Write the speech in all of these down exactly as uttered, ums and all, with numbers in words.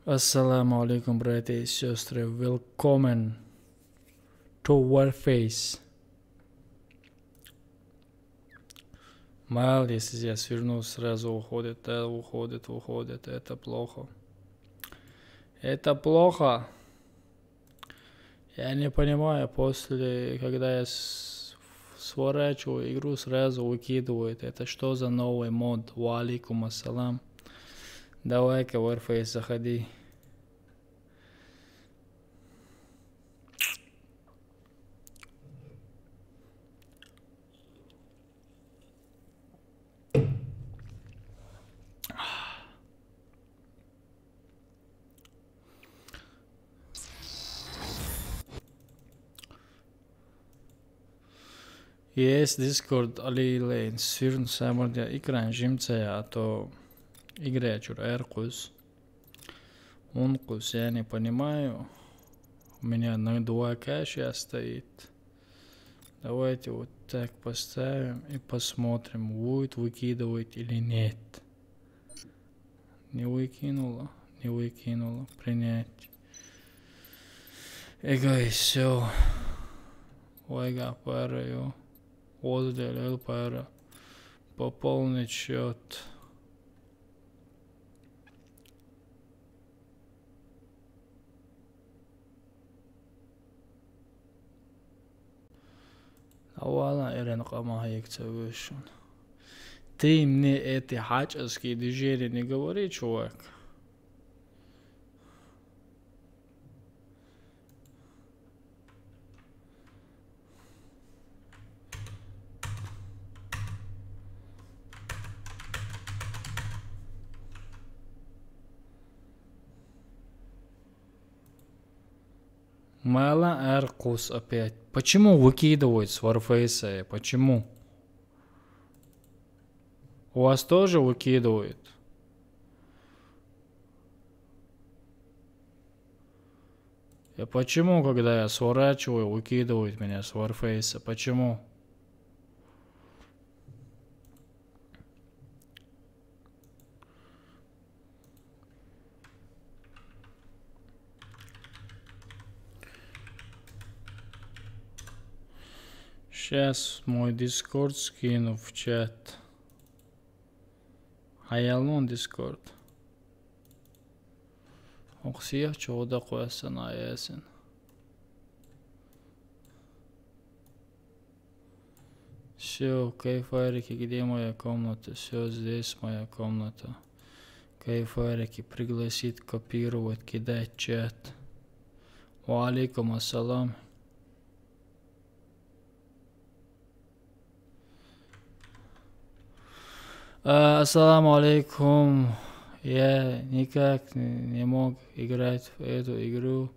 Ассаламу алейкум, братья и сестры. Welcome to Warface. Мало ли, если я сверну, сразу уходит, да, уходит, уходит. Это плохо. Это плохо. Я не понимаю, после, когда я с- сворачиваю игру, сразу выкидывает. Это что за новый мод? Ва алейкум ассалам. Давай-ка, Warface, заходи. Yes, Discord, Ali Lane, сюрн самарда экран жимцая, а то игра чур эр кус. Он кус, я не понимаю. У меня на два К сейчас стоит. Давайте вот так поставим и посмотрим, будет выкидывать или нет. Не выкинула, не выкинула. Принять. Эгай, все. Ойга пара, ё. Оздел эл пара. Пополнить счет. Авала эрен къама гьаекца вешун. Ты мне эти хачаски движения не говори, чувак. Мала ар кус опять. Почему выкидывают с Warface? Почему? У вас тоже выкидывают? И почему, когда я сворачиваю, выкидывают меня с Warface? Почему? Сейчас мой Discord скину в чат. Аялмон Discord. Оксия чода квасана ясин. Все, кайфарики, где моя комната? Все, здесь моя комната. Кайфарики, пригласить, копировать, кидать чат. Ва алейкум ассалам. А, ассаламу алейкум. Я никак не мог играть в эту игру.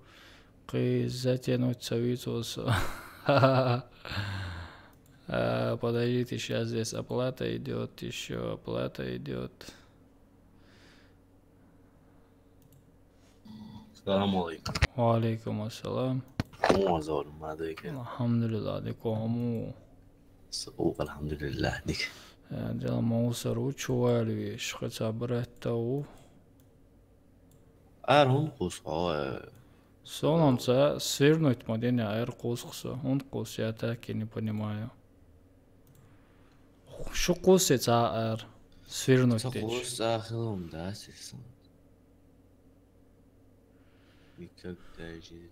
Кы затянуть совицоса. А, подождите, сейчас здесь оплата идет, еще оплата идет. Салам алейкум. Ва алейкум ассалам. Кому азор мадыка? Алхамдулилла, дыко аму. Су, алхамдулилла, дык. Э, дела маусар у, чувалви, шхаца брат тау. Ар хун кус, а, Солам ца свернуть мадене ар кус куса. Он кус, я так и не понимаю. Шу кус ца ар свернуть Ца теч. Кус ца хилум, да, сисан. Никак даже.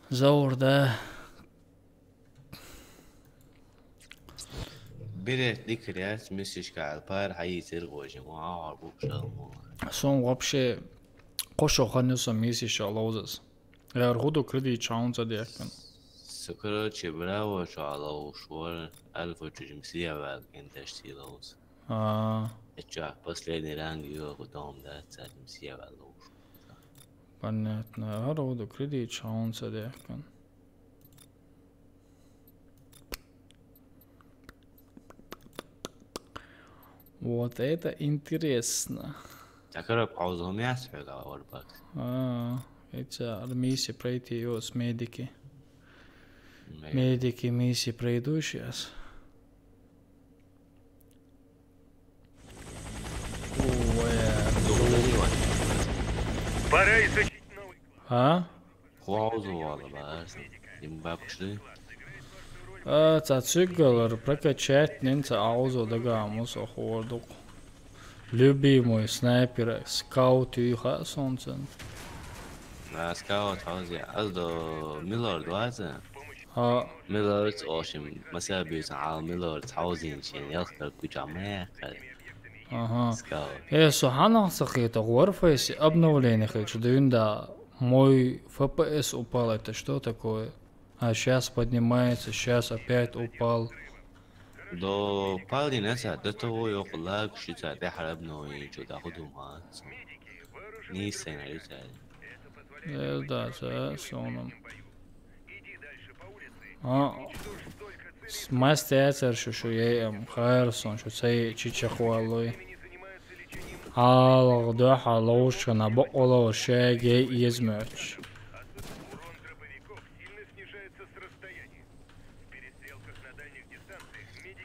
Заур, да. Берет дикряс, мисишка алпар, хайи сир гожи, ма, арбук шалму. Сон вообще кошо ханю сон мисиша лоузас. Яр худу креди чаунца дякан. Су, короче, браво, шо алоу швар, альфа чужим сия вал, ген ташти лоуз. А. Эча, последний ранг ё, худом, да, царим сия вал лоуз. Понятно. Яр худу креди чаунца дякан. Вот это интересно. Такара пауза у меня сфера Warbucks. А, это миссия пройти его с медики. Медики миссии пройду сейчас. Ой, Пора изучить новый класс. А? Хьо Ӏовзо вала баарсан. Им бакуш ду? А, цхьа цуьггалара прокачать нин цхьа Ӏовзо дагаму со хор дукха. Любимый снайпер, скаут ю хаьа суна цун. А, скаут хьовзе. Аз до Миллард ваца? А. Миллард ошим, масабисан ал Миллард хьовзин шен ялхкар куча мехкар. Ага. Скаут. Э, со хьанах сахита Warface обновление хилча дуьнда мой F P S упал, это что такое? А щас поднимается, щас опять упал. До палдин аса, до того йокъу лаг шица тӀехьара обновление чу да худума. Нийсена юца. Э, да, за соном. А, с-, мастер шу шу ей, ам, хайр сон шу цей чичахуаллой. Алгъ дуьхьа ловушка на бакъо ловушка гей измёч.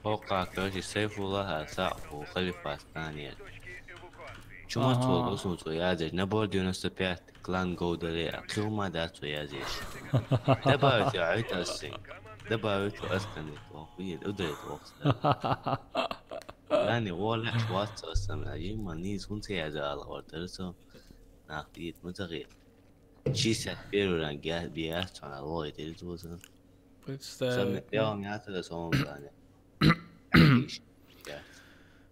Хокка, короче, Сайфуллаха саъ у халифа станет. Чумац Ага. Волга сунцу язеш, набор девяносто пять, клан Гоударе, а килма дацу язеш. Добавить я это син. Добавить я это син. Ох, уйед, ударит ох. Лани, о, лаш, ватса сам, а, има, низ, хунце яза, ала, ортарсо. Нах, иет, мутагит. Шестьдесят первый ранг, я, биас, цана, лой, терезуза. Представь. Сам, я, он, я, тогда сон, Саня.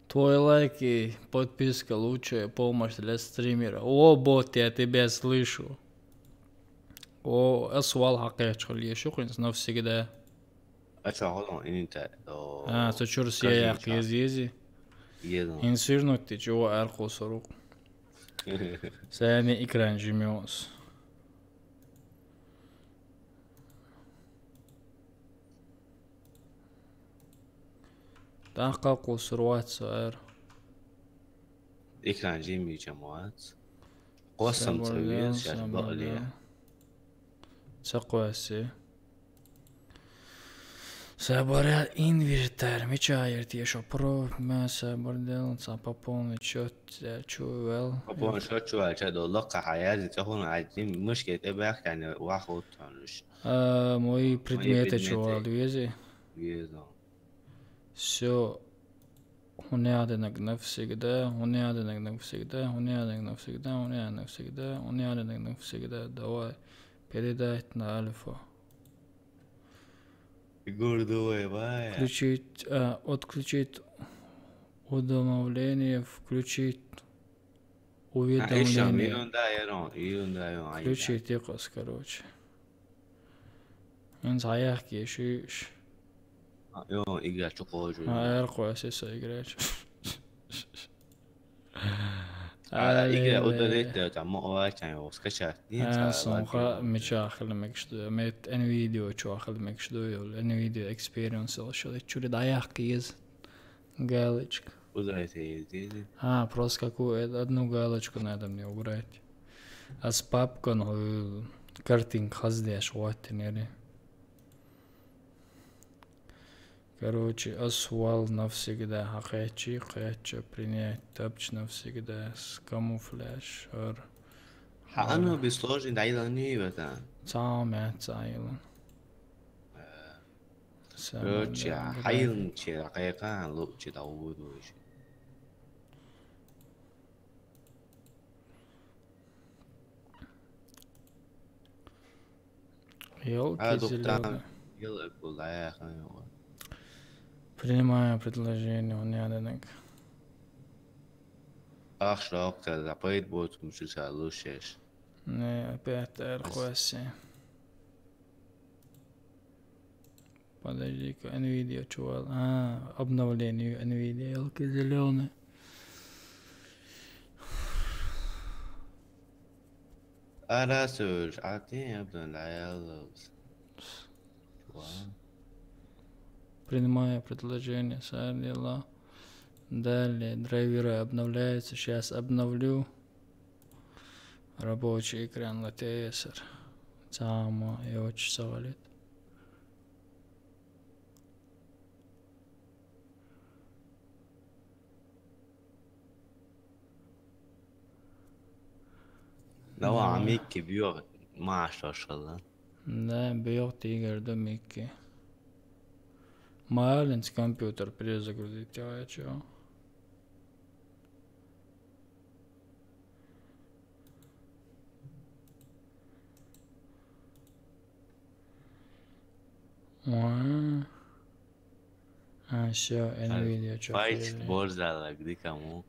Твой лайк и подписка лучшая помощь для стримера. О, бот, я тебя слышу. О, асвал хакъечхал ешухинс навсегда. А чё, hold on, инта, о, А, со чур сия скажи, яхъ чё? Ез ези. Езон. Инсирнут ти чего аркъу сорук. Сани экран жимёс. Тахка кусур вац эр. Экран жими чамац. Косам Сабарда, цавез, сейчас сабарда. Бали. Цакъваси. Сабаря инвертарь, меча ерти, шо про, ма сабар дел, ца пополнить счёт, ца чувел. Пополнить счёт чувел, ца до лока хаязи, ца хун айти, мышки те бах, кане, вахут тануш. А, мои Мои предметы предметы. Чувел, вези? Везу. Всё. Уняденек навсегда, уняденек навсегда, уняденек навсегда, уняденек навсегда, уняденек навсегда. Давай. Передать на альфа. Фигура давай, вай. Включить, а, отключить уведомление, включить А, ишам, уведомление. Ирун да, ирун, ирун да, ирун, ай, Включить да. Якос, короче. Инз хаяхки, шиш. А, ё, игра чё кожу. А, эр кваси со игра чё. А, игра Ай, удалить да, там, мо, вай, там, его скачать. Нет, А, а, сумха, ладно. Меча ахли мекшду, мет Nvidia чё ахли мекшду, Nvidia Experience, эл шо, чури да яхки из. Галочка. Куда это ездили? А, просто какую, э, одну галочку надо мне убрать. А с папкой, ну, э, картинка хаздеш, вот, нери. Короче, асвал навсегда, хакъечи, хакъечи, принять, тапч навсегда, с камуфляж, ар. Ха, ар. Оно без сложный, да, и лани в это. Цао мя, цао и лан. Э. Короче, Самолёт, хайлын че, кайкан лучше да увуду ещё. Ёлки А, зелёные. Доктан, ел кулая, хан. Принимаю предложение, он яденек. Ах, шок, запоет будет, мучиться лучше. Не, опять Ас- эр кваси. Подожди-ка, Nvidia, чувал. А, обновление Nvidia, елки зелёные. Арасур, а ты обновлял. Чувал. Принимаю предложение, сэр, дела. Далее, драйверы обновляются, щас обновлю. Рабочий экран латесер. Цама, я очень савалит. Давай, а Микки бьёт, машалла. Да, бьёт Игорь да Микки. Маленький компьютер перезагрузить, а чё? А, всё, Nvidia чё Файс перевели? Борзалак дикаму.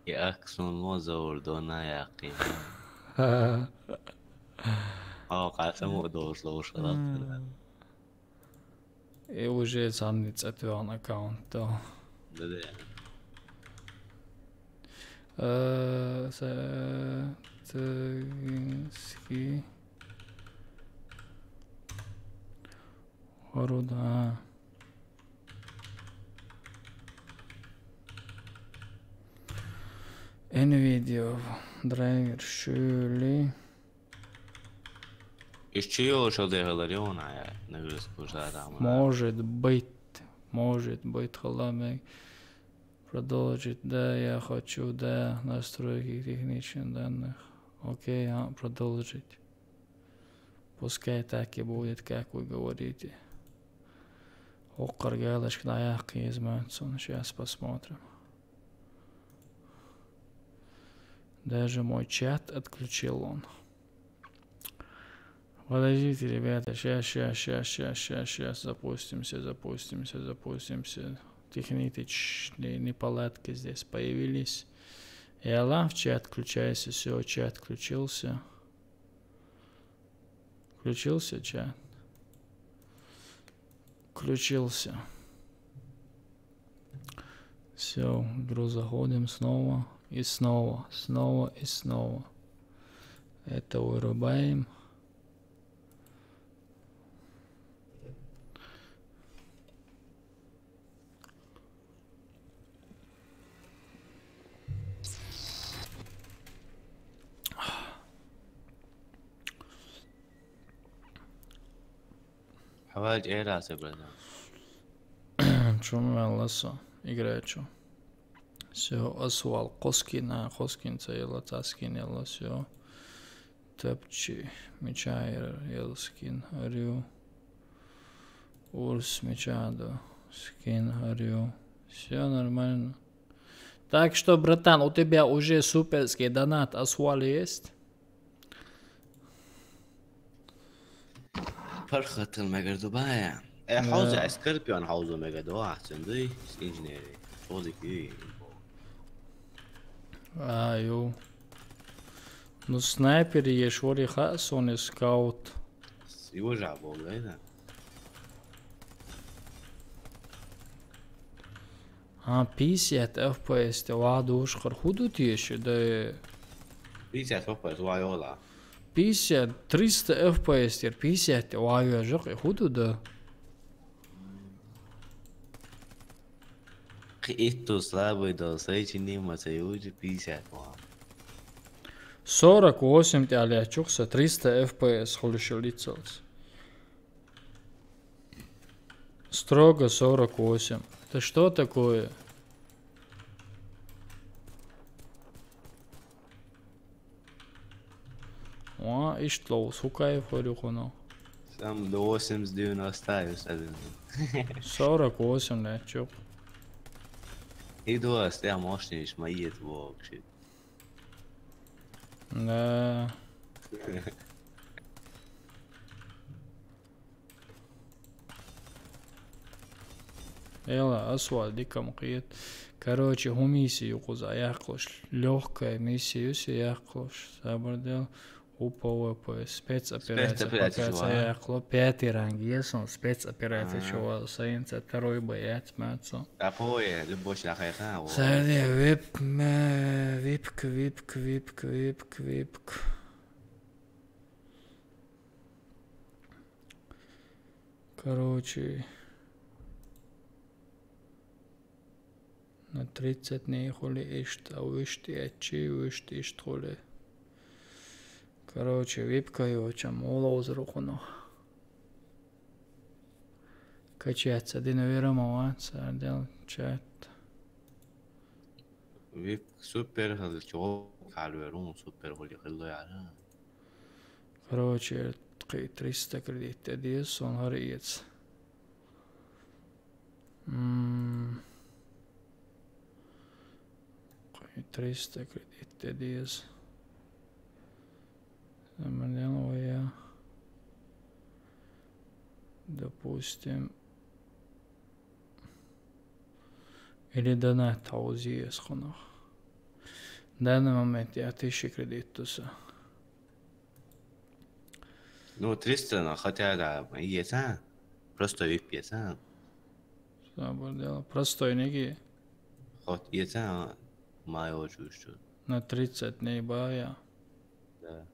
И аксун мо зор дона яки. А, касаму дошло шалат. И уже сам не цатвён аккаунт, то. Да, да. Э, с-, т-, ски. Оруда. Nvidia драйвер шули. Ещё ещё дехаларёна я, нагрузку жадама. Может быть, может быть, холодный. Продолжить, да, я хочу, да, настройки техничных данных. Окей, а, продолжить. Пускай так и будет, как вы говорите. Оккар галочка на яхке изменится, сейчас посмотрим. Даже мой чат отключил он. Подождите, ребята, щас, щас, щас, щас, щас, щас, запустимся, запустимся, запустимся. Технические неполадки здесь появились. Яла, в чат включайся, всё, чат включился. Включился чат. Включился. Всё, игру заходим снова и снова, снова и снова. Это вырубаем. Хавал эра се, братан. Чё, меласа, играю, чё? Всё, асвал, Коскина, Коскин, ца ела, ца скин ела, всё. Тапчи, меча ела, скин, арю. Урс, меча, да, скин, арю. Всё нормально. Так что, братан, у тебя уже суперский донат асвал есть? Пархатыл мегер Дубая. Э, хауза, Скорпион хауза мегер Дубая, ахтын дый, инженери. Шозик үй. А, ю. Ну, снайпер еш вори ха, сони скаут. Его же обогай, да? А, пятьдесят F P S те ва душ хар худу тиеши, да. Пятьдесят F P S ва йола. Пятьдесят, триста F P S тер, пятьдесят те ва йожок, и худу, да. Хи итту слабый дол, сай чини ма сай уже пятьдесят ва. Сорок восемь те аля чухса, триста F P S хулишил лицалц. Строго сорок восемь. Это что такое? О, иштлоу, сукай форюхуно. Сам до восемьдесят девяносто оставил, сорок восемь, да, чё? И до остя мощнейш, мои это вообще. Да. Эла, асвал дикам къиет. Короче, ху миссия юкъуз аяхлуш. Лёгкая миссия юси аяхлуш. Сабр дел. У П В П. Спецоперация. Спецоперация, пока ца аяхло. Пятый ранг. Если он спецоперация, чего, саинца второй боец, мацо. Такое, любовь на хайха. Саде вип, ме, випк, випк, випк, випк, випк. Короче, на тридцать дней хули ишт, а вишт ячи, вишт ишт хули. Короче, випка йочам, улоуз рухуно. Качаться, дин верам аван, сардел чат. Вип супер хазы чого калверун супер хули хылло яра. Короче, кхы триста кредит тӀе деза, сон хӀара эца. М, кхы триста кредит тӀе деза. Самодел вая. Допустим, или донат хьовзиес хунах. В данный момент я тысяча кредит туса. Ну, триста, но хотя да, есть, а? Просто вип есть, а? Самодел. Простой неги. Хот есть, а? Май очень что. На тридцать не бая. Да.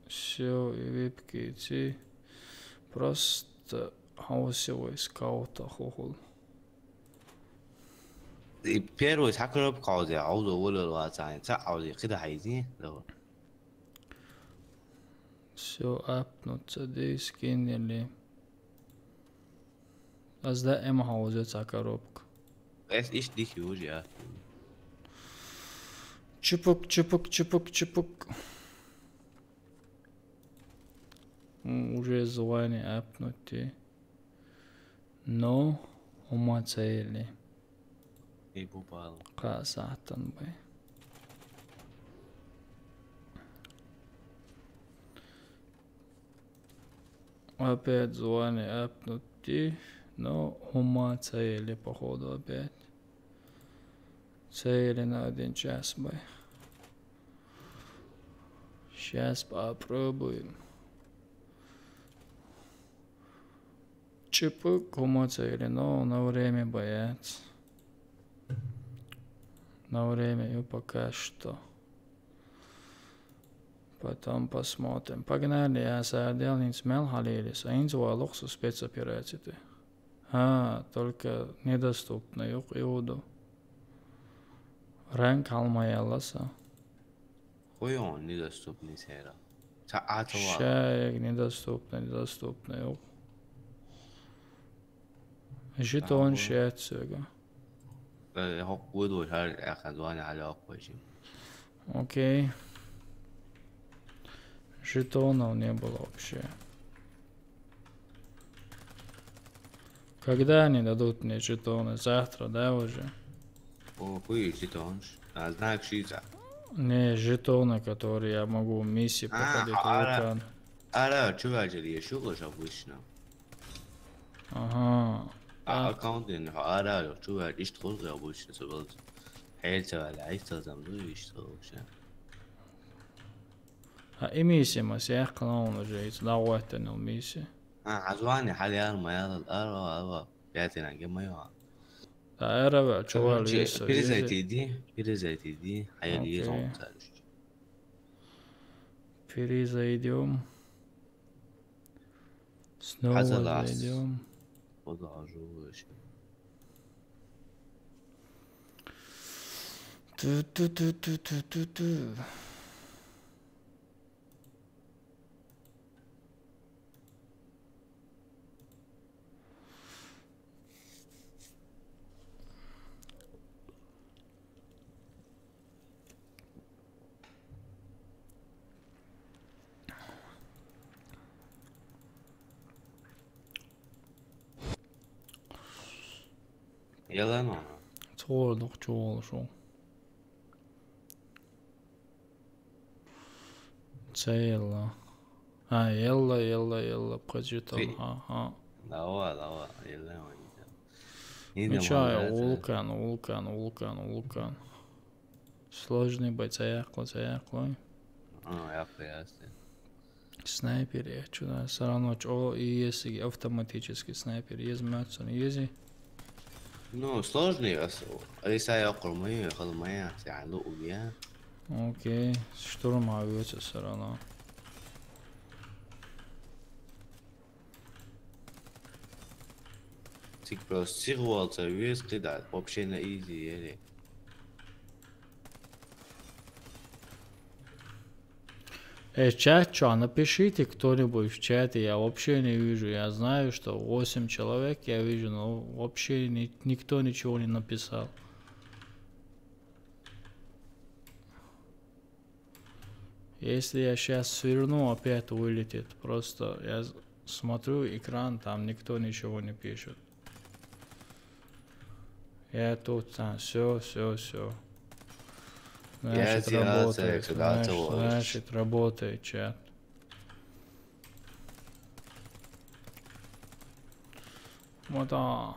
Всё, и випки идти. Просто хаосевой скаута хохол. И первый сакроб каузе, аузу вылыл вацай, ца аузе, кида хайзи, да. Всё, апнуться, дей скиннели. Аз да эм хауза ца коробка. Эс иш дих южа. Чупук, чупук, чупук, чупук. М, уже звание апнути. Но, ума цели. И бубал. Каса аттан бай. Опять звание апнути. Но, ума цели, походу, опять. Цели на один час бай. Сейчас попробуем. Чипы, кому цели, но на время боец. На время и пока что. Потом посмотрим. Погнали, я сардел, инц мел халилис. А инц валух со спецоперации ты. А, только недоступно, юк иуду. Ранг халмаяласа. Хуй он недоступный сера. Ца атова. Шаек недоступно, недоступно, юк. Жетон Ага. Шет сёга. Э, хок буду шар, яхан звание али оквачим. Окей. Жетонов не было вообще. Когда они дадут мне жетоны? Завтра, да, уже? О, хуй жетон. А, знак шица. Не, жетоны, которые я могу в миссии А, проходить, ара. Вулкан. Ара, чувачер, я шугаш обычно. Ага. А, А. Аккаунт ин, ара, чувачер, ишт хулга обычно, собал. Хелца вала, ишт там, ну, ишт вообще. А, и миссия, ма, сяхкана он уже, ицу дагваттан ил миссия. А, азвани, хали яр, ма яр, ара, ара. Пятина, ге, ма яр. Да, ара, ва, чувал, Короче, исо, перезайти иди, перезайти иди, а я Окей. Лизон царишь. Перезайдём. Снова Хазалас. Зайдём. Продолжу ещё. Ту-ту-ту-ту-ту-ту-ту. Яла нана. Цор дух чуол шо. Цела. А, елла, елла, елла, пхаджитал, Фи- ха, ха. Лава, лава, елла, ма ида. Ида Мича, ма ида, вулкан, вулкан, вулкан, вулкан. Сложный бай, цаякла, цаякла. А, яхла, ясно. Снайпер, я чё, да, всё равно, чё, и если автоматический снайпер, езмятся, ези. Ну, сложный, ас-, если я около моей, около моей, я, ну, у меня. Окей, штурм авиация всё равно. Цик просто сигвалца вес кидать, вообще на изи еле. Э, чат, чё, напишите кто-нибудь в чате, я вообще не вижу. Я знаю, что восемь человек я вижу, но вообще ни-, никто ничего не написал. Если я щас сверну, опять вылетит. Просто я з- смотрю экран, там никто ничего не пишет. Я тут, там, все, все, все. Значит, работает, значит, работает чат. Вот так.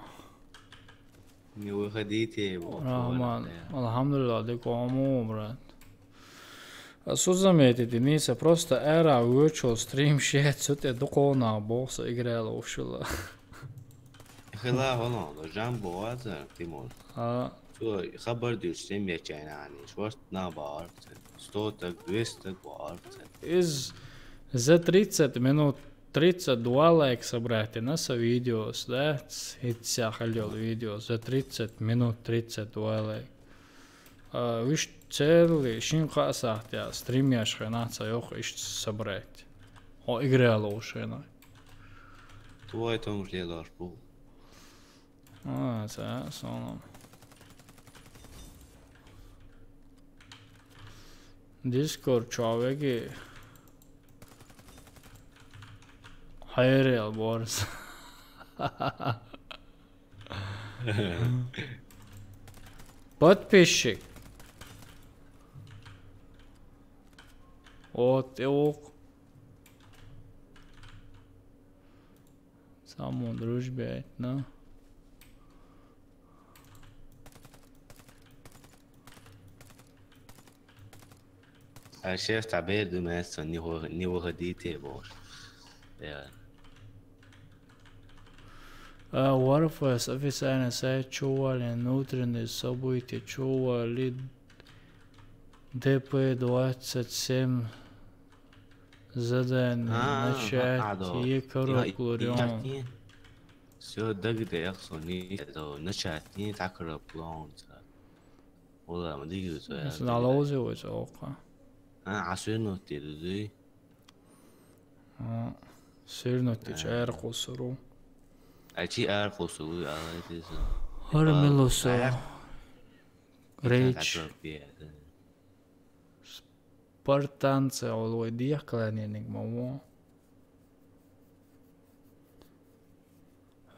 Не выходите его. Рахман, алхамдулиллах, дикому, брат. А что заметить, Дениса, просто эра virtual stream shit, что ты духовно бокса играл вообще. Хила, вон, жамбо, а, Тимур. А. Всё, хабар дюш, семья чайна, они, шварт на бар, сто так, двести так бар. Из за тридцать минут тридцать два лайк собрать на со видеос, да? Ится халил видео за тридцать минут тридцать два лайк. А, виш целый, шин каса, я стрим яшхана, ца ёх иш собрать. О, играло ушена. Твой том же лаш бу. А, за, соном. Discord чавеги. Хайрел борс. Подписчик. Вот, и ок. Саму дружбе, ну. А сейчас табер думается, не выходите больше. Я. А, Warface официально сайт чували, внутренние события чували, Д П двадцать семь. Задание. А, начать. Е короб лорион. Всё, дагде яхсони, это начать, не так короб лорион. Ола, ма дигиз оя. Налози оя ока. А, а свернуть деди. А, свернуть деди, эр кусуру. А чи эр кусуру, а это. Эр мелоса. Рейч. Спартанцы, ол вай диях кланирник мамо.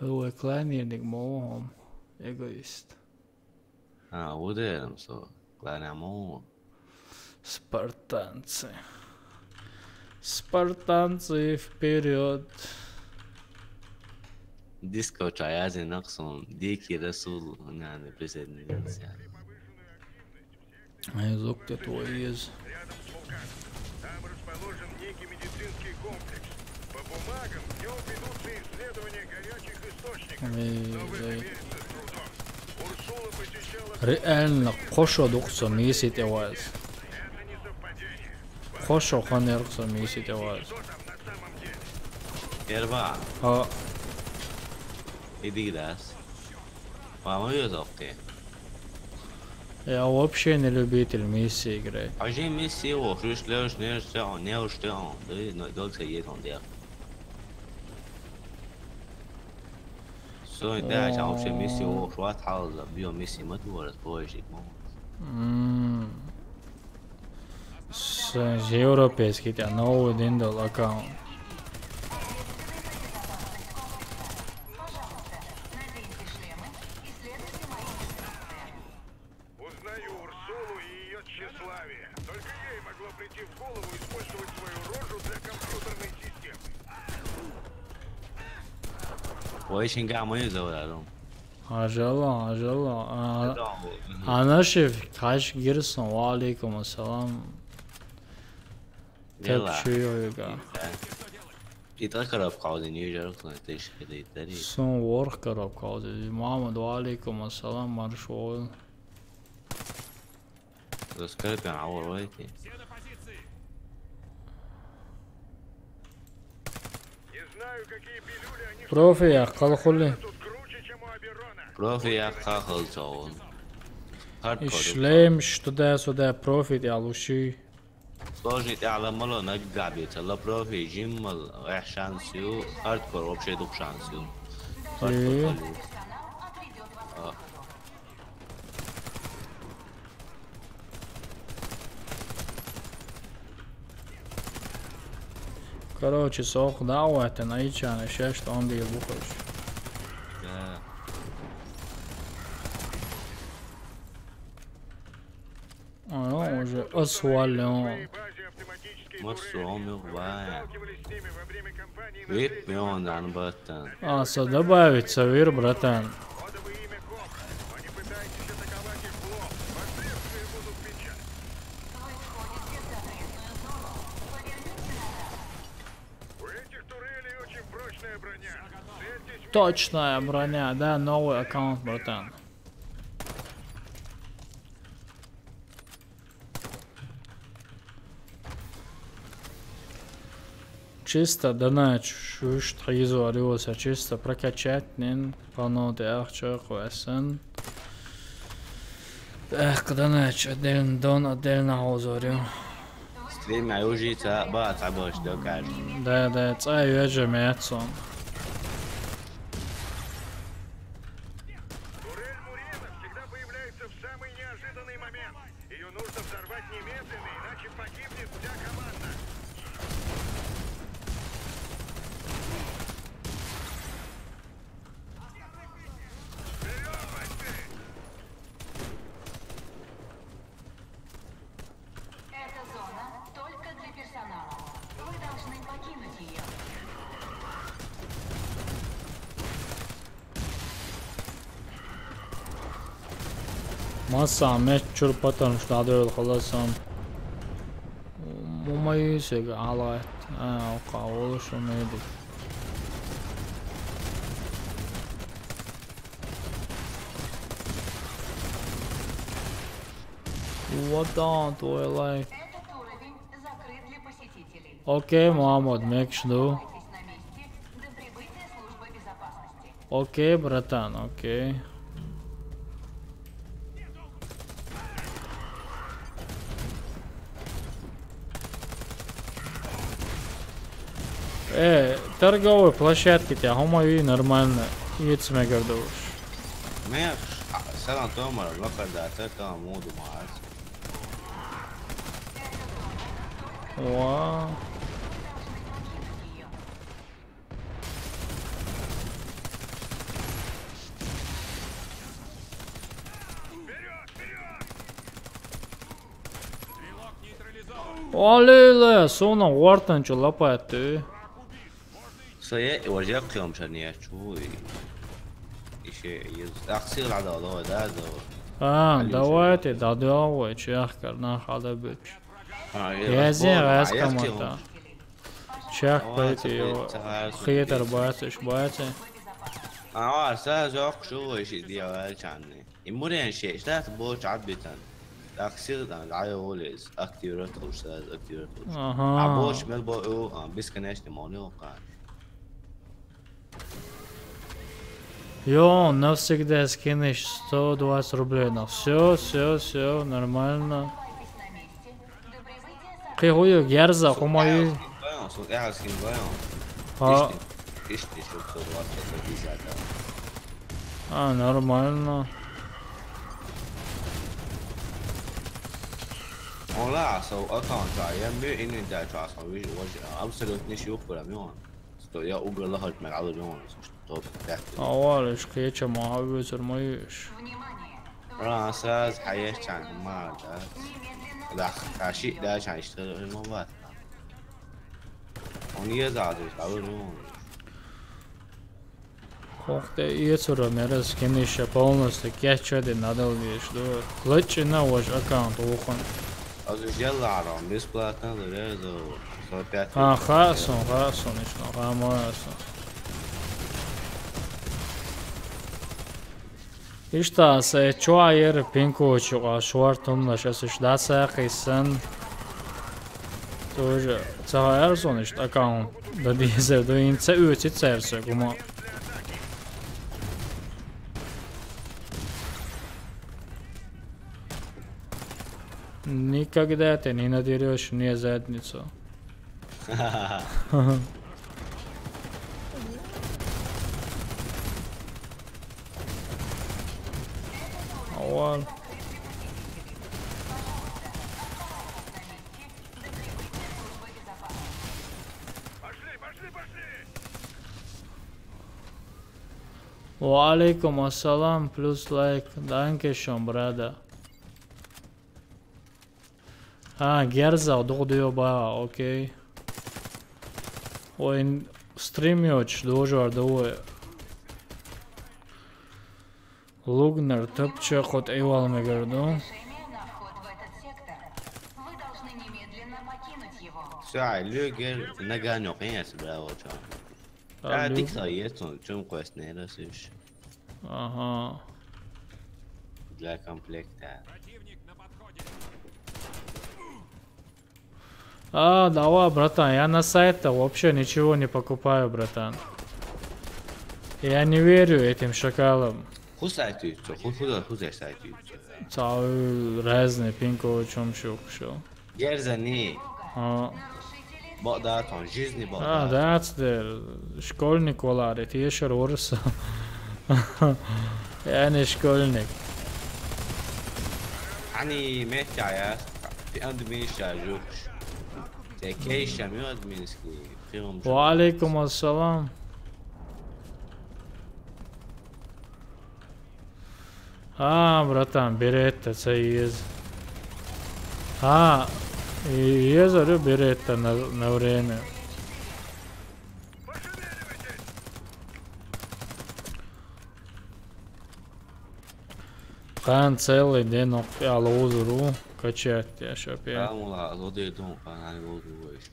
Ол вай кланирник мамо, эгоист. А, удерам со, кланамо. Спартанцы. Спартанцы вперёд. Диско чаязин наксон, дикий Расул, не, не, присоединился. Ай, зок ты твой ез. Там расположен некий медицинский комплекс. По бумагам в нём ведутся исследования горячих источников, но в это верится с трудом. Урсула посещала... Реально, кошо дуксо месит эваз. Это не совпадение. Кошо ханер ксо месит эваз. Что там на самом деле? Эрва. А. Иди гидас. Мама ёзокке. Я вообще не любитель миссии играть. А же миссии, о, шуш лёш, не что он, не что он. Да, но долго едет он, да. Всё, да, там вообще миссии, о, шуат хал, да, био миссии, мы творят, позже, ну. М. С-, европейский, да, новый дендал аккаунт. Узнаю Урсулу и её тщеславие. Только ей могло прийти в голову использовать свою рожу для компьютерной системы. Ой, шинга мы завалим. Ажала, ажала. А, Анашев, каш гирсон, ва алейкум ассалам. Тепшуйга. Итак, коробка один, не жарко, это ещё это и дарит. Сон ворх коробка один. Мама, ва алейкум ассалам, маршал. Скорпион, а вот эти. Профи я, калхули. Профи я, кахал, чавун. Ишлем, что да, сюда, профи я, лучи. Сложный я, ла мало, на габит, ла профи, жиммал, э, шанс ю, хардкор, вообще дух шанс ю. Хардкор, э, халу. А. Короче, сох дӀа а ватана, айчана шаьш тӀом бийла бу хӀуш. Да. А, уже ас валлион. Массо мюр вая. Вип мён дан баттан. А, со добавить со вир, братан. Точная броня, да, новый аккаунт, братан. Чисто донач, уж тхьизор юоса, чисто прокачать нин, панно де ахча хуэсэн. Эх, донач, отдельно дон, отдельно хозор ю. Стрим аюжи ца ба ца баш да каш. Да, да, ца южа мятсон. Турель Мурена всегда появляется в самый неожиданный момент. Ее нужно взорвать немедленно, иначе погибнет вся команда. Вперёд, бойцы! Эта зона только для персонала. Вы должны покинуть её. Масса меч чур патон шнадер халасан. Мумайсег алайт. А, ока олуш умеди. What on твой лайк? Этот уровень закрыт для посетителей. Окей, Мухаммад, мекшду. Оставайтесь на месте до прибытия службы безопасности. Окей, братан, окей. Э, торговые площадки тебя, хумави нормально. Яйца мегардуш. Меш, а, салам томар, лакарда, тетам, муду маас. Уа. Оле-ле, суна уартан чулапатты. Сая, важа кьёмшан я чуй. Ише, ез, ахсир ада ло, да, зо. А, давайте, да, давай, чех карна хада бич. А, я Язин вас раз помню, а я команда. Чех О, пойти ца его. Пи-, ца хар су Хитер пи-, бациш, баци. А, са зок шу, иши диавал чанни. И мурен ше, штат бо чад битан. Ахсир дан, ай олез, активирует луш, активирует луш. Ага. А бо чмел бо, о, а, бесконечный мони окан. Ё, навсегда скинешь сто двадцать рублей на. Всё, всё, всё, нормально. Кхы хуюг ярза, хумаю. А. А, нормально. Ола, со аккаунт, я мы инвентарь, абсолютно шух, прям, ё. Сто, я угол лахать мар алу, ё. Авал ишкъ еча ма гьавюзур ма юш. Ра, саз хьаеш чан ма да. Лах, каши да чан иштгъи ма ват. Он езаду, алу, ё. Хохте ецура мерес кениша полностью кечади надал веш ду. Лачина ваш аккаунт ухан. Аз уж ялларам, бесплатно лерезо. Сто пять. А, хасон, хасон, ишно, хамасон. Иштта се чуа ер пинкучу а швартум на шас иш даса кисан. Тоже цагаярсон ишт аккаунт. Да дизер, да ин це уци церсе гума. Никогда ты не надерёшь мне задницу. Авал. Ва алейкум ассалам, плюс лайк. Данке шон, брада. А, герза, дугъ дё ба, окей. Ой, стрим ёч, дожар, давай. Лугнер, топча, хот эйвал мегарду. Всё, ай, лю гер, наган ёкъин яс, браво, чё. А, дикса ес, чё, чё, квест не расишь. Ага. Для комплекта. А, давай, братан, я на сайтах вообще ничего не покупаю, братан. Я не верю этим шакалам. Ху сайт ютса, ху, ху, ху сайт ютса. Цау разный пинко, чё, чё, чё. Герзани. А. Бо да, тон жизни бо. А, да. That's the школьник валари, ти ешер орса. Я не школьник. Ани мехяя, ти админша жук. Те кейша ми админский. Ва алейкум ассалам. А, братан, беретта, ца ез. А, и ез, говорю, беретта на, на время. Кан целый день окъя лоузуру качать, я ща опять. Кан ула, лодей дон, кан ани лоузуру ещё.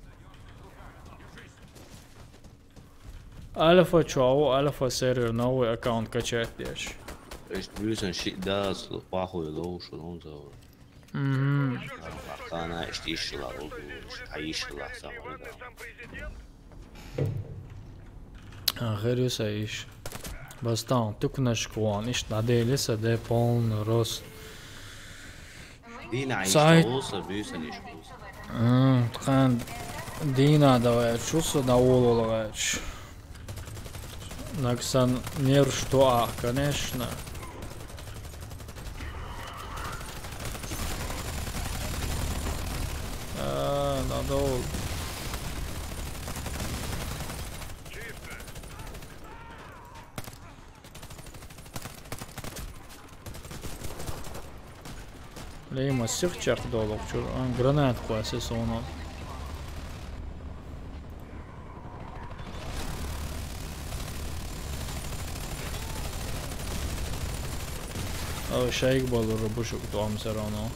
Альфа чё, ау, альфа сервер, новый аккаунт качать деш. Эш, бюсен ши дас, пахуй лоу, шо лоун зау. Мгм. Ахтана эш ишла, лоу, эш, а ишла, сам, да. А, херюса иш. Бастан, тюкнашкуан, иш наделиса де полный рост. Дина Сайт. Ишта болса, бюсен иш болса. М, тхан Дина давай, чувство на улулгач. Наксан нерв что, а, конечно. А, надо. Лейма сих чах долук чур. А, гранат классе сону. А, шайк балур бушук туам всё равно.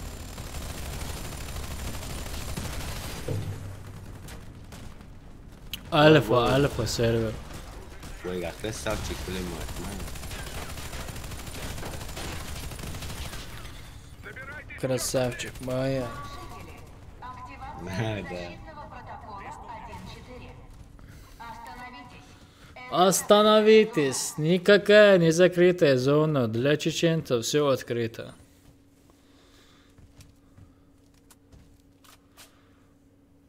Альфа, альфа сервер. Ой, как красавчик, блин, мой, мой. Красавчик, моя. Да, да. Остановитесь. Никакая не закрытая зона. Для чеченцев всё открыто.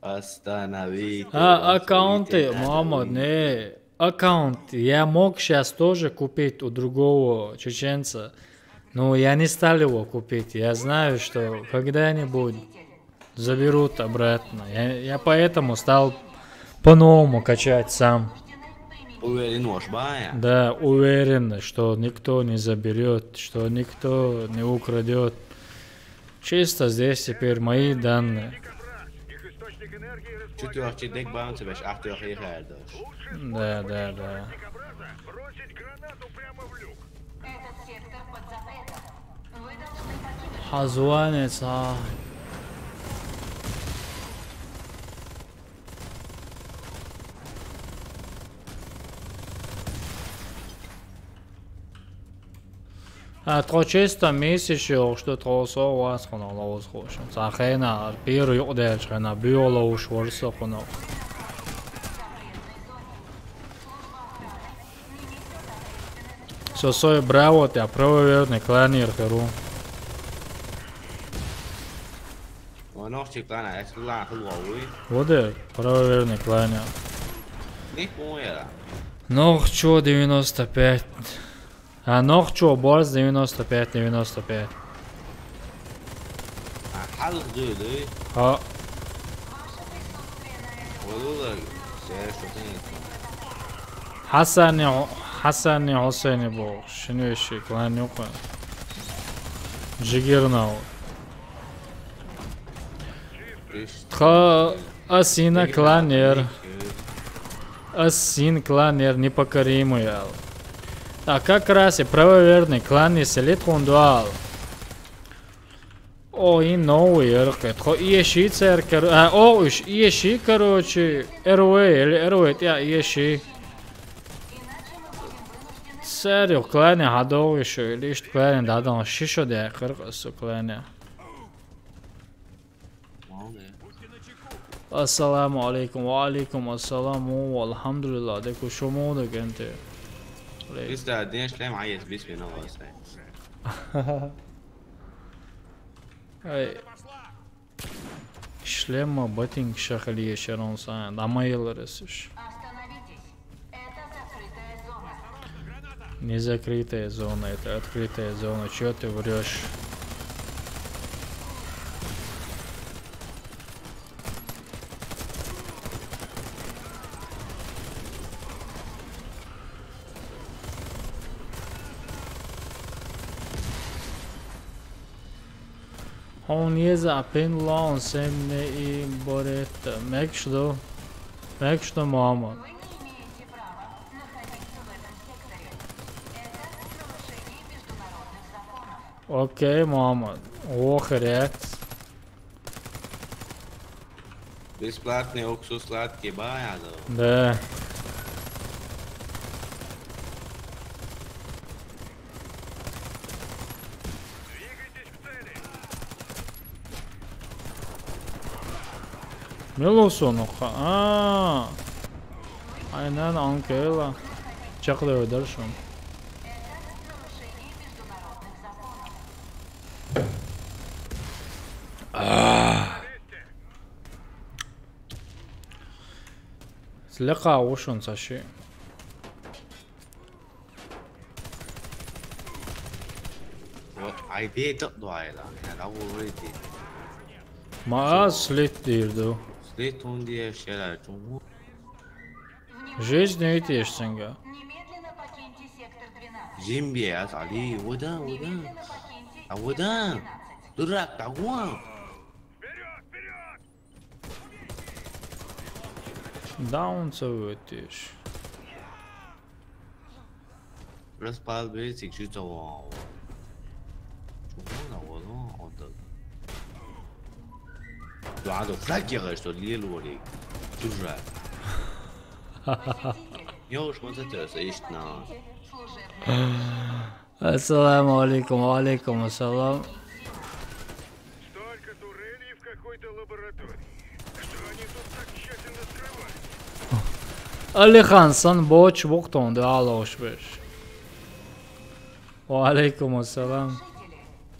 Остановитесь. А, аккаунты, Мухаммад, не. Аккаунт я мог щас тоже купить у другого чеченца. Но я не стал его купить. Я знаю, что когда-нибудь заберут обратно. Я, я поэтому стал по-новому качать сам. Уверен, уж бая. Да, уверен, что никто не заберёт, что никто не украдёт. Чисто здесь теперь мои данные. Чё ты вообще дек баунса беш, ах ты охи хардаш. Да, да, да. Хазванец, а. А, тхо чисто миссия шо, что тхо со вас хона лоус хошен. Са хена, первый юкъдеш хена, бюо лоуш ворсо хона. Со сой браво, тя правоверный кланер херу. О, нох чи клана, эс клан хулуа уй. Воде, правоверный кланер. Ник муэра. Нох чё девяносто пять. А, нох чё, борс девяносто пять, девяносто пять. А, халх дой, дой. А. Олула, сэр, что ты не... Хасани, Хьасани Хьусайни бохуш, шин веши клан юкъа. Жигирнав. Тха асина кланер. Асин кланер непокоримый ал. А как раз и правоверный клан и селит хундуал. О, и новый яркъе. Тхо иеши церкер. А, о, уж иеши, короче, РВ или РВ тя иеши. Царю клане хадови шо, или ишт клане дадан шишо де кыргасу клане. Ассаламу алейкум, ва алейкум ассалам, ва алхамдулилла, деку шумуда генте. Бис да ден шлем айес, бис бина васай. Ай. Шлема ботинг шахали шерон са, дамайыл ресуш. Остановитесь. Это закрытая зона. Не закрытая зона, это открытая зона. Чё ты врёшь? Он еза апен лаун сем не и борет. Мекшдо. Мекшдо, мама. Вы не имеете права находиться в этом секторе. Это нарушение международных законов. Окей, мама. Ох, рекс. Бесплатный уксус сладкий, баяду. Да. Мелосонуха. А. Айнан анкела. Чакда дальше. А. Слегка ушун саши. Вот, айде тот дуайла. Я да улы ди. Ма слит дирду. Слит он ди шера чуму. Жизнь итешсенга. Немедленно покиньте сектор двенадцать. Зимби, а, али, вода, вода. Немедленно покиньте А, вода. Сектор двенадцать. Дурак, да вон. Даун цевытиш. Распал берсик, что-то вау. Чего на воно, он так. Да, да, флаг делаешь, что ли, Лорик? Чужа. Не уж, вот это, есть на. Ассаламу алейкум, ва алейкум ассалам. Столько турелей в какой-то лаборатории. Что они тут так тщательно скрывают? Алихан сан боч вуктон да алош беш. Ва алейкум ассалам.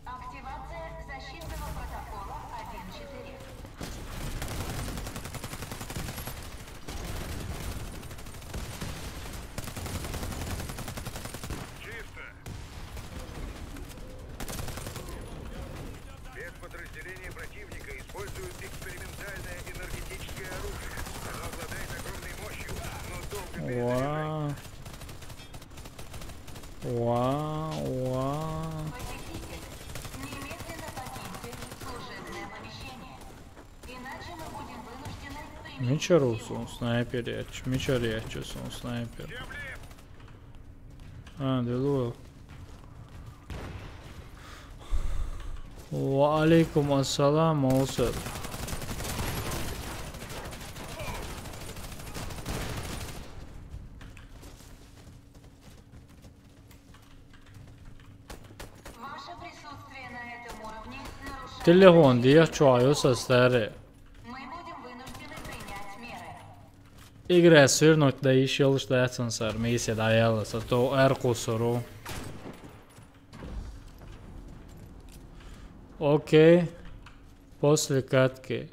Активация защитного протокола один четыре. Чисто. Спецподразделения противника используют экспериментальное энергетическое оружие. Оно обладает огромной мощью, но долго перезаряжается. Уа. Уа, уа. Похититель, немедленно покиньте служебное помещение. Иначе мы будем вынуждены применить силу. Мичару сон снайпер яч, мичар яч сон снайпер. А, дело. Ва алейкум ассалам, Маусер. Ваше присутствие на этом уровне нарушает... Телефон дия чуаю со старе. Мы будем вынуждены принять меры. Игра свернуть да ещё лучше да сенсор. Миссия да яла, со то эр кусуру. Окей. После катки.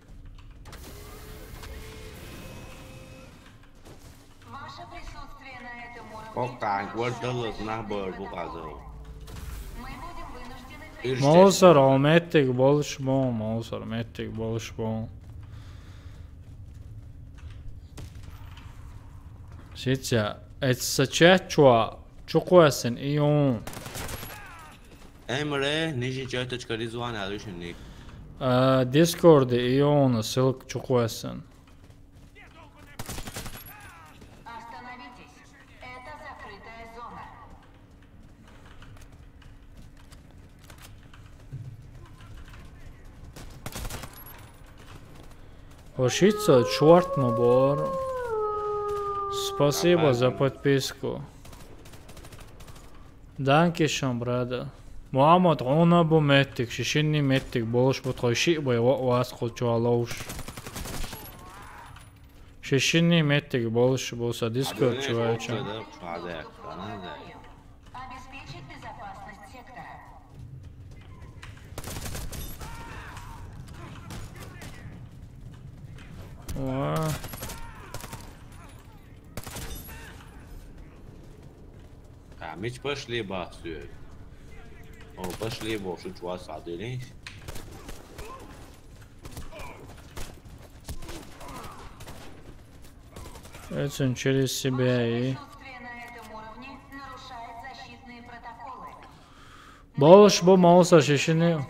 Ваше присутствие на этом уровне... Окей, вот дело на бой буказал. Мы будем вынуждены принять... Маусер, о, меттик болуш бон, Маусер, меттик болуш бон. Ситя, Эццача чуа чукъвессин июн. Эмре, нижи черточка Ризван алышник. А, Дискорде июн ссылка чукъвессин. Остановитесь. Это закрытая зона. Ошица, чёрт мобор. Спасибо за подписку. Danke schön, brother. Муаммад, гьуна бу меттиг, шишини меттиг болуш бу тхойши бай ва васху чуалауш. Шишини меттиг болуш бу са Дискорд чуайча. Обеспечить безопасность сектора. Ва. А, мич пошли, бахсует. О, пошли, бо, шучу вас, а ты не? Эцин через себя и Присутствие на этом уровне нарушает защитные протоколы. Болуш бу мауса шишини.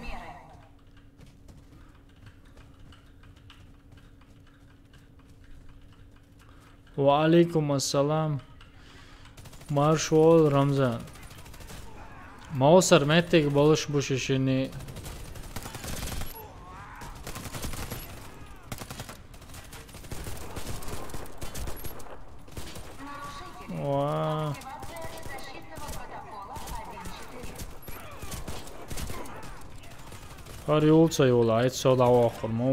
Ва алейкум ассалам. Маршал, Рамзан. Маусар меттиг болуш бу шишини. Ва. Гьар юлца юла, айт сода вахур му.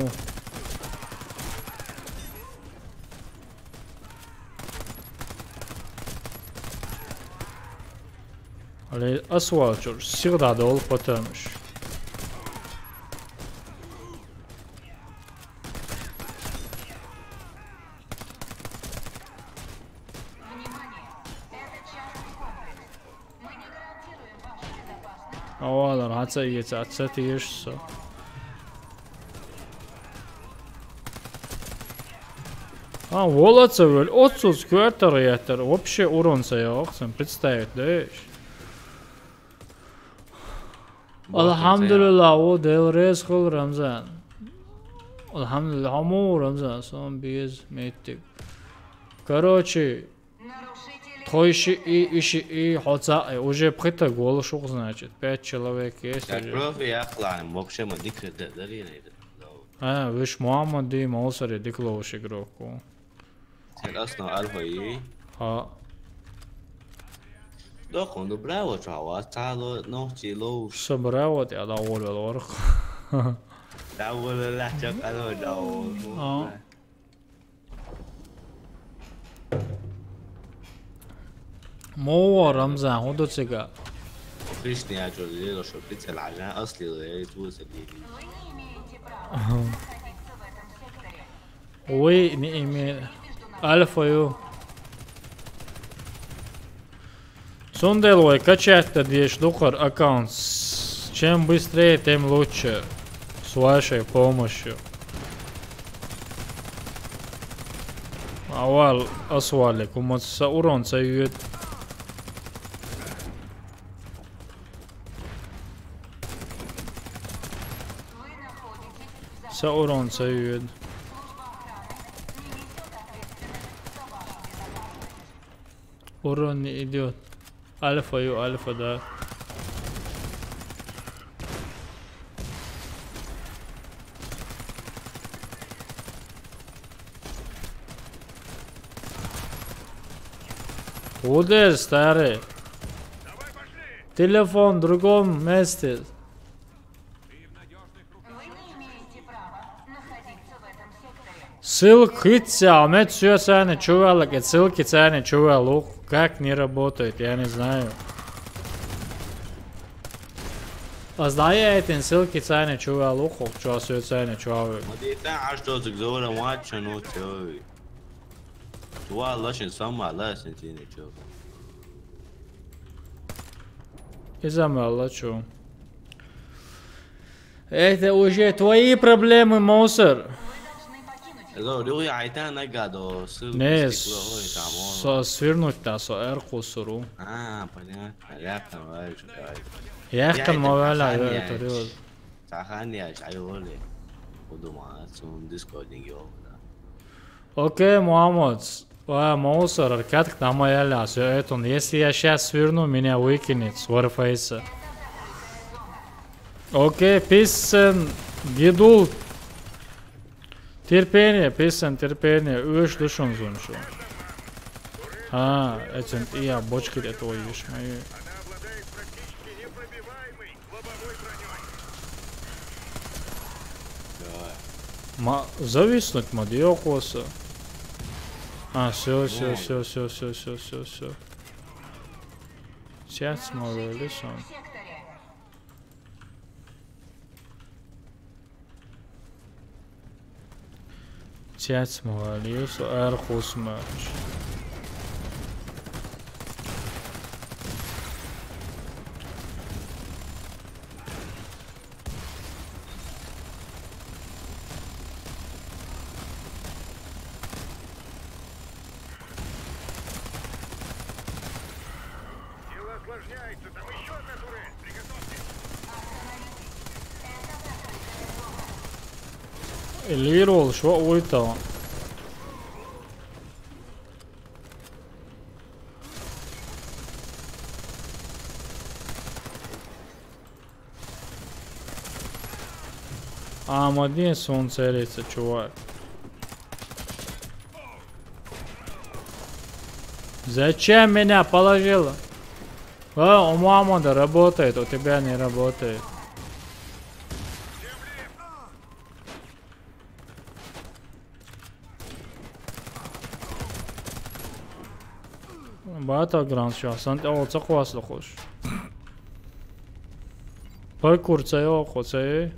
Але асвал чур, сигъда дол потамыш. Авалар, гьаца иеца, гьаца тиешса. А, волаца вел, отсутс квартир ятар, вообще урон са яхсан, представить, да, еш? Алхамдулилла, о, Дел рес хул, Рамзан. Алхамдулилла, гьаму, Рамзан, сон без меттиг. Короче, тхойши и, иши и, хоца, э, уже пхита гол шух, значит, пять человек есть. Так, уже. Профи яхлан, вообще мы дикры д-, дарили. А, виш Муаммад ди, Маусари диклоуш игроку. Сен основ альфа и? Ха. Дохун, ну, браво, чао, а стало, ну, чилоуш. Са браво, ти ада гол вел варх. Да, гол вел, ла, ча, кало, да, гол. А. Мова, Рамзан, худо цига. Пришни я чё, лело, что прицел, а я ослил, я и твой садили. Ага. Ой, не имею. Альфа ю. Сундел вай, качать-то деш дукар аккаунт. Чем быстрее, тем лучше. С вашей помощью. Авал асвалик, умац са урон са юет. Са урон са юет. Урон не идёт. Альфа ю, альфа, да. Куда, старый? Телефон в другом месте. Ссылка хитца, а мет сюсани чувалак, и ссылки цани чувалух. Как не работает, я не знаю. А знаю я эти ссылки цани чувалух, чё сюсани чувалух. Вот и та, а что ты говоришь, мать, ну, чё? Чувал, лошадь сама, лошадь, ты не чё? Изамалла чё? Это уже твои проблемы, мусор. Зо, рюгъя айтан нагадо, сы-, Не, стекло, ой, там, он. Со-, свернуть-то, со эр кусуру. А, понятно. Яхтан вай, чё, давай. Яхтан Яхтан ма валя, Саханьяч. Ё, это рюд. Саханьяч, ай, оли. Удума, сун дискординг, ё, да. Окей, Муаммад. Ва, Маусар, аркадк нама яля, всё это. Если я щас сверну, меня выкинет с Warface. Окей, писсен, гидул. Терпение, писсен, терпение. Уж душун зунчу. А, этим, и я бочки для того ешь, мои. Давай. Ма-, зависнуть ма диокоса. А, всё, всё, Ну. всё, всё, всё, всё, всё, всё. Сейчас мы вылезем. Цяцмугъал юсу ар хъусмач. Дело осложняется, там ещё одна турель. Приготовьтесь. Лирул шо уйта. А, мадин сон целится, чувак. Зачем меня положила? А, у Муаммада работает, у тебя не работает. Battleground чё, сан тя олца хваслы хуш. Паркур цаё, хо цаё.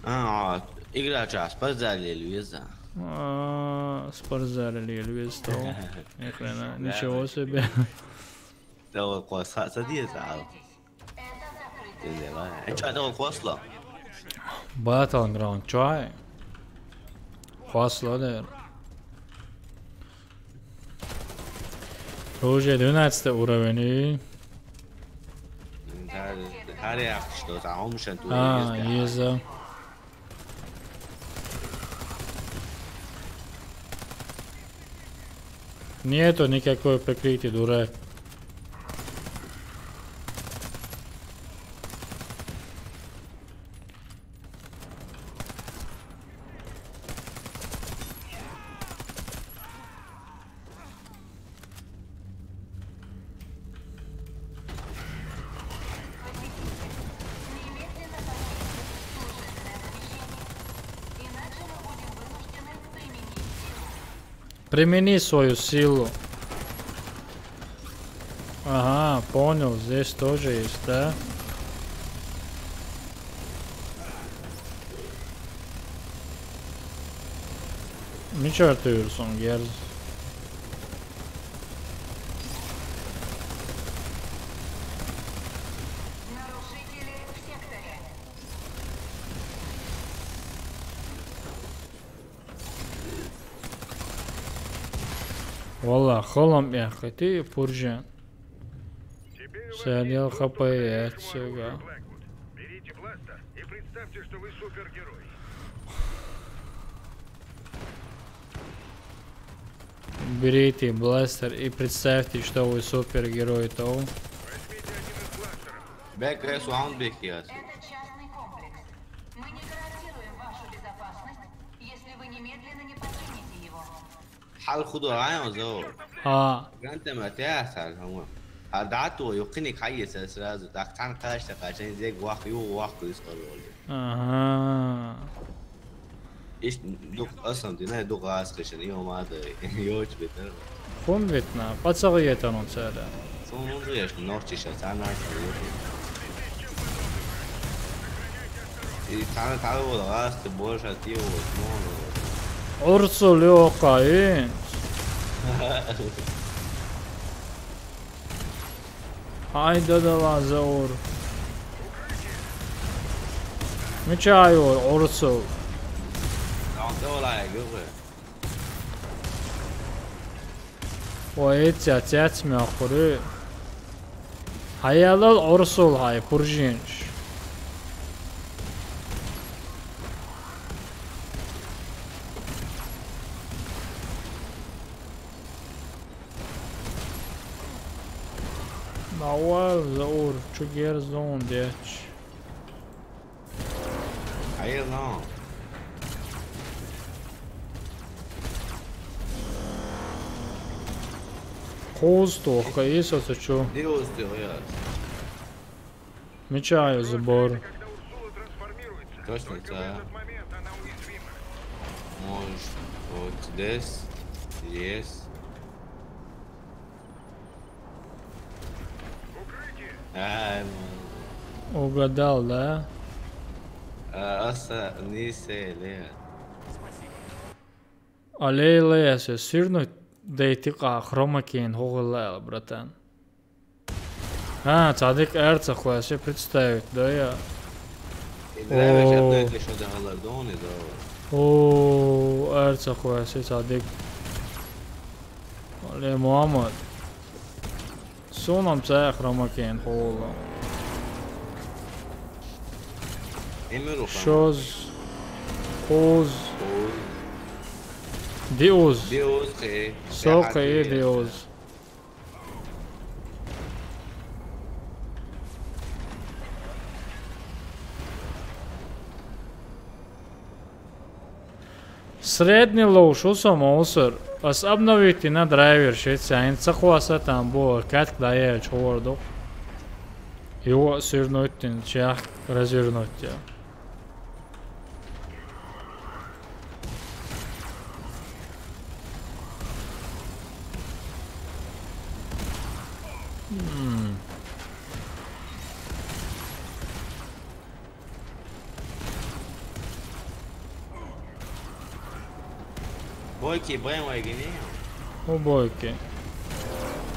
А, игра час, спортзале львеза. А, спортзале львеза. Ни хрена, ничего себе. Да вот, класс, садись, а. Э, чё, это вот хвасло? Battleground, чё? Хвасло, да. Уже двенадцатый уровень. Да, да, что, там, он мешает, А, есть, да. Еза. Нету никакой прикрытия, дурак. Примени свою силу. Ага, понял, здесь тоже есть, да? Мичар ты, Юрсон, герз. Валла, хылым яхыты пуржан. Теперь у вас Садил есть доступ к хапай проекту отсюда. Оружия Blackwood. Берите бластер и представьте, что вы супергерой. Берите бластер и представьте, что вы супергерой, то. Возьмите один из бластеров. Бек, э, суан бек яс. Это частный комплекс. Мы не гарантируем вашу безопасность, если вы немедленно не покинете его. Хал худо айон зо. А. Ганте матя сал хама. Хал дату юкини хайе сразу. Так тан кашта кашен зег вах ю вах куис корол. Ага. Иш дук асам дина дук ас кашен ю мада. Юч бетер. Хум ветна. Пацагы етан он сада. Сон он дуяш норчиша сана сал ю. И тана тана вот раз ты больше от его возможно. Урсул ёкъа, э? Ай, да, да, ла, Заур. Мичай ур, Урсул. А Антон, валай, гугъы. Ой, эця, цяц мякъури. Хьаялал Урсул хьай, пуржинш. Науал Заур, чугер зон деч. Хьаялал. Кузту, каис оцу чу. Диус диу, я. Мечаю забор. Точно, да. Может, вот здесь есть. А, м. Угадал, да? А, аса, не се, ле. Алей, ле, я се, сирну дейти ка хромакин хугъла, братан. А, цадик эрца хуясе представить, да, я? О. О, эрца хуясе цадик. Алей, Мухаммад. Сунам цай хромакин хугъла. Эмир ухам. Шоз. Хуз. Хуз. Диуз. Диуз, хе. Сокъи, диуз. Средний лоу шу сомоусур. Ас обновить на драйвер шеца, айн ца хваса там бу, катк даяль чхуордух. Его свернуть тин, чах развернуть я. М. Бойки, Б М В гини? О, бойки.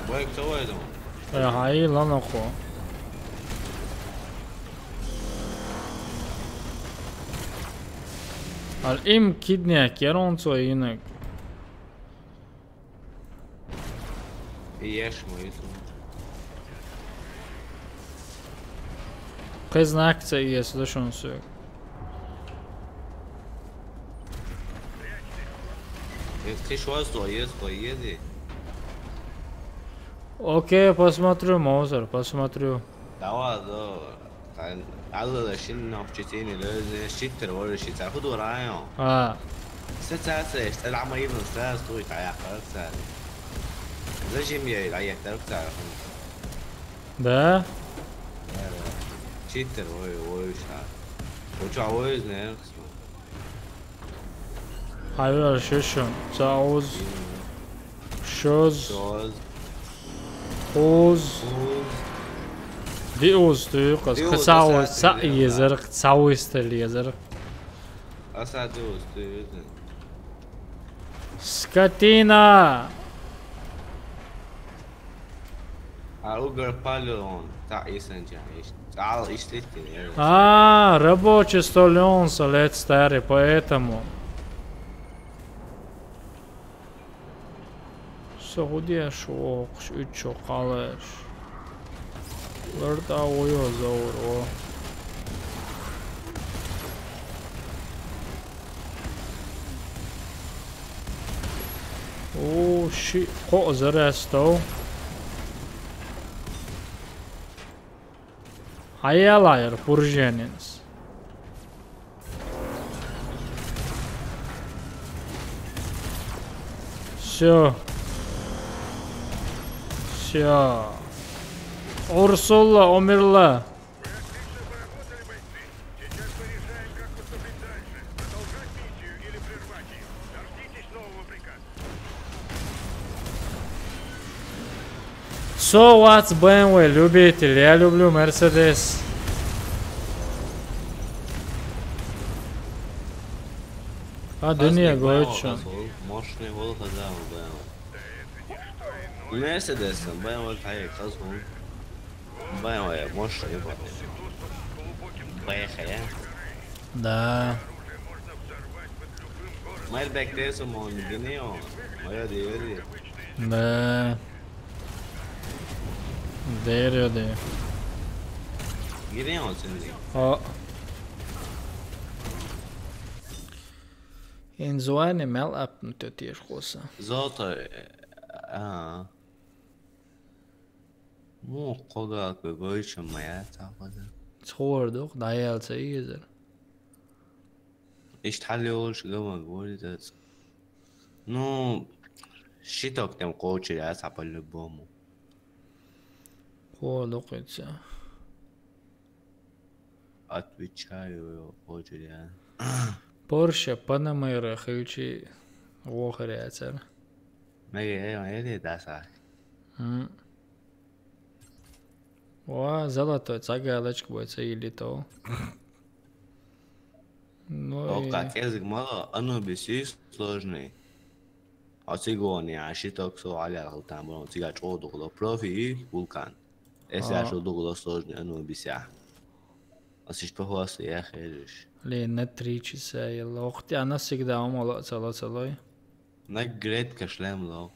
Бойк то ойдум. Э, хай, лан охо. Ал им кидня керон цо инак. Еш мой ису. Кыз на акция ес, да шон су. Если что, то есть, то еди. Окей, посмотрю, Мозер, посмотрю. Давай, давай. Алла шин нохчи тени лезне, шиттер вори шиттер. Худу район. А. Сетсес, эш, лама ивн сес, туй таяк сес. Зачем я аяк так сес? Да? Шиттер вори, вори ша. Уча вори не. Хайвар шишин. Сауз. Шоз. Шоз. Уз. Уз. Ди уз туй, къас. Ди уз, Сауз, аса са ди уз, езер, Сауз тел езер. Аса ди уз туй. Скотина! А угар палеон, та исэн ча, иш-, ал иштит, я. А, рабочий столён, со лет старый, поэтому. Саудия шо, куш учо калаш. Ларда ойо зауро. О, ши, ко зарастал. Аялайр пурженинс. Всё. Всё. Урсула, умерла. Со вац Б М В любитель, я люблю Мерседес. А, да не, Б М В гочо. Мощный гол, да, Б М В. Мерседес, Б М В, тай, каз гол. Б М В, мощный, ебаный. Б Х, я? Да. Mairbek te su mon gini on. Mayo de yeri. Nē. Dēr jau dēr. Gini on sindi. O. In zvaini mel apnu te tieši kosa. Zolta. Ā. Mu koga ke goicha maya ta koda. Tsor doch da yel se izer. Ish tali olsh gama gori das. Ну, щиток там кочи я сапали бому. Ko doch itse. Отвечаю, кочи я. Porsche Panamera hilchi wohre atsar. Mege e eri dasa. М. Ва, золотой цагалочка бой це или то. Ну и Ока кезик мало, оно бисис сложный. А цигони, а щиток со аля там было, цига чодугло, профи и вулкан. Если А. Аж дугло сложный, оно бися. А сиш похвасту я хериш. Ли на три часа и лохти, она всегда умала цала цалой. На гред кашлем лох.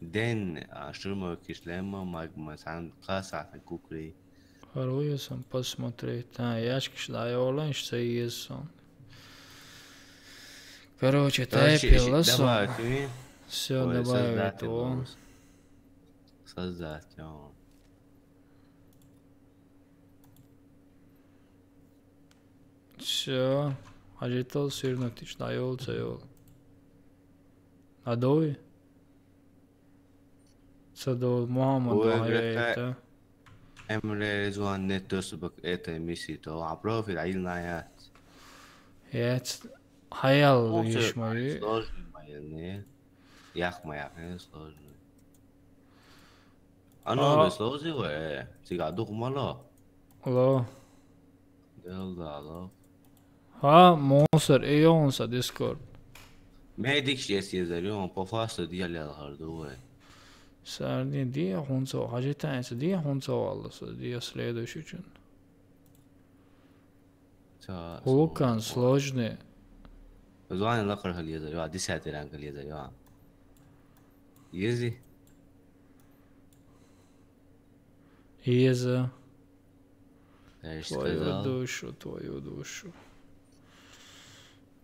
Ден, а штурмовой кишлема, магма сан, каса на кукри. Вторую сам посмотреть. А, яшки шла, я олен, что есть он. Короче, Короче, тайпила сон. Добавить и Все, Ой, добавить создать его. его. Создать, о. Все. Ажитал сырнутич на йол, це йол. А дой? Це до Мухаммада Ой, гаета. Грека. Эмре Резван нет доступа к этой миссии, то а профиль аил на яц. Яц. Хаял Ну, еш всё, мои. Сложный моя, не. Ях моя, не сложный. А. Оно не сложный, э. Цига дух мало. Ло. Дел да, ло. Ха, мусор, и он са Discord. Медик сейчас езарю, он по фасту диале харду, э. Сарни ди хунцо, хажитайса ди хунцо алласа, ди следующий чун. Ца, Вулкан со- сложный. Звани лакар хал езарю, а десятый ранг хал езарю. Ези? Еза. Я же Твою сказал. Душу, твою душу.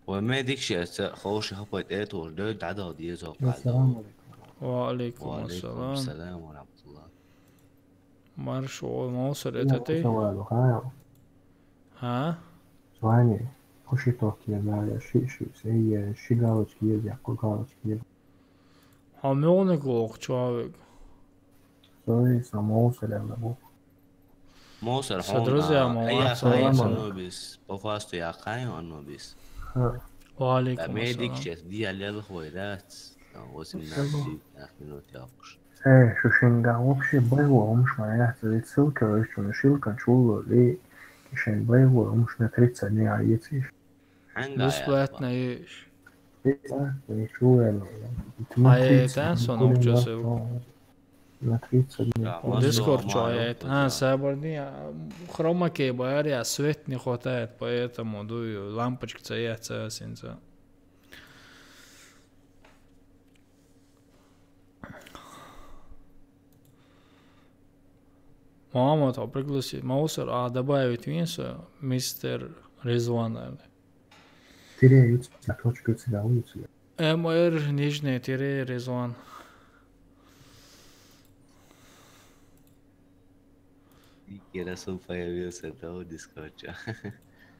Ва медик сейчас, ца, хош хапайт это уж, да, да, да, езо. Ассаламу алейкум. Ва алейкум Ва алейкум ассалам. Ассаламу алейкум ва рахматуллах. Марш, о, мусор, Я это ты? кусаваю, хаял. А? Звани, куши ток я, да, я ши, ши, сей, я ши галочки ез, я ку галочки ез. Хамёнок лох человек. Сой, само уселя на бу. Мусор, Со друзья, ма, я ассаламу хай алейкум. Анубис. По фасту я хай Анубис. Ха. Ва Да, алейкум медик ассалам. сейчас, диале хвой, да. Восемь Ассаламу. минут я куш. Э, шушинга вообще боевой умш моя, это ведь ссылка, вы что, шилка, чуло, ли, кишен боевой умш на тридцать дней, а если Бесплатно ешь. Да, не чуем. А это сон обчёсил. На тридцать дней. Да, Дискорд чё это? А, сабарни, а, хромаке бари, а свет не хватает, поэтому дую лампочка цая, цая синца. Мама то пригласи, Маусер, а добавить винса, мистер Резван, наверное. Тире юц, а точка тебя улицу. М Р, нижнее тире, Резван. Керасыл появился, да, в Дискорде.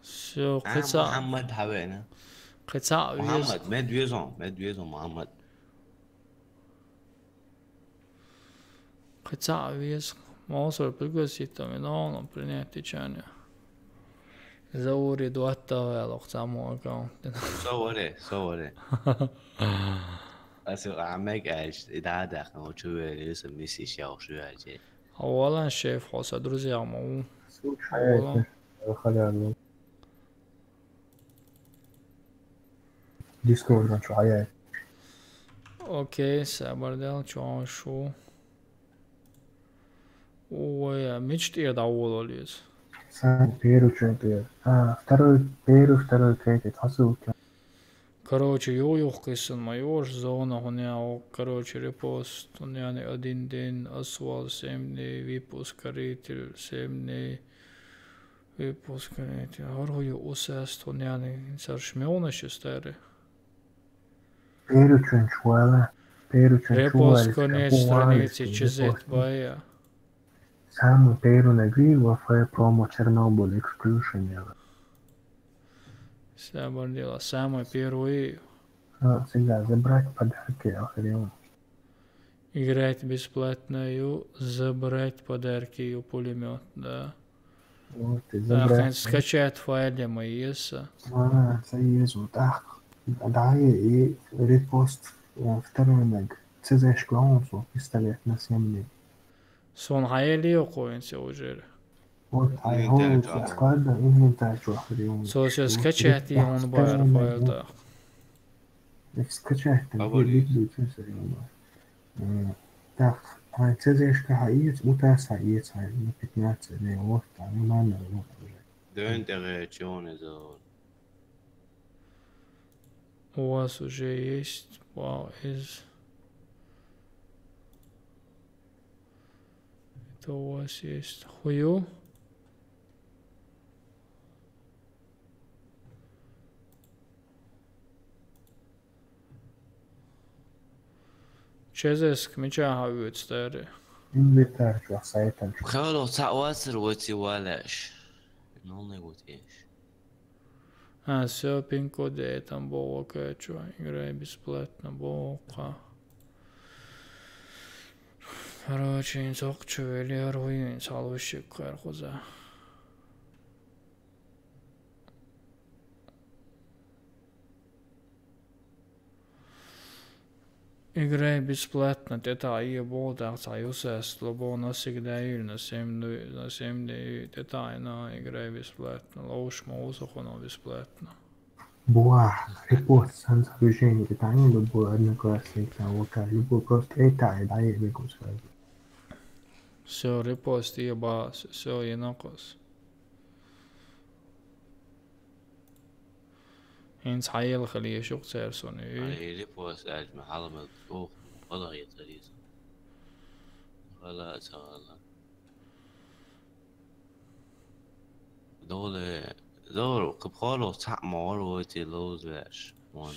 Всё, А, кыца, Мухаммад Хавена. кыца вез, Мухаммад, медвезон, медвезон, Мухаммад. кыца вез. Маусер пригласить там, и он принять течение. Заури дуатта вялох само аккаунт. Со варе, со варе. Асу амек аш, и да, да, ну, чувствую, что миссия ща уж вяжет. А валан шеф хоса, друзья, мау. Слушай, это халяло. Дискорд на чё, а я Окей, сабардал, чё шу. Ой, а мечты я давололиз. сам первый чемпион. А, второй, первый, второй, третий, посылка. Короче, ю юхкисан ма юш зона хуня, короче, репост, хуня не один день, асвал семь дней, вип ускоритель семь дней, вип ускоритель. Гьар ху ю усаст, хуня не сар шмёна шестари. Перучун чуала, перучун Репост чуала, конец буквально страницы чизет репост. Бая. Самый первый нагрев в промо Чернобыль exclusion. Самое дело, самый первый. А, всегда забрать подарки, охренеть. Играть бесплатно, ю, забрать подарки, ю, пулемёт, да. Вот, и Так, забрать. Скачать файлы мы есть. А, це є, вот так. Да, и репост, э, второй наг. Це за шквалом, пистолет на семь дней. Сон хьаелио кхоюнца уже. Вот, ай, инвентарь хо, чуахар. Складда инвентарь чуахар, ё. Со сейчас скачать, и он бар файл, да. Скачать там, где будет, всё равно. Э, так, а ЦЗшка хаец, утас хаец, хай, на пятнадцать, не, вот, там, и мама, вот, уже. Дэн дэгъэ чон изо. У вас уже есть, вау, из Это у вас есть хую. Чезеск мича хавюц тари. Инвентарь чуа, сайтан чуа. Хало ца уасыр уэти валаш. Нолны уэти еш. А, всё, пин-код я там бо, окей, чё, играй бесплатно, бо, ка. Короче, ин сокчу вели, ар хуин салушик, кар хуза. Играй бесплатно, тета ие болдах, ца юсес, лобо навсегда юль, на семь ду-, на семь дней, тета ина, играй бесплатно, лоуш моусу хуно бесплатно. Буа, репост, сан сообщение, тета ина, любой одноклассник, там, вот так, любой просто, это, да, я бегу сразу. Всё, репост, ие бас, всё, ие накос. Инц хьаел хали ешук церсони. Ай, репост, аж ма хьаламал, ох, вала я цариз. Вала, ца вала. Доле, дор, кып холо, ца мор, уйти лоуз веш.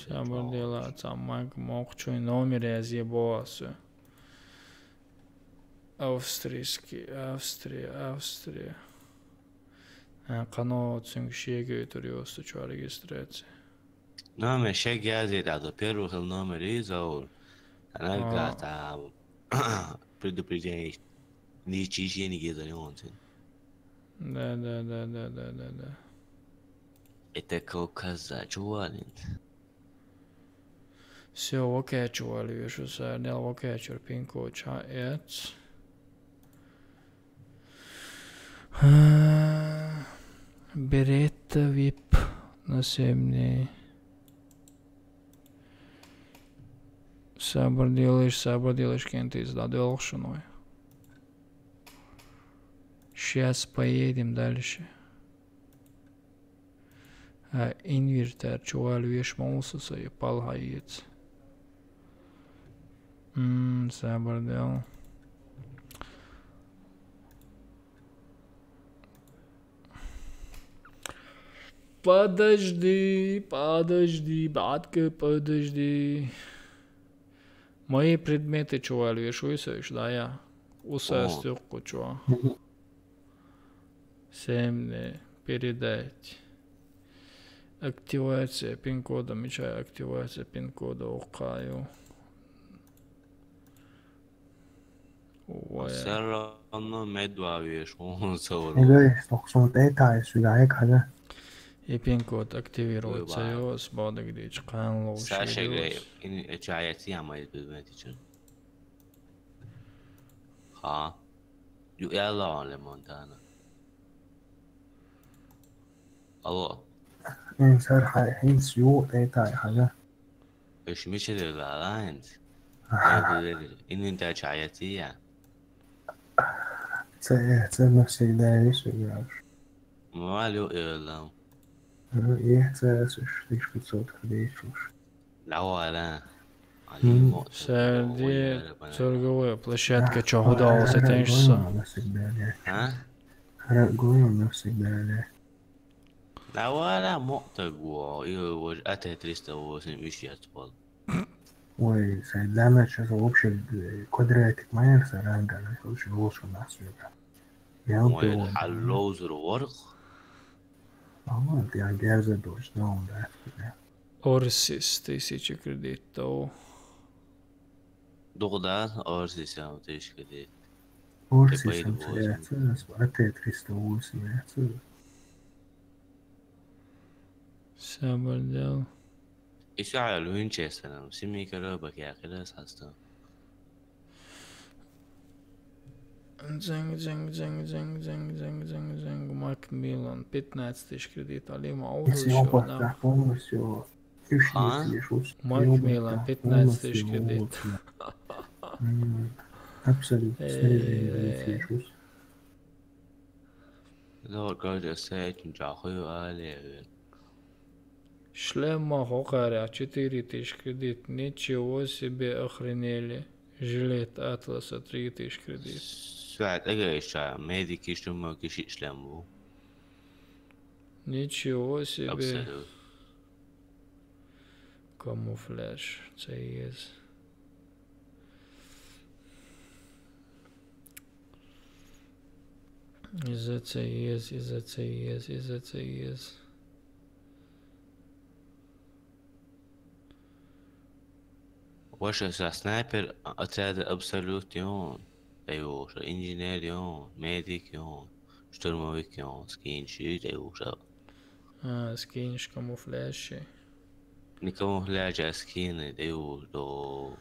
Сабыр дела, ца маг мокчуй номер я зе боасы. Австрийский, Австрия, Австрия. А, кано цюнг шеге туриосу чуа регистрация. Номер шеге зе да, до первых номер из аур. Она А. Гата предупреждение. Ни чиши ни геза не он цин. Да, да, да, да, да, да, да. Это кавказа чуалин. Всё, окей, чували, вижу, сарнел, окей, чурпинку, ча, эц. А, Беретта вип на семь дней. Сабыр делаешь, сабыр делаешь, кентиз да делшиной. Щас поедем дальше. А, инвертарь, чувал веш мауса сай, пал хаец. М, сабыр дел. Подожди, подожди, батька, подожди. Мои предметы чувал веш уйсаешь, да, я? Уса О. Стюк кучуа. Мгм. Семь дней. Передать. Активация пин-кода. Мечай активация пин-кода. Окаю. Ой. Всё равно медвавеш, он сору. Эгоист, охсон тетаи сюда, экада. И пин-код активируется, Ой, ва. Ёс, бодагдич, кан лоу Саша шерёс. Грей, ин, э, чаяти, ама из предмети чё? Ха. Ю, я ла, ле Монтана. Алло. Ин сар хай, ин сю, тетаи, хага. Эш мичи де ла, ла, ин. Аха. Ин, ин, ин, да, чаяти, я. Це, це навсегда, если играешь. Мало, э, ла. Ну, и це, слушай, тысяча пятьсот ходишь, слушай. Давай, да. Али, м, мо-, сарди, ой, торговая площадка, чё, худо, вот это ж всё. А? Хара гоем навсегда. Давай, да, мо-, так, во, и вот это триста восемь ещё отпал. Ой, сай, да, она сейчас вообще, э, квадратик моя саранда, она вообще лучше у нас, ёпта. Я вот. Ой, его, да. Алло, взрыв. А вот, я герза дождь, да, он, да, да. Орсис, тысяча кредитов. Догда, Орсис, а, вот тысяча кредит. Орсис, типа, там, это восемь. Яйца, а Т триста восемь, яйца. Всё, бордел. Ещё Винчестер, семейка рыбок, я когда состав. Зинг, зинг, зинг, зинг, зинг, зинг, зинг, зинг. Макмиллан, пятнадцать тысяч кредит. Али ма, если он ещё, да, полностью, полностью, а? Макмиллан, пятнадцать тысяч кредит. Полностью, вот, да. М, абсолютно. Э, снижение, если. Зор, кажется, с этим чахую, а, левый. Шлема хохаря, четыре тысячи кредит. Ничего себе, охренели. Жилет Атласа, три тысячи кредит. Свет, ага, ещё медики, что мы киши шлему. Ничего себе. Абсолют. Камуфляж, це є. І за це є, і за це є, і за це є. Ваша за снайпер, а, отряд Абсолют, йо. Та йо, що інженер, йо, медик, йо, штурмовик, йо, скін, щит, та йо, що. А, скін, камуфляж ще. Не камуфляж, а скины, та йо, до,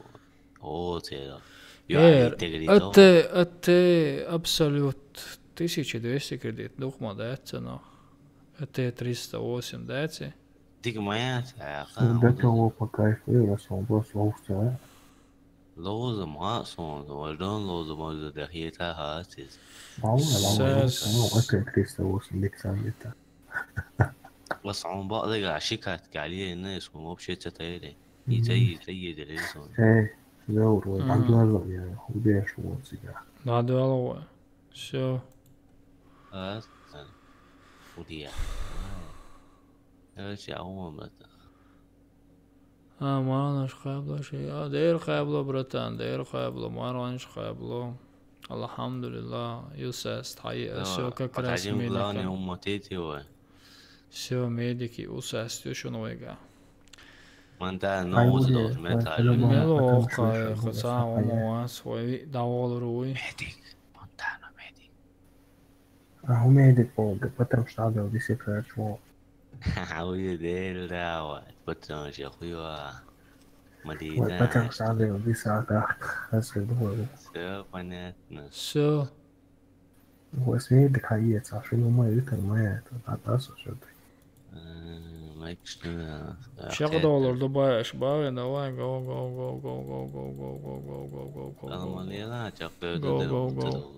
о, це, да. Йо, е, а ти, а ти Абсолют тисяча двісті кредит, дух ма, да, це, ну. А ти триста восемь, да, це? Дик моя, це, а, ну, до того по кайфу, я сам просто устал. Лоза, ма, сон, важдан лоза, ма, да, да, хи, та, ха, тиз. Вау, вау, вау, сес. Ну, это триста восемь, Александр, это. Бас он ба, да, га, шикат, галия, не, сон вообще, це, та, или. И, та, и, та, и, да, или, сон. Э, я вот, вот, ага. Там глаза, я, убежу вот себя. Да, да, ло. Всё. А, а. Удия. Короче, а он, братан. А, Марванш хайбло, ши. А, дер хайбло, братан, дер хайбло, Марванш хайбло. Алхамдулиллах, юсес, тхай, да, всё как раз, подожди, медики. Главное, уммотить его. Всё, медики, усес, тю шо новега. Манда, но, ай, вот, да, вот, мета, ай, мело, потому что хай, ещё хаса, было, умуас, хай, давол руй. Медик, Монтана, медик. А, умеет полга, потому что надо десять раз чего. Ха-ха, уйдёл, да, вот, потому что хуёво. Мадина. Вот, потому что надо десять раз, раз, раз, раз. Всё понятно. Всё. Восьми дыхается, а что не умеет, это моя, это, а, да, слушай, ты. Э, Майк, что, да, шесть доллар добавишь, баве, давай, go, go, go. Алмалена, чакты, go, go, go.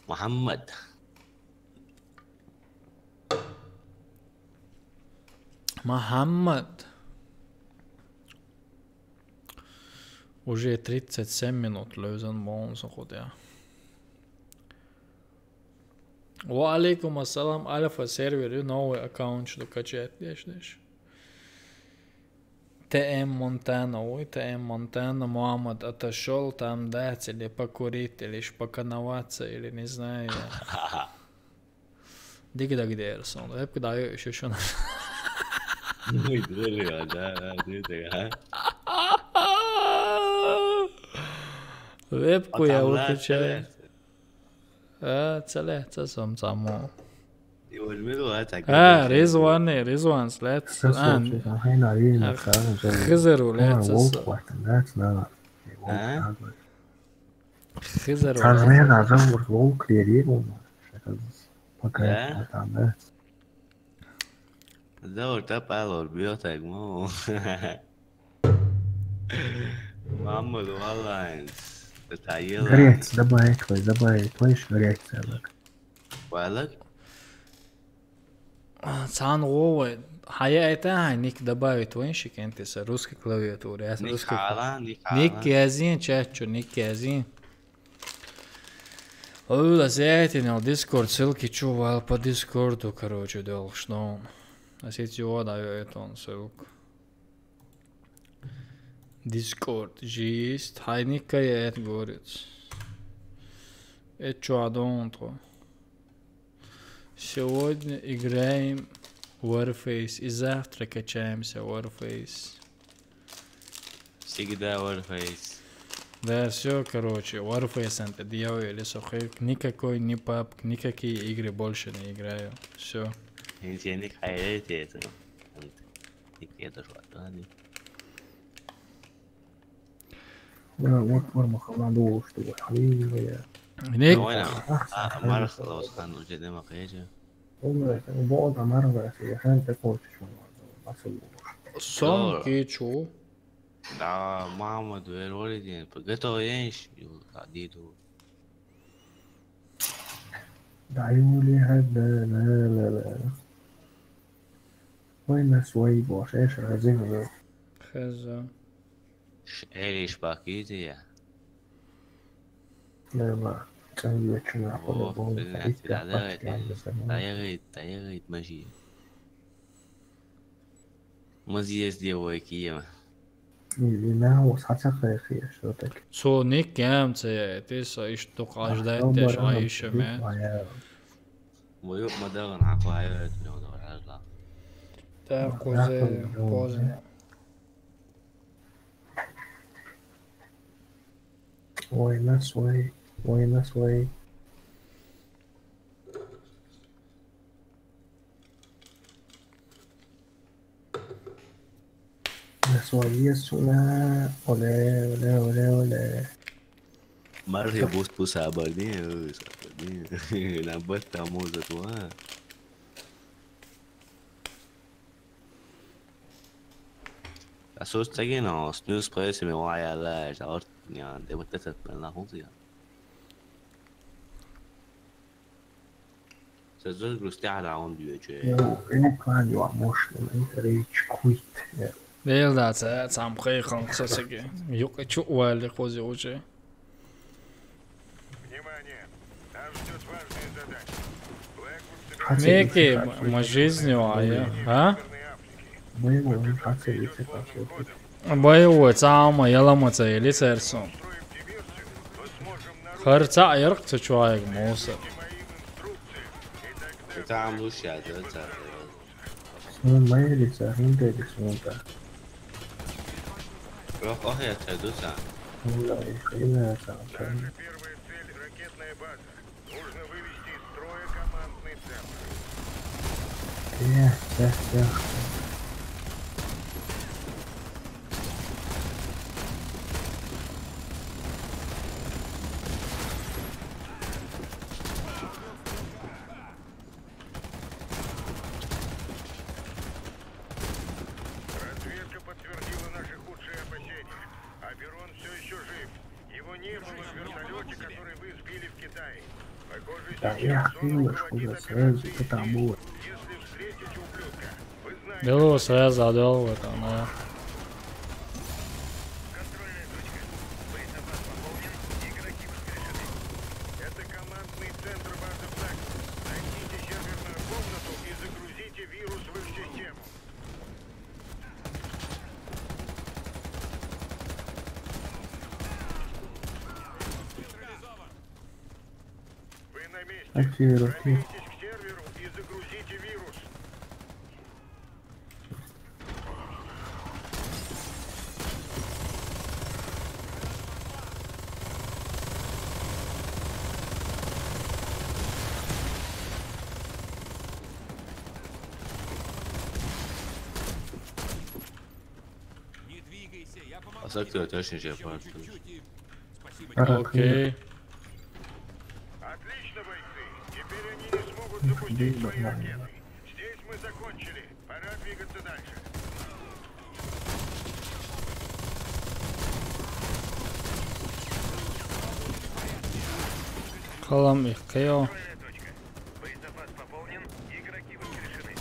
Мухаммад. Мухаммад. Уже тридцать семь минут лёзан болмаса хотя. Ва алейкум ассалам, Альфа сервер, новый аккаунт, что качать, деш, деш. Т М Монтана, ой, Т М Монтана, Мухаммад отошёл, там дать или покурить, или ж поконоваться, или не знаю я. Диги-даги дерсон, вебку даю ещё, ещё. Ну и дуры, а, да, да, да, да, а. Вебку я выключаю. А, целе, це сам само. А, Ризван, Ризван, след. А, Хизеру, лед, це. Хизеру, лед, це. Заур, тап алор, биё так, мо. Мамма, валлайн. Это ела. Горец, добавить твой, добавить твой, ещё горец, так. Балык? Цхьана гӀо вай. Хьаяйта хьай ник добавить вайн ши кӀентий са русский клавиатура. Яс Ник русский кла-, хьала, ник ник хьала. Язйин чат чу, ник язйин. Ой, ла зятин ал Discord ссылки чу вал по Дискорду, короче, делхш дон. А сеть его даю эту ссылку. Discord же есть. Хьай ник кая эт горец. Эт чу адон то. Сегодня играем Warface и завтра качаемся Warface. Всегда Warface. Да, всё, короче, Warface-ан-то дьявол или сухой. Никакой ни пабг, никакие игры больше не играю. Всё. Интенник хайрет это. Ник это ж ладно. Ура, вот форма халандуш, что вот, аллилуйя. Ник. Ну, война. Ах, А, ах, Марх ах. Лаускан уже не макаеже. Умре, Бога Марх, я ханта кочиш, мама, басу. Сом Здорово. Кичу. Да, мама, дверь вроде день. Готовеньш, ю, а, диду. Да, ю, ли, ха, да, да, да, да. Война свои, боже, я ж разыгрываю. Хеза. Ш-, Эриш Бакидия. Нема, цари вечуна О, по-любому блин, садись, да, да, пачки да, андерсен. Да, я говорит, да, я говорит, мажи. Мазиес девой киема. И, и на, у саца хайхи, что так. Цо ник кем це, ты са иш тук А, аж дай что теш баран, айше ме. Моё мадаган аквайо это не удовольствие. Так, Да, кузе, да, поздно. Ой, на свой, ой, на свой. На свой, Иисуса. Оле, оле, оле, оле. Мархи бус бус абарди, ой, абарди. На бат тамоза туа. Асос тагин ос, нюс пресс ми вая лаж, орт, я, де вот этот пен на хунзия. Сазой грустя раун дюече. Ну, я не планю, а может, на рейдж квит. Бел да, ца, цам хай хан ксасаге. Юк, чу уали кози уже. Внимание! Нас ждет важная задача. Блэквуд собирается Меки, м-, мы жизнью, а я, а? Боевой, он как-то видите, как вот. Боевой, цама, ялама ца, или церсу. Харца ярк ца чуайг муса. Там лучше, да, да. Ну, моя лица, ну, да, лица, ну, да. Рох, ох, я тебя дуса. Ну, да, и хрена там, там. Первая цель, ракетная база. Нужно вывести из строя командный центр. Э, да, да. Разведка подтвердила наши худшие опасения. Аперон всё ещё жив. Его не было в вертолёте, который вы сбили в Китае. Похоже, Да, сейчас я он охренел, руководит что за сразу операцией это там было. Если встретите ублюдка, вы знаете, Белого связа отдал в этом, да. Контрольная точка. Боезапас пополнен. Игроки воскрешены. Это командный центр базы Блэк. Найдите серверную комнату и загрузите вирус в их систему. Вы на месте. Окей, окей. Пробейтесь к серверу и загрузите вирус. Не двигайся, я помогу. А так тебе точно тебе поможет. Окей. Отлично, бойцы. Теперь они не смогут запустить свои ракеты. Здесь мы закончили. Пора двигаться дальше. Калам их кайо. Контрольная точка. Боезапас пополнен. Игроки воскрешены.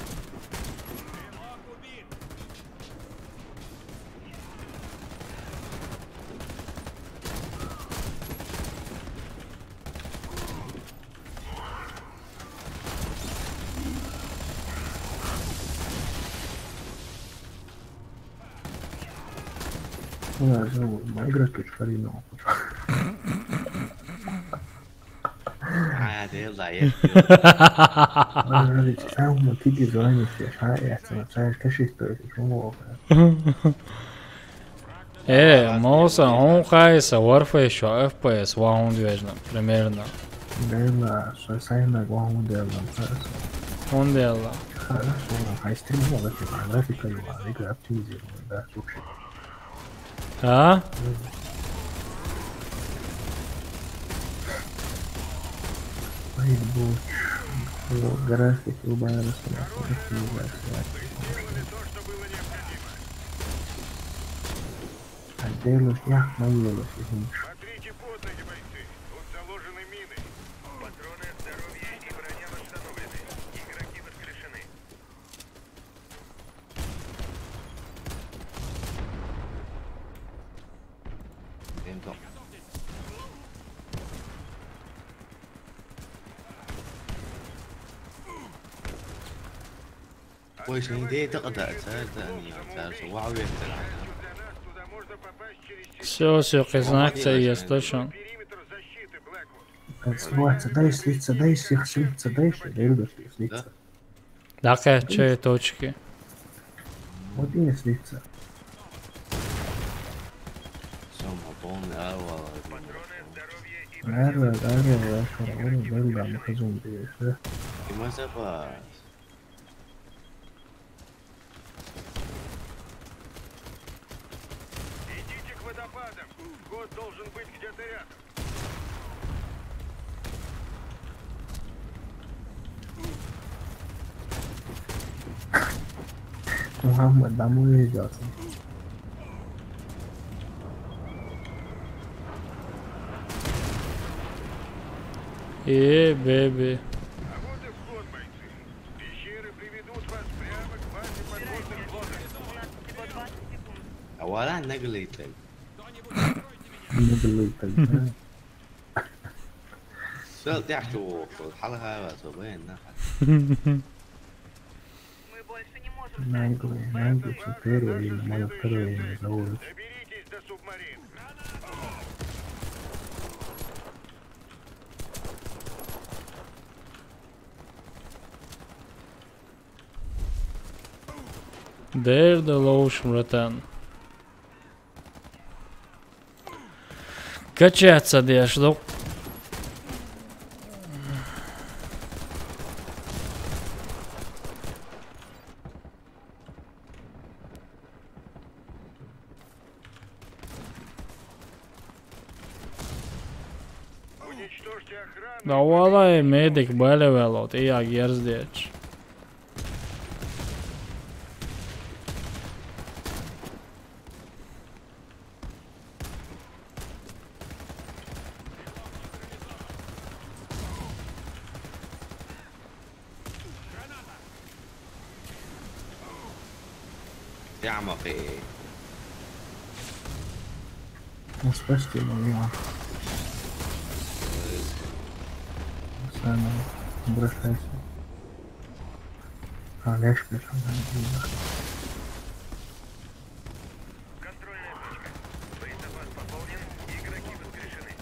Ой, ну, мои игры тут шарину. А, да, да, я. Ой, смотри, там вот ты звонишь, а я смотрю, каши стоит, что много. Э, Моса, он хайса, Warface, что F P S, ва хӀунда вежна, примерно. Да, да, что сайна, ва хӀунда вежна, хорошо. ХӀунда вежна. Хорошо, а стрим, ну, это графика, игра оптимизирована, да, слушай. А? Ай, боже. График, любая расстановка, оптимизация. А дело, я мои лошади. Смотрите под ноги, бойцы. Тут заложены мины. Патроны, здоровье и броня восстановлены. Игроки воскрешены. Дентал. Ой, что не дает, так да, да, да, не, да, что, вау, я это. Всё, всё, признак, я слышал. Слиться, дай слиться, дай всех слиться, дай всех, дай, ребят, слиться. Да? Да, какие точки? Вот и не слиться. Всё, мы полный, а, вала. Ара, ара, ара, ара, ара, ара, мы хозяин, да. И мы запас. Идите к водопадам. Вход должен быть где-то рядом. Мухаммад, домой везёт. Э, бэби. А вот и вход, бойцы. Пещеры приведут вас прямо к базе подводных лодок. А вала нагылайтын. Нагылайтын, да? Всё, ты что, хала хава, всё, блин, нахуй. Мы больше не можем ждать. Нагыл, нагыл, всё, первое имя, моё второе имя, зовут. Доберитесь до субмарин. Дерда лоушен ратан. Качаться деш, док. Уничтожьте охрану. Да валай, медик бэлэ вэло, ты я герздеч. Siamo qui. Ну, спасти его, Дима. Сами обращайся. А, Лешка, что там? Контрольная точка. Боезапас пополнен. Игроки воскрешены.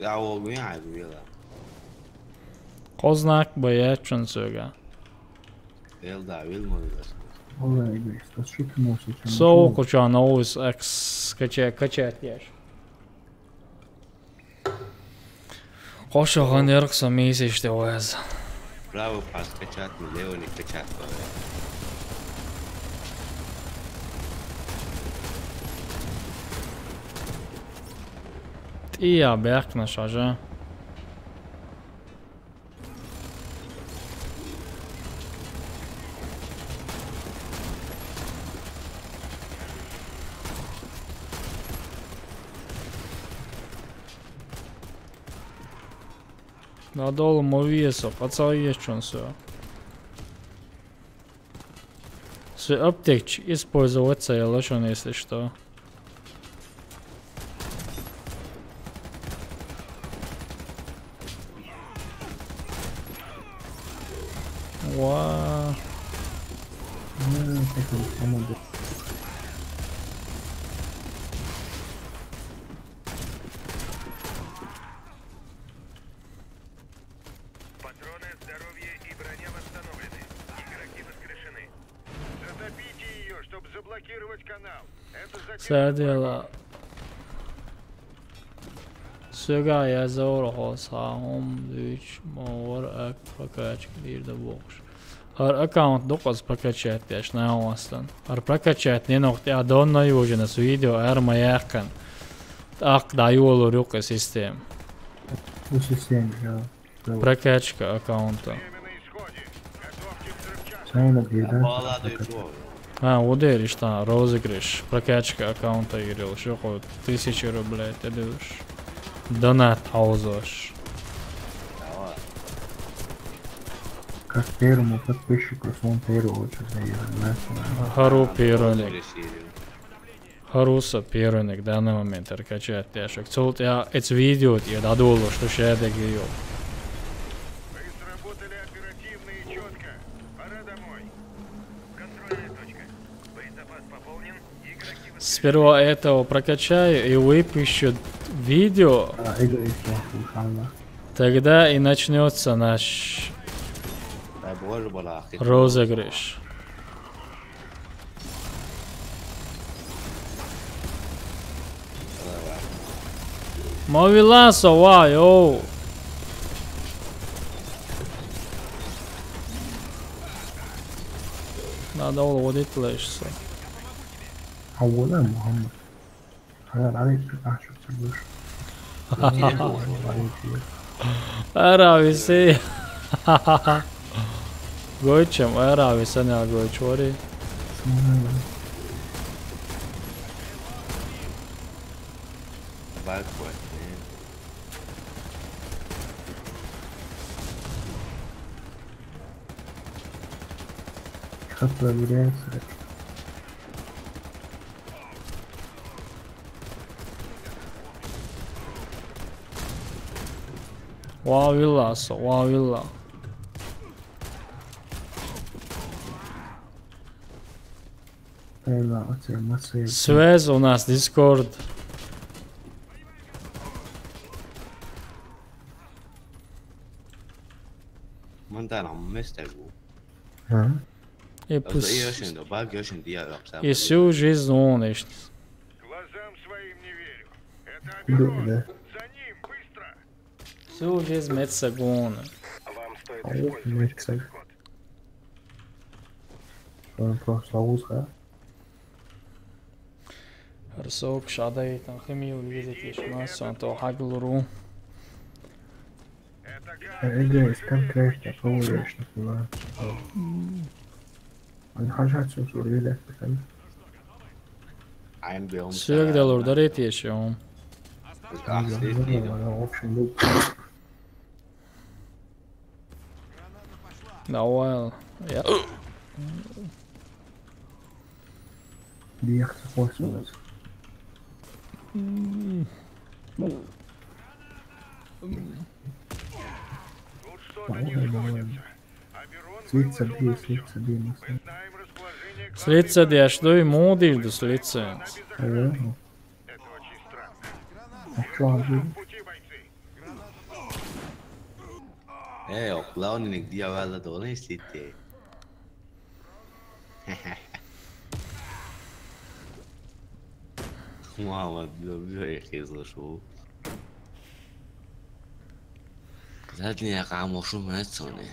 Я его огонь, а, это было. Хознак боец чунсуга. Элда, вил мой. Олай, бес, тас шут мосу чан. Соу кучан оус экс кача-, качать яш. Хошо хан яркса мисиште ояз. Право пас качать, лево не качать. Тия бяхна шажа. Надолу мовиесо, пацал ечунсо. Всё, аптечки использовать целошен, если что. Уа. Патроны, здоровье и броня восстановлены. Игроки воскрешены. Затопите её, чтоб заблокировать канал. Это затем... Sēdēlā. Sugā jāzauro hosā hom dūč mor ek prokāčka dīrda bokš. Ar account dokas prokāčētēš nāvastan. Ar prokāčēt nenokti adon na jūžinas video ērma jākan. Ak, da jolu rūkas sistēma. Prokāčka accounta. Sāna dīrda. А, удериш tā, розыгрыш. Прокачка аккаунта ir jau šoko тысячи рублей, te duš. Донат auzош. Как первому подписчику сумма первого часа я знаю. Хару первенник. Харуса первенник данный момент прокачать тяжек. Цолт я эц видео, я дадоло, что шедег её. Вы сработали оперативно и чётко. Пора домой. Контрольная точка. Боезапас пополнен. Игроки... Сперва этого прокачаю и выпущу видео. А, это ещё, слушай, да. Тогда и начнётся наш розыгрыш. Мавиласа, вай, оу. Надо было водить лишь. А вот, да, Мухаммад. Ара, ара, иши, а, шо ты будешь? Ара, виси. Гойчем, ара, виси, не, гойч, вари. Мгм. Как проверяется это? Уа вилла, со, уа вилла. Эла, оце, маце. Связь у нас, Discord. Монтана, мистер Ву. А? И пусть... И всю жизнь он ищет. Глазам своим не верю. Это Аберон. Да, да. За ним, быстро! Всю жизнь меца гона. Вам стоит использовать этот код. Он просто узко. Рсок шадай, там химию видите, что у нас он то хаглуру. Эго из конкретно, кого я ещё не понимаю. Они хотят всё, всё, ребят, пока. Сюрк да лурдар этеше он. В общем, ну. Да, уайл. Я. Диехать пользоваться. Слиться, бей, слиться, бей, слиться. Слиться, я что и мудил до слиться. Ага. А чё, Андрей? Эй, оклауниник, диа вала долин слиться. Мама, я их излошел. Задняя камошу мецони.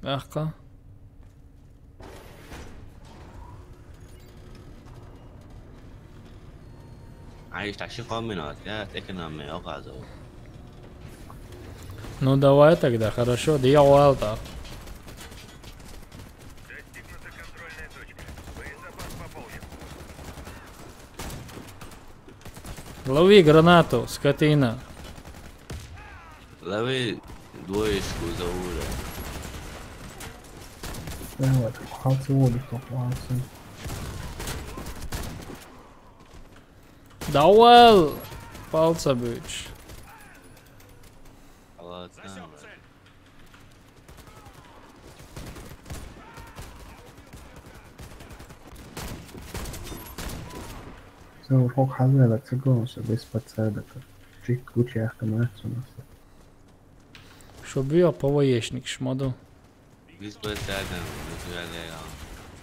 Ахка. Ай, так что комбинат, я так и на меня оказывал. Ну давай тогда, хорошо, да я уайл так. Лови гранату, скотина. Лови двоечку за ура. Давай, хьалца воли, топ, хьалца. Давай! Палца бич. Ладно. Сен хок хьалла ца гонса, без подсадок. Чик гучи ахта мацунаса. Шо бия ПВЕшник шмадо. Без подсадок, без подсадок.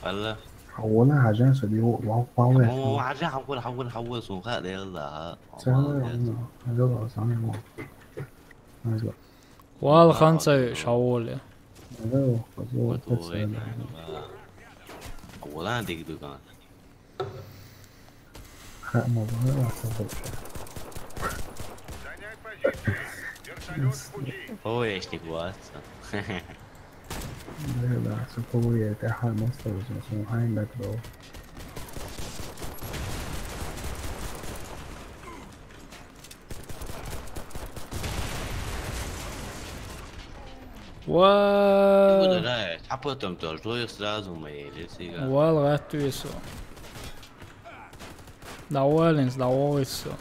Алла. Хавона хажан саби, ва, ва, ва, ва. О, хажан, хавон, хавон, хавон, сун ха, де, Алла. Ца, молодец. Алла, Алла, сами, ва. Алла. Вал ханца шаволе. Алла, Алла, Алла. Вала дик дуган. Ха, ма, ва, ва, ва. Занять позиции. Вертолёт в пути. О, я ж не плачу. Да, да, сухого я, это ха, монстр, сухой, ха, да, бро. Ва- Буду, да, а потом тоже, то есть сразу мы еле сига. Вал гатту исо. Давалинс, давал исо.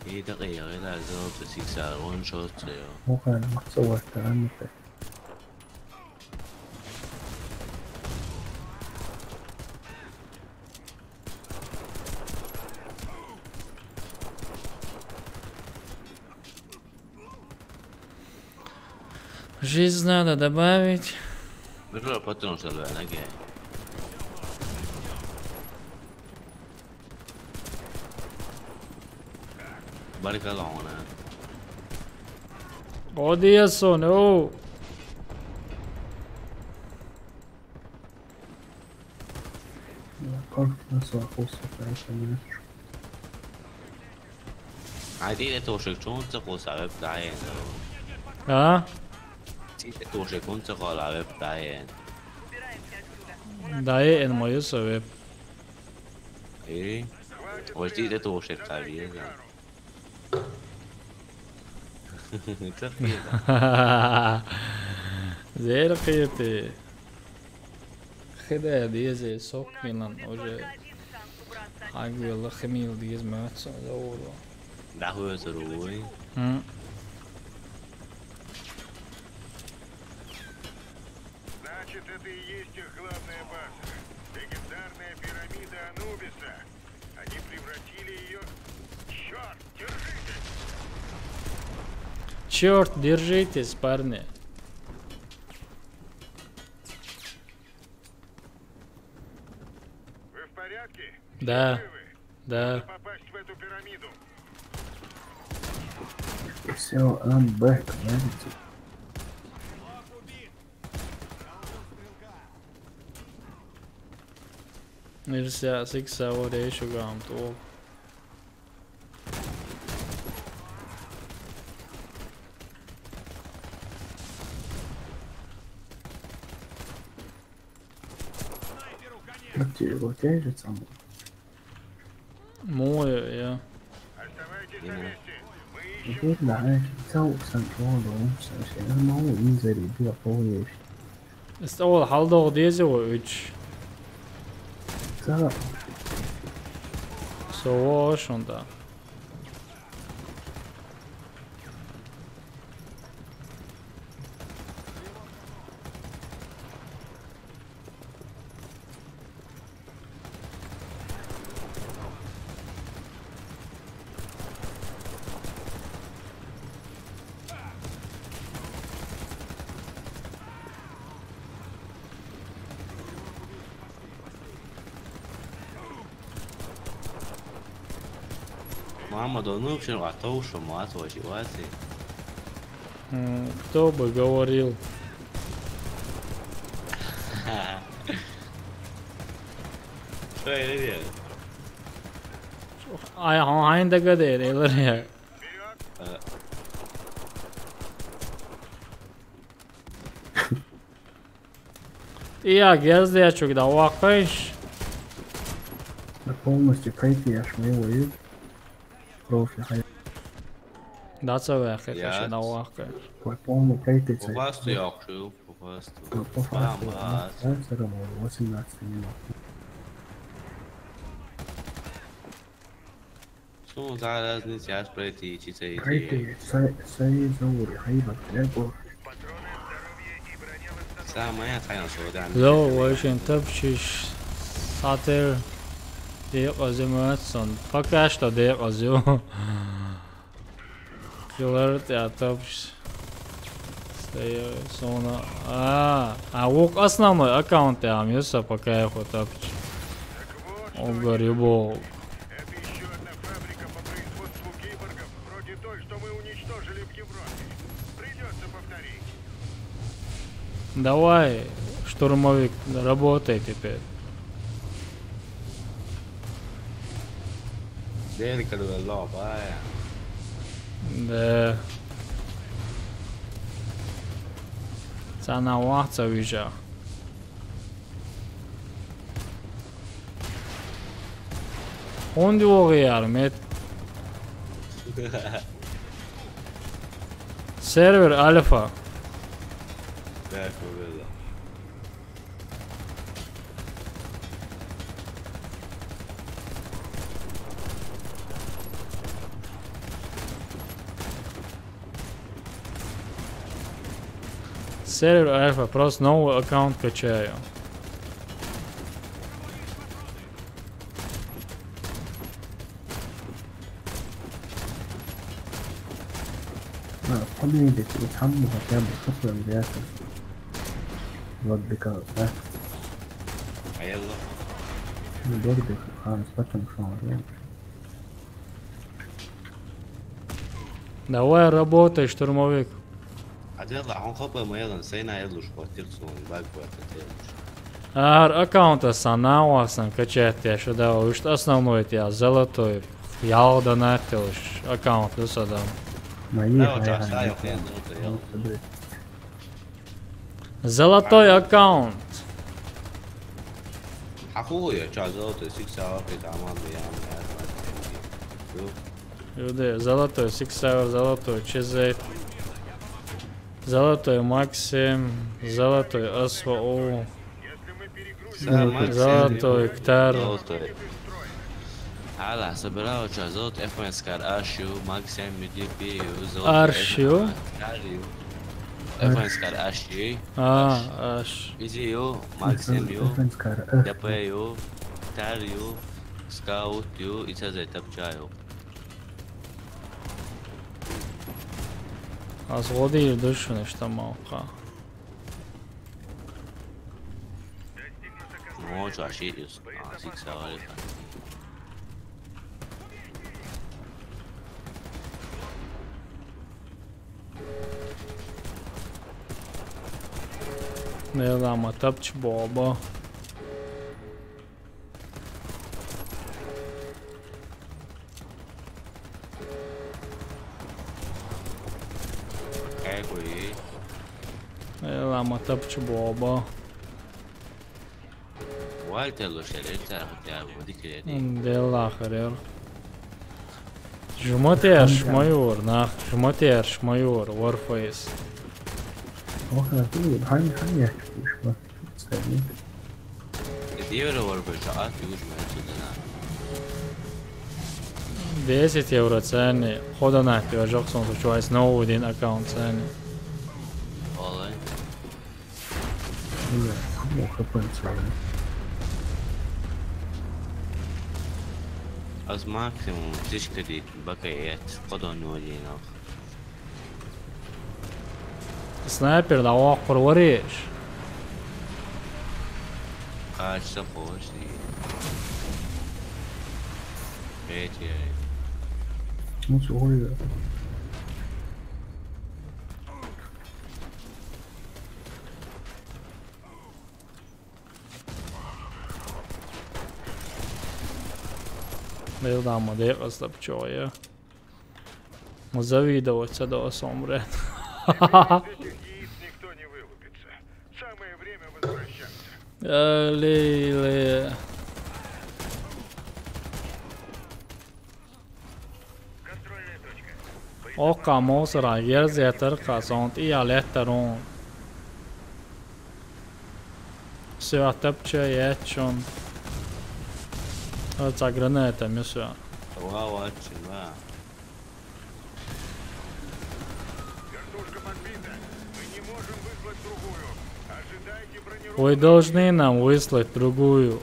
Ида къегъила зор сиксар он шот зео. Мухана махсовар тарамите. Жизнь надо добавить. Бро, потом что, да, на гей. Барикалла, она. Одиасо, ну. Как нас охуса, конечно, не. Ай, ти это уже чон ца коса веб даен. А? Ти это уже кон ца кола веб даен. Даен моё совеб. Э? Ой, ти это уже кавье, да. Зер кыты. Хида деза, сок милан уже. Агвела хмил дез мацо зауру. Да хуя заруй. М. Значит, это и есть их главная база. Легендарная пирамида Анубиса. Они превратили её. Чёрт, держитесь! Чёрт, держитесь, парни. Вы в порядке? Да. Живы? Да. Нужно попасть в эту пирамиду. Всё, I'm back, знаете. Нельзя, сикса, вот я ещё гам, то. Как тебе его тяжет сам? Мой, я. Оставайтесь на месте. Мы ищем. Здесь, да, это целый центр, да, он всё, всё, это мало, не заряди, а полный. Эс ол халдогъу деза о уьч. За. Со о шунда. Мама, да ну, в общем, а то уж, а то уж, а то уж. М, кто бы говорил? Что, я не верю. Ай, ай, ай, да гадай, да, да. Э. Я гезде я чук да вакыш. Да полностью пройти, аж мы его и. Профи, хай. Да, ца вяхе, я хаши на вахка. По-моему, пять тридцать. Попасть я хочу, попасть. Ну, по факту, да, всё равно восемнадцать минут. Су за разница, я пройти, чи ца идти. Пройти, са-, са и заури, хайба, я бо. Самая хайна содан. Ло, вайшин тапчиш сатер. Декъазиматсон. Пока что декъазиу. Киллер тя тапчиш. Стоя, сона. А, а вок основной аккаунт я ам юса пока я хо тапчиш. Огар юбо. Это ещё одна фабрика по производству киборгов, вроде той, что мы уничтожили в Европе. Придётся повторить. Давай, штурмовик, работай теперь. Дерка ло, ло, бая. Да. Цана вахца вижа. Онди вогъяр, мет. Сервер альфа. Да, победа. Сервер альфа, просто новый аккаунт качаю. А, подвиньте, вот сам не хотя бы, что прям реально. Вот бекал, да? А я лох. Ну, добре, а, с патом шо, да? Давай работай, штурмовик. Адела, он хопа мэлэн, сайна элуш, хватил сон, баг хватил элуш. Ар аккаунта санава сан качать я шо да, уж основной тя, золотой. Ял донатил уж аккаунт лю садам. Мои, да, вот мои, так, мои, да, мои. Вот, смотри. Золотой аккаунт. Ахуя, чё, золотой, сикса, окей, там, ладно, я, я, я, я. Юде, золотой, сикса, золотой, чизет. Золотой, Максим, золотой, СВО. Золотой, Ктар. Золотой. Ала, собирал, чё, золотой, ФНСК, Аршиу, Максим, МДП, золотой, Аршиу? Ктарю. ФНСК, Арши. А, Арш. Изиу, Максимю, ФНСК, Арш. ДП-ю, Ктарю, Скаутю, и ца зэ тапчаю. Аз воды и дышны, что маука. Моча шиис. А, сикса вали. Не знаю, тапч боба. Э, лама тапчу боба. Вальтер лошадь, это хотя бы дикрет. М, делла херер. Жматер шмайор, нах, жматер шмайор, Warface. Ох, а ты, хани, хани, я чё, что? Скажи. Евро вор быча, а ты уж моя сюда на. Десять евро цены. Хода на, ты важок сон, что снова один аккаунт цены. Олай. Бля, ну, хп цены. Аз максимум, птичка дит, бакает, хода нолинов. Снайпер, да, о, курвариш. Качса хош, и. Эти, ай. Ну, чего я? Дел дама, дел, остап, чё я? Завидовать, да, сомре. Из этих яиц никто не вылупится. Самое время возвращаться. Э, ле, ле. Контрольная точка. Оккха мусора герзетар кха сон тӀе я леттар он. Всё, тапча ячун. А, ца граната, мисё. Ва, ва, чи, ва. Вертушка подбита. Мы не можем выслать другую. Ожидайте бронированную. Вы должны нам выслать другую.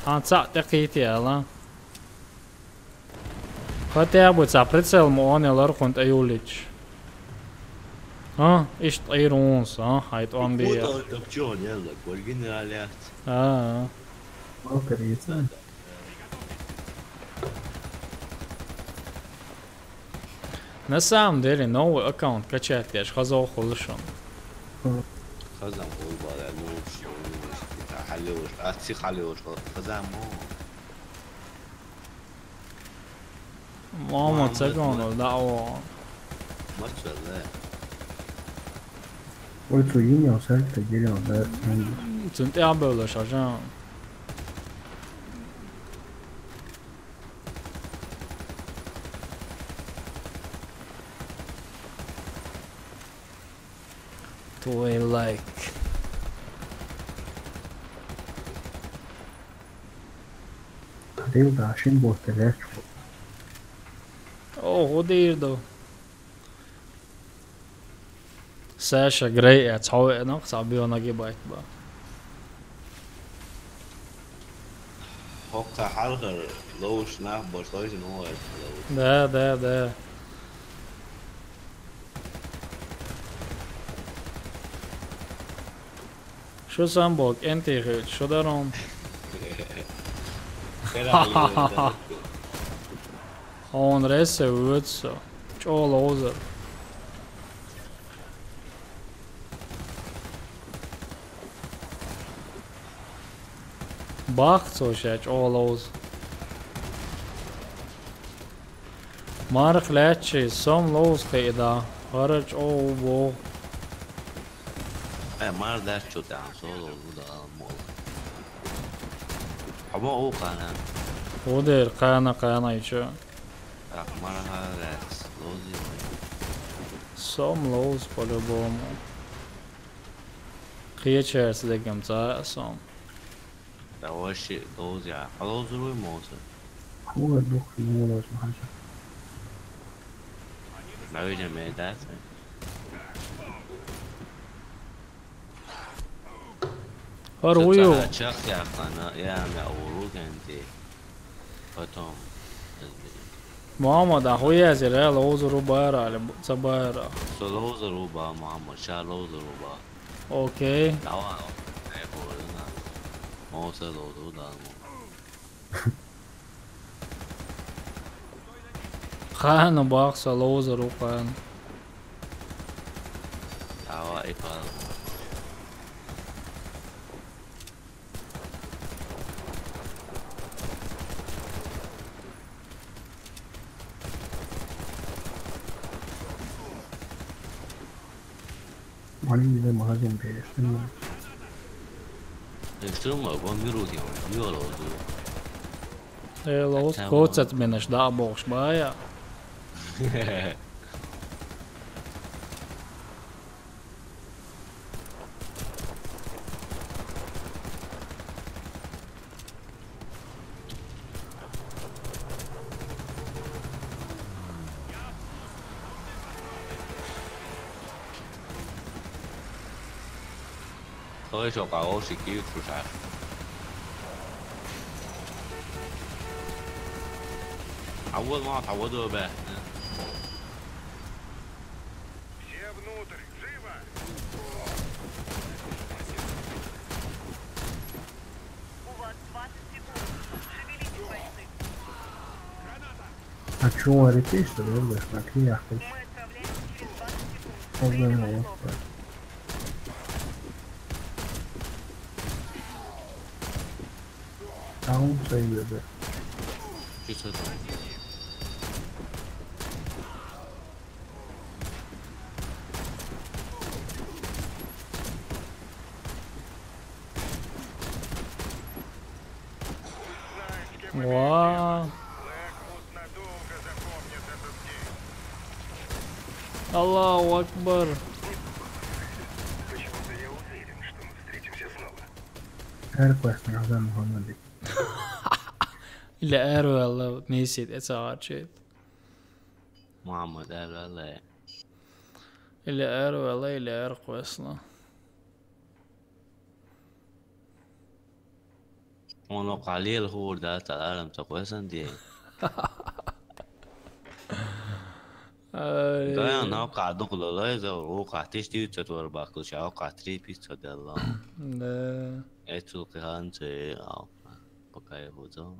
Хан цаӀ тӀекхийти ала. Хотя бы ца прицел мо он ялар хун тӀаюлич. А, ишт тӀирунс, а, хай тӀон бия. Куда там чё, не знаю, оригинал яц. А, а. Окей, яц. На самом деле, новый аккаунт качать я ж хаза хулшун. Хаза хул бара, ну, что, ну, что, халёш, а ты халёш, хаза мо. Мама, Мама, цыган, да, о. Мацалла. Ой, цу имя, сальто, дерево, да, м. Цун тӀе абелла шажан. Твой лайк. Кадил да, шин бохте леч. О, худир до. Саша Грей, я цхьа веана, сабиона гибайт ба. Хокка халгар лоуш нах бош лоуш нугар лоуш. Да, да, да. Шу самбок, энтихи, шу даром. Хера. Он ресе вуцо. ЧӀола уза. Бахцо ша чӀола уза. Марх лячи, сом лоуз хида. Хара чӀоу бо. Э, мар лячу тан, со лоуз да мол. Хама у кана. Удер кана кана ича. Так, мар ха лач, лоуз. Сом лоуз по-любому. Кхечерс дегам ца сом. Да вообще, лоуз я. А лоуз руй моса. Хуа дух не лоуз махача. Навижа ме даса. Хар уйо. Чах я хана, я ме уру генди. Потом. Мама, да хуя зира лоуз ру бара, али ца бара. Со лоуз ру ба, мама, ша лоуз ру ба. Окей. Давай, окей, бура на. Моса лоуз ру да, мо. Хана бахса лоузер ухаан. Ава ипа. Мали де магазин беш. Э, что мы, вон берут его, ёло, вот его. Э, лоуз, хоть от меня жда, бог шмая. Той шо као шики куша. Авал ма тавадо бе. Все внутрь, живо! У вас двадцать секунд. Шевелитесь, бойцы. А чё, аритейс, что ли, блядь, на клеях, блядь? Мы отправляемся через двадцать секунд. Ладно, ладно. Таун союза. Чё это? Уа. Аллаху акбар. Почему-то я уверен, что мы встретимся снова. Эр квест нэ Азан Мухаммад. Или эр вала месяц, это арчит. Мухаммад эр вала. Или эр вала, или эр квест на. Оно къалил хурда таларам та квест ди. Ай. Гая на къадук лалай за о къатиш ди цатвар бакл ша о къатри пис цадалла. Да. Эту къихан це а пока я худо.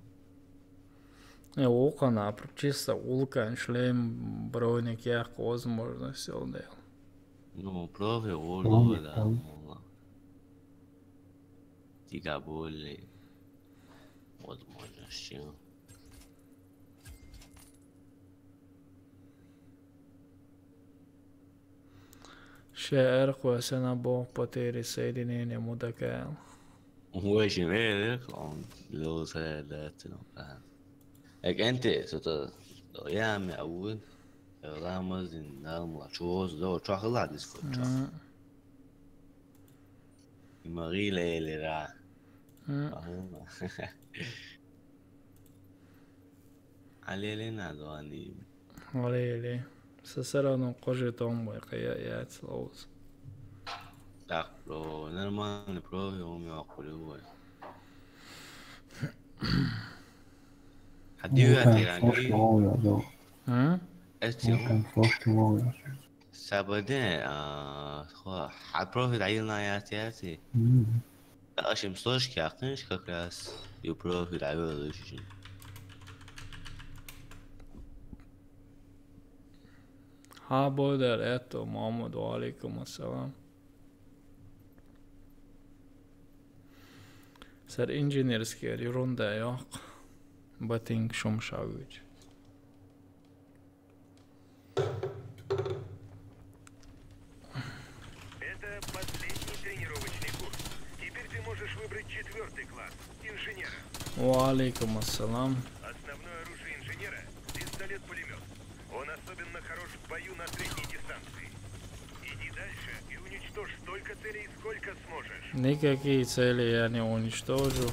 Э, окана, чисто улкан шлем, броник, як возможность сел дел. Ну, профи Профи, урду да. там. Тига боли. Возможно, что. Шеэр квесена бо потери соединение мудакал. Уэши верик он лоса датино. Эк энте сото ями ауд. Рамаз ин нармла чоз до чахла диско. Мари ле ле ра. Алеле надо они. Алеле. Сесерано кожи том бой кая яц лоуз. Так, про нормально про его ми акулювай. Хадига тиранги. Оя до. М? Эсти. Комфорт оя. Сабаде а хо хад профи дайна яти яти. Ашим слышки акынш как раз и профи дайна лышин. Ха, бодар это, Мамуд, алейкум ассалам. Сэр инженерский ерунда, ёх. Батинг шум шагыч. Это последний тренировочный курс. Теперь ты можешь выбрать четвертый класс. Инженера. Ва алейкум ассалам. Основное оружие инженера — пистолет-пулемет. Он особенно хорош в бою на средней дистанции. Иди дальше и уничтожь столько целей, сколько сможешь. Никакие цели я не уничтожу.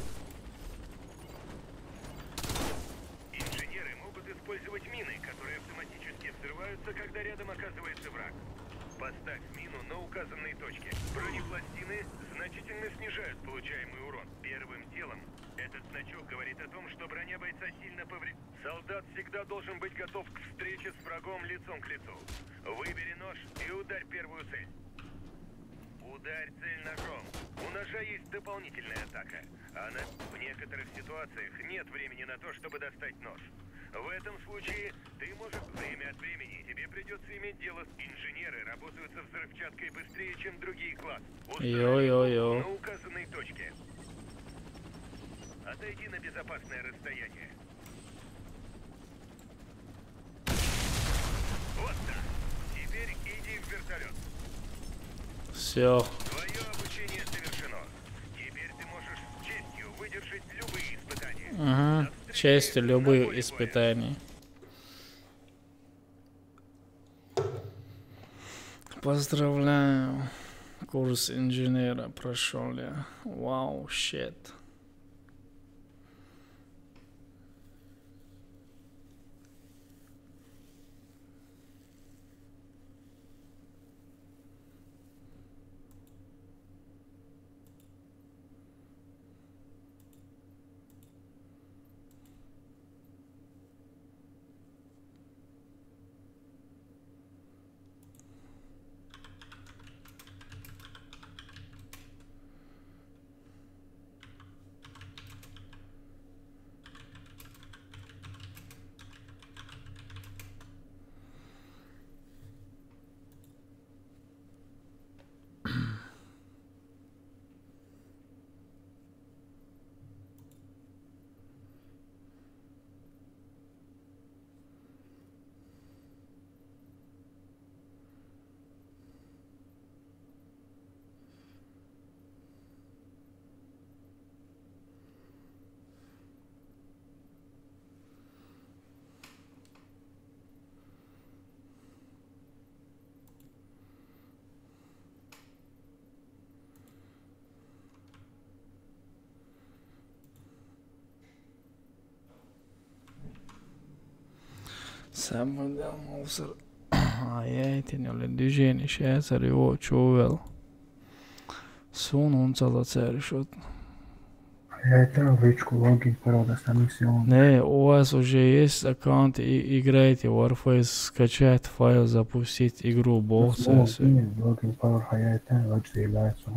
Инженеры могут использовать мины, которые автоматически взрываются, когда рядом оказывается враг. Поставь мину на указанной точке. Бронепластины значительно снижают получаемый урон. Первым делом этот значок говорит о том, что броня бойца сильно повреждена. Солдат всегда должен быть готов к встрече с врагом лицом к лицу. Выбери нож и ударь первую цель. Ударь цель ножом. У ножа есть дополнительная атака. Она в некоторых ситуациях нет времени на то, чтобы достать нож. В этом случае ты можешь время от времени тебе придется иметь дело с инженеры, работают со взрывчаткой быстрее, чем другие классы. Установи Йо-йо-йо. бомбу на указанной точке. Отойди на безопасное расстояние. Вот так. Теперь иди в вертолет. Все. Твое обучение совершено. Теперь ты можешь с честью выдержать любые испытания. Угу. Честью любые испытания. Поздравляю. Курс инженера прошел я. Вау, щет. Сам вандал мовсар. Ай-яй, тенёле движение шеяцар, его чувел. Сун унцала царишот. Ай-яй, там в личку логин парода, там и всё. Не, у вас уже есть аккаунт, и играете Warface, скачать файл, запустить игру, бог. Логин, логин пароль, ай-яй, там логин является.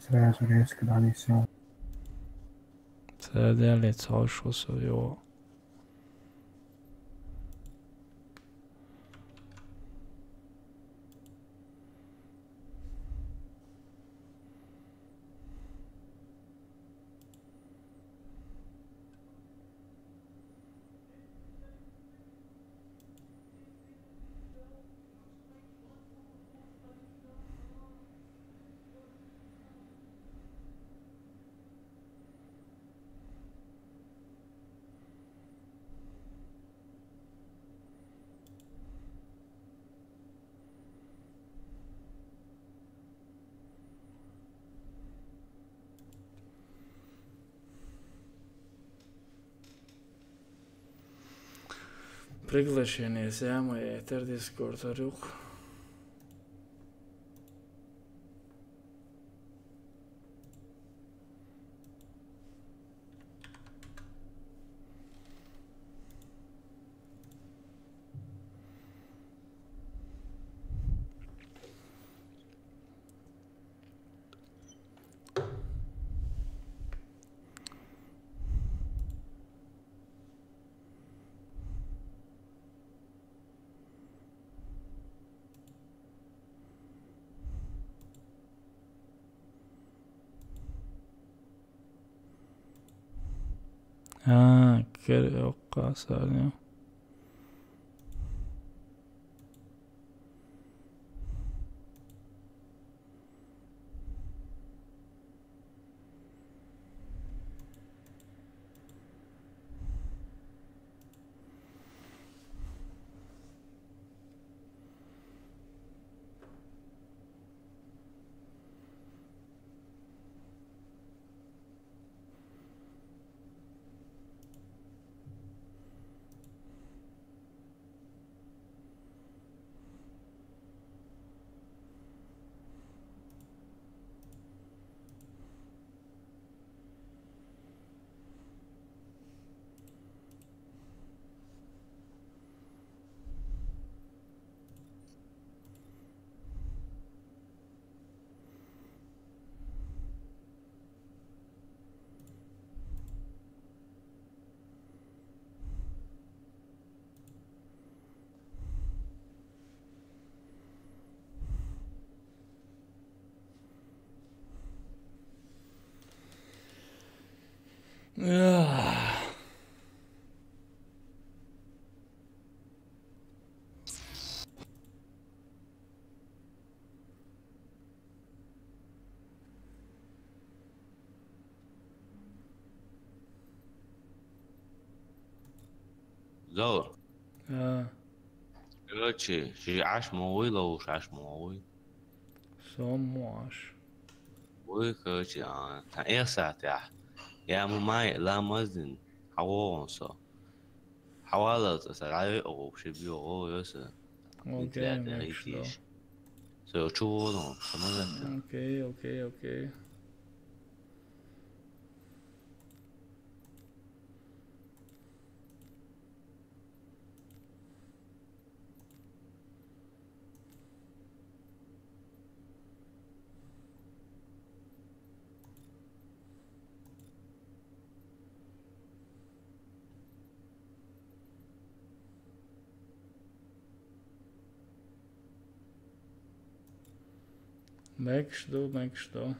Сразу резко, да, не всё. Цадя лицо шо своего. Приглашение самое, это Discord, Арюк. А, кер-, окка сарня. Зо. А. Короче, ши аш могуй, лоуш аш могуй. Сом муаш. Уй, короче, а, та эх саат я. Я му май ламаздин, хавон со. Хавалал со, са рай о, ши би о, йо со. Окей, интернет мекшто. Ритиш. Со чувон, самозат. Окей, окей, окей. Мекшто, мекшто.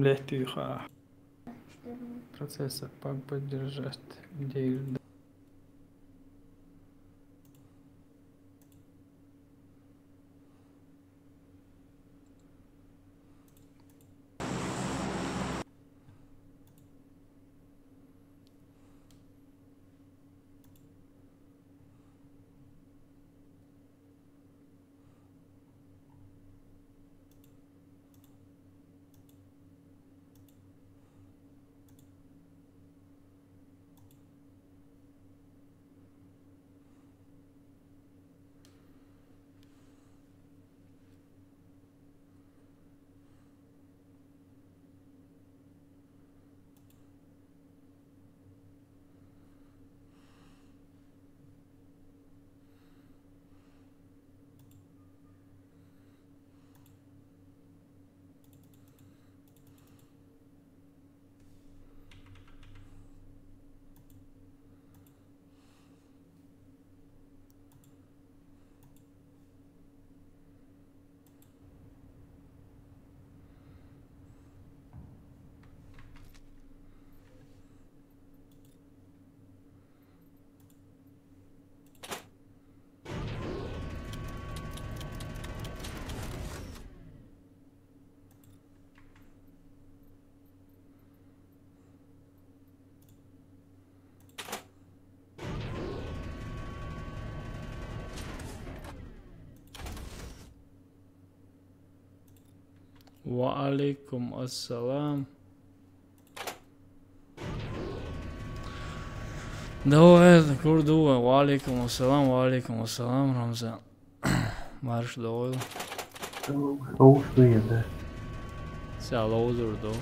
Лехтуха. Процессор пак поддержать. Где их ждать? وعليكم السلام. Давай, курдуа. وعليكم السلام, وعليكم السلام, Рамзан. Марш дойл. Оу, что я, да. Сяло узурду.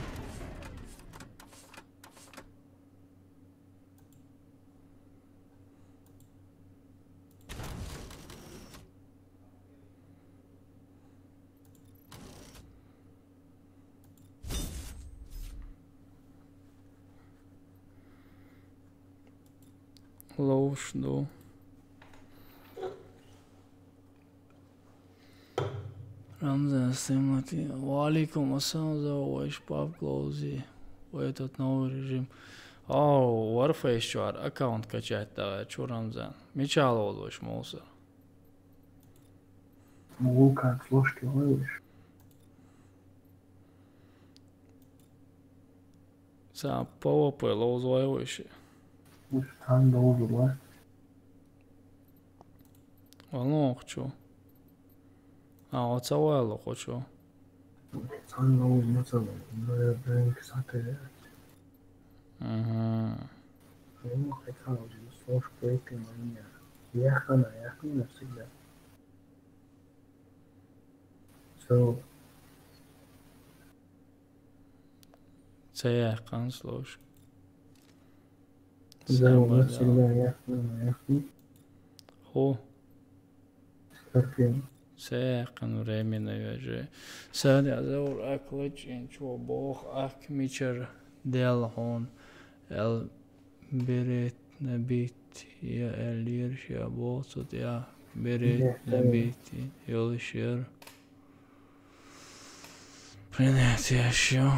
Лоуш ду. Рамзан Симати. وعليكم السلام, за ваш пап Глоузи. В этот новый режим. О, Warface чуар аккаунт качать давай, чу Рамзан. Мича лоуш мусор. Вулкан, слушайте, лоуш. Са П В П лоуз вай вайши. Тан лоуз вай. Валон хочу. А, оца вайло хочу. Тан лоуз, ну, ца, ну, я, блин, кстати. Ага. Ну, хотя бы, слушай, пойти на меня. Я хана, я хана всегда. So, Це яххан слуш. Це всегда яххан, яххан. Ху. Скорпион. Це яххан временно вяже. Сади азаур аклыч инчо бох ак мичер дел хун. Эл Берет набит, я элир, я болсут, я берет набит, ёлшер. Принятие ещё.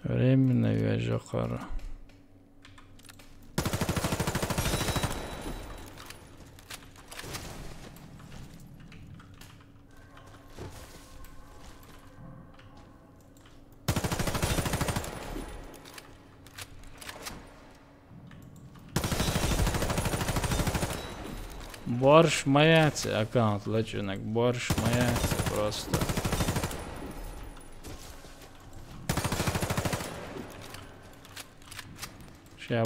Временно вяжу кара. Борщ моя це аккаунт лечинок, борщ моя це просто. Ща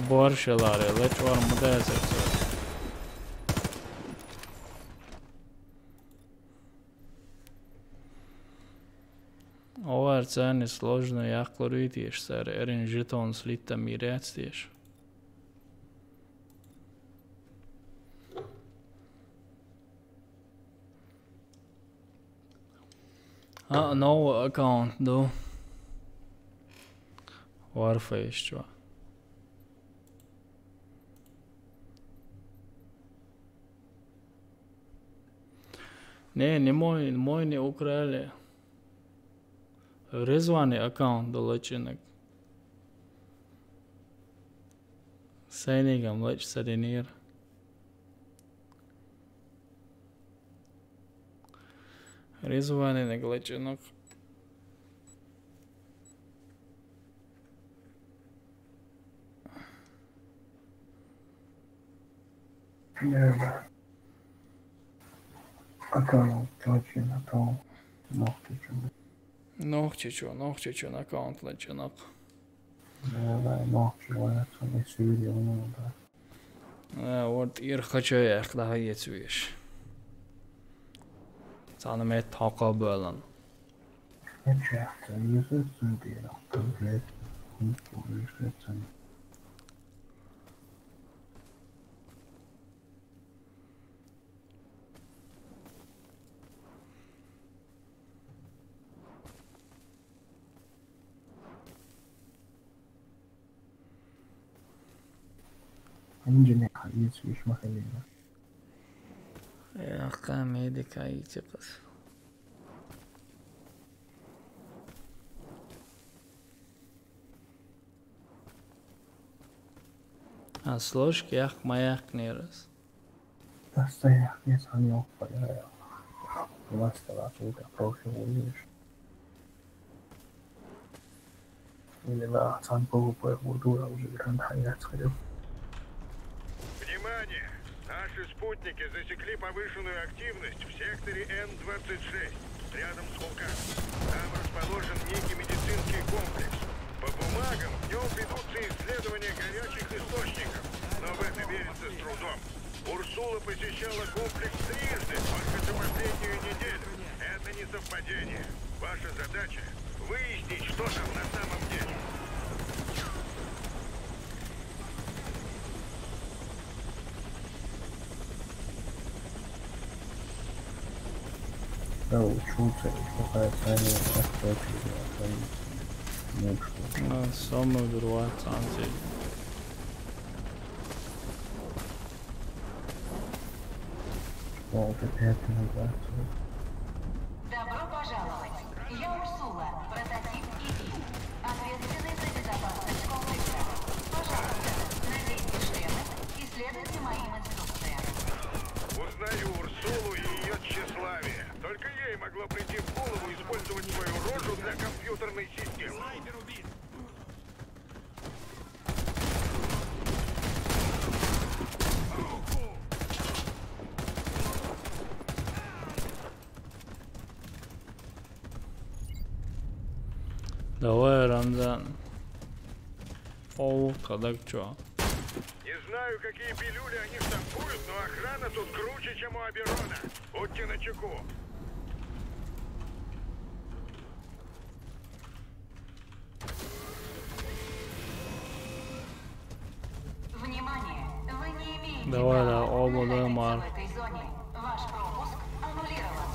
борщ ларе, лечвар мудезе це. Овар цени сложно яхлоритиш сар, эрин жетон слита мирецтиш. А, новый аккаунт, да. Warface, чё? Не, не мой, мой не украли. Резвани аккаунт лачинок. Сайнигам лач садинир. Резвани не лачинок. Неба. Аккаунт лачинок. Нохчичун. Нохчичун, нохчичун аккаунт лачинок. Давай, нохчи, ваяцун, и сюри, да. Э, вот ир хочу я, когда есть вещь. Цана мет тока бэлэн. Ничего, это не зацепило, там, блядь, не получается. Инженер, если ещё махалина. Яка медика ичи кыз. А с ложки ях маяк нерас. Настоящий санёк, бля. Власть была, ты это прошлый увидишь. Или на оценку ПВП культура уже гранд хайгацкая. Внимание! Наши спутники засекли повышенную активность в секторе Н двадцать шесть, рядом с вулканом. Там расположен некий медицинский комплекс. По бумагам в нем ведутся исследования горячих источников, но в это верится с трудом. Урсула посещала комплекс трижды, только за последнюю неделю. Это не совпадение. Ваша задача — выяснить, что там на самом деле. Да, учу цель, какая цель, как точно, мучку. А, самый вырывается, Анзель. О, вот опять назад. Добро пожаловать! Я Урсула, прототип ИИ, ответственный за безопасность комплекса. Пожалуйста, наденьте шлемы и следуйте моим инструкциям. Узнаю Урсулу и её тщеславие. Только ей могло прийти в голову использовать свою рожу для компьютерной системы. Давай, Рамзан. О, кадак чё? Не знаю, какие пилюли они штампуют, но охрана тут круче, чем у Аберона. Будьте начеку. Внимание! Вы не имеете Давай, права да, оба, находиться давай, Марк. В этой зоне. Ваш пропуск аннулирован.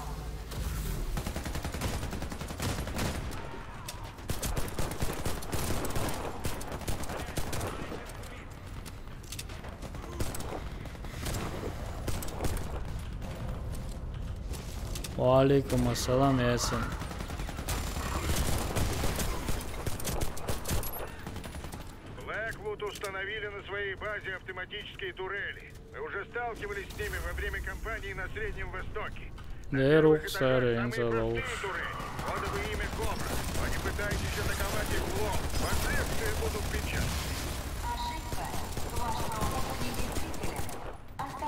Ва алейкум ассалам, Ясин. Блэквуд установили на своей базе автоматические турели. Мы уже сталкивались с ними во время кампании на Среднем Востоке. Дэр ухсар эн залуш. Кодовое имя Кобра. Они пытаются атаковать их в лоб. Последствия будут печальны.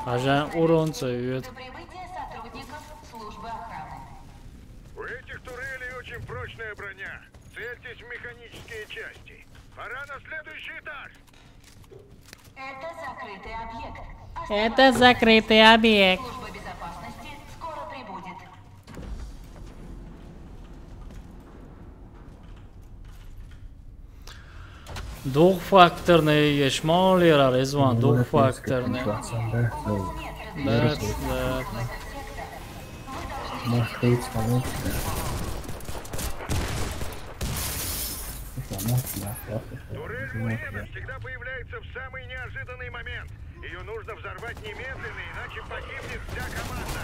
Ажан урон цаюет. У этих турелей очень прочная броня. Цельтесь в механические части. Пора на следующий этаж. Это закрытый объект. Это закрытый объект. Служба безопасности скоро прибудет. Двухфакторный, ешмалира, Резван, двухфакторный. Да, да. Может, стоит спалить, да. Турель Уильямс всегда появляется в самый неожиданный момент. Ее нужно взорвать немедленно, иначе погибнет вся команда.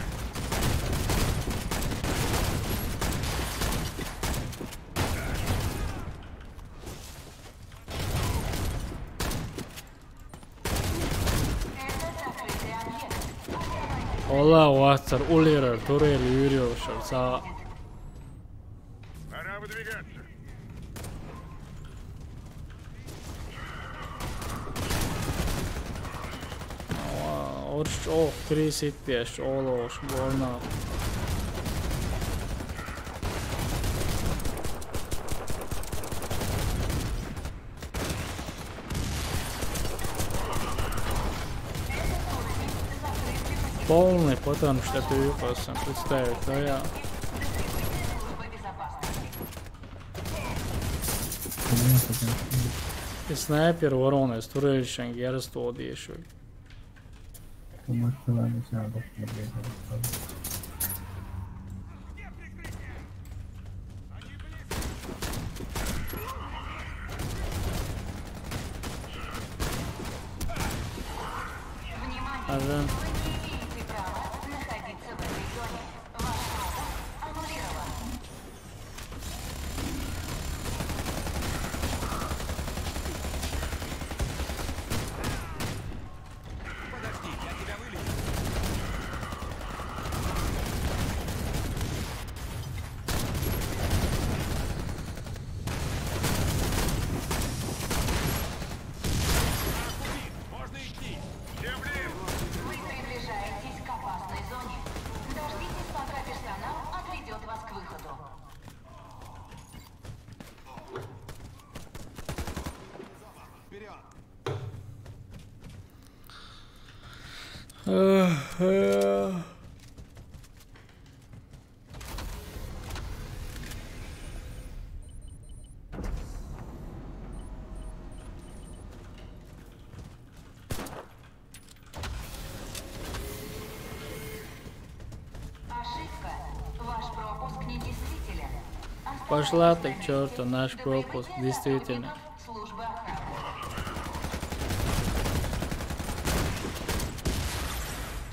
Ola, vasar, ulirar, turir, yürüyorlar, sağ. Пора выдвигаться. Aa, orš, oh, trīs ittieš, ološ, bornā. Полный, потому что ты выпался, представь, да я. И снайпер ворон, es turēšanu geras to diešai. Ага. Вы приближаетесь к опасной зоне. Дождитесь, пока персонал отведет вас к выходу. Пошла ты к черту, наш пропуск, действительно.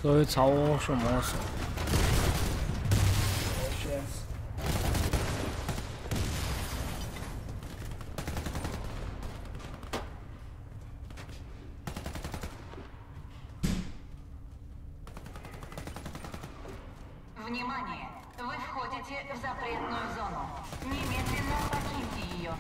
So, jetzt hau auch schon mal so. Внимание! Вы входите в запретную зону. Немедленно покиньте ее.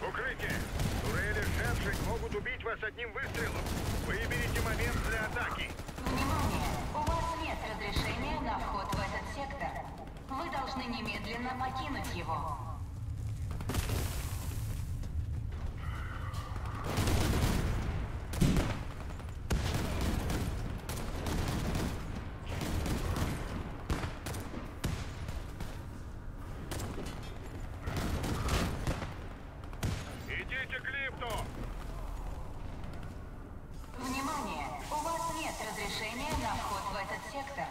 Укрытие! Турели Шеншень могут убить вас одним выстрелом. Выберите момент для атаки. Внимание! У вас нет разрешения на вход в этот сектор. Вы должны немедленно покинуть его. Идите к лифту! Внимание! У вас нет разрешения на вход в этот сектор.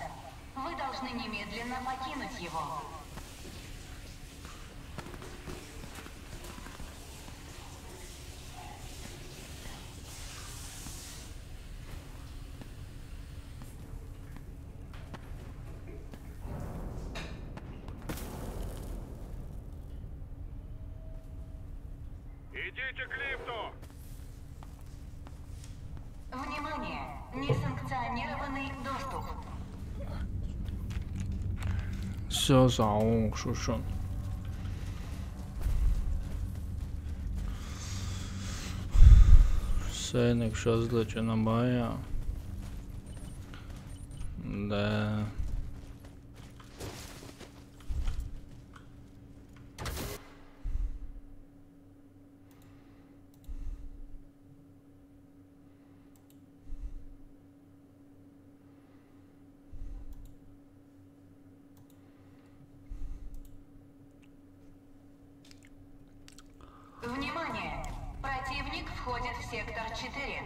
Вы должны немедленно покинуть его. Идите к лифту! Внимание! Несанкционированный доступ. Все, за, он, шушон. Сеник, что злочина моя? Да. Внимание! Противник входит в сектор четыре.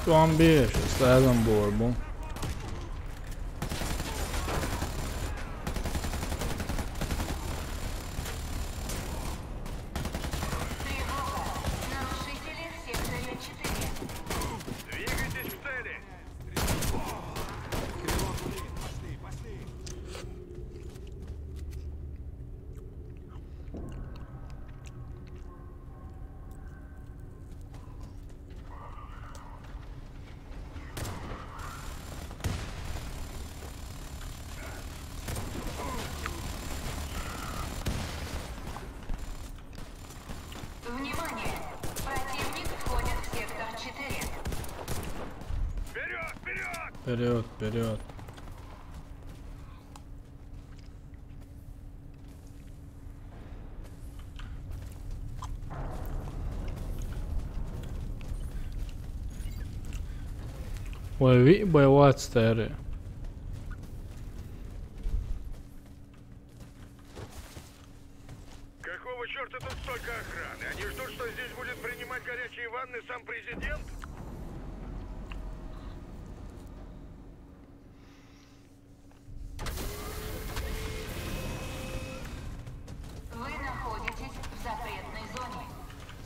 Там бежишь. Рядом был альбом. Вперёд, вперёд! Вперёд, вперёд. Ой, ви-, боевая цитадель. Какого чёрта тут столько охраны? Они ждут, что здесь будет принимать горячие ванны сам президент? Вы находитесь в запретной зоне.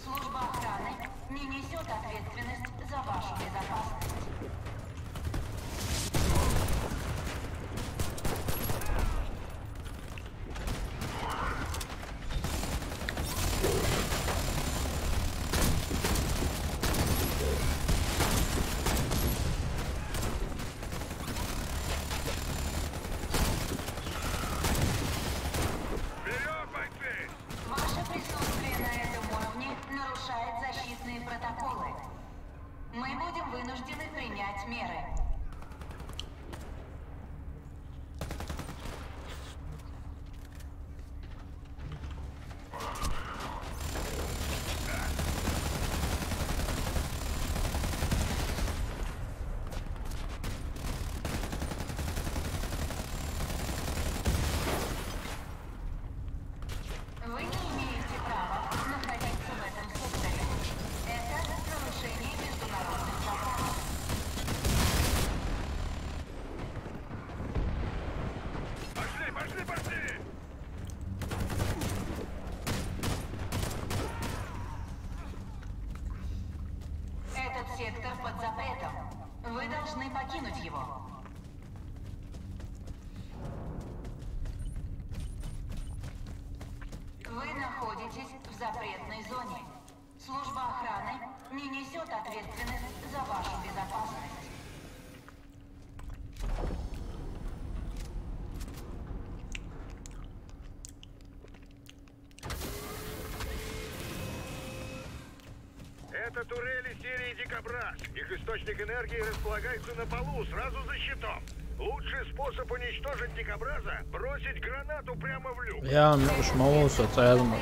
Служба охраны не несёт ответственность за вашу безопасность. Вперёд, бойцы! Ваше присутствие на этом уровне нарушает защитные протоколы. Мы будем вынуждены принять меры. Вы не имеете права находиться в этом секторе. Это нарушение международных законов. Пошли, пошли, пошли! Этот сектор под запретом. Вы должны покинуть его. Вы находитесь в запретной зоне. Служба охраны не несёт ответственность за вашу безопасность. Это турели серии «Дикобраз». Их источник энергии располагается на полу, сразу за щитом. Лучший способ уничтожить «Дикобраза» — бросить гранату прямо в люк. Я, ну, уж молился, это я думаю.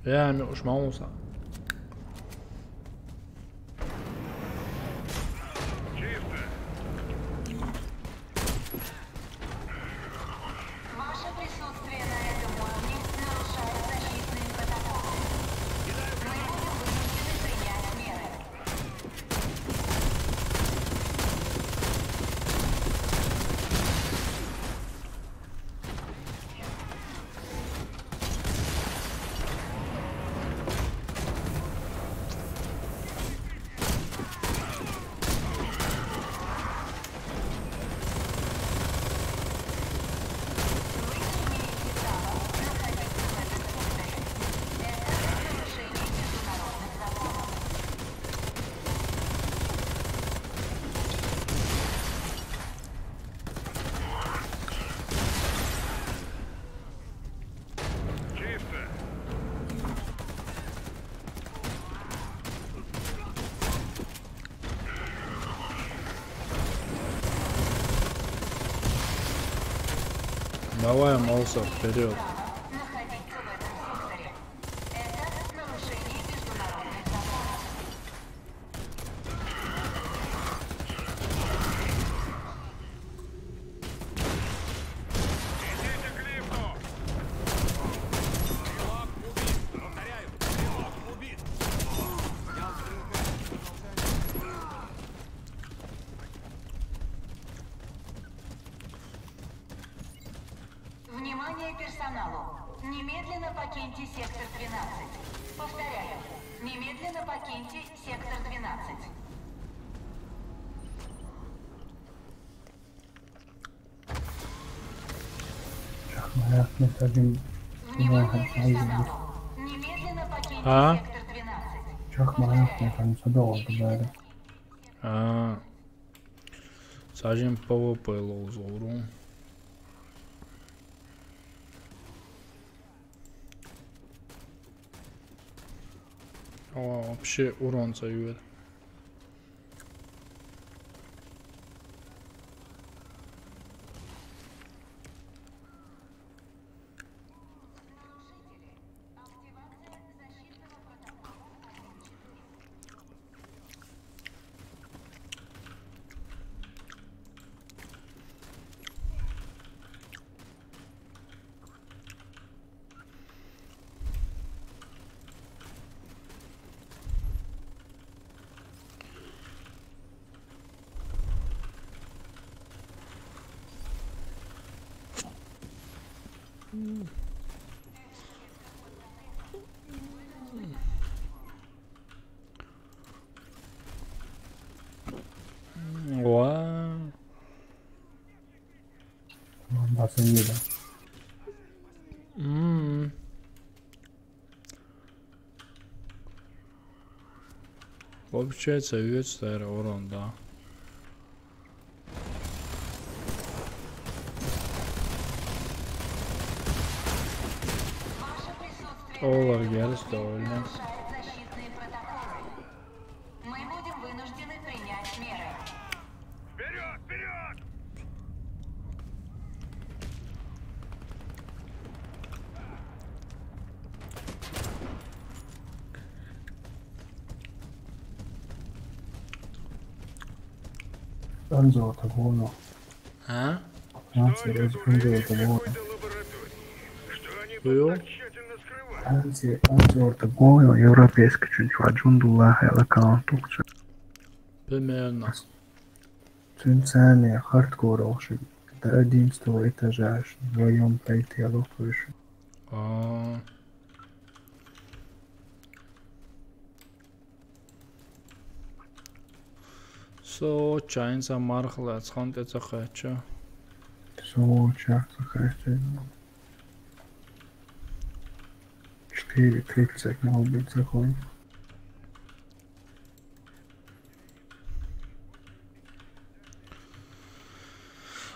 Я, ну, уж молился. Ваше присутствие на этом уровне нарушает защитные протоколы. Мы будем вынуждены принять меры. Давай, Молсов, вперед. Внимание персоналу. Немедленно покиньте сектор двенадцать. Повторяю, немедленно покиньте сектор двенадцать. Чахмаякны тадим. Внимание персоналу. Немедленно покиньте А? сектор двенадцать. Чахмаякны тадим садо олду бары. А. Сажен П В П лоз ору. О, вообще урон союет. Уа. Басыньда. М. Вообще союет старый урон, да. Олар герс довольно. Мы будем вынуждены принять меры. Вперед, вперед! Анзо это было. А? Анзо это было. Был? Анзо это было европейский чуть-чуть ваджундула хела каунтукча. Примерно. Цунцами хардкор ошиб. До одиннадцатого этажа аж вдвоем пойти лопаешь. А. Со чайнса мархла цхан теца хача. Со чахса хача. Четыре тридцать мог быть заходит.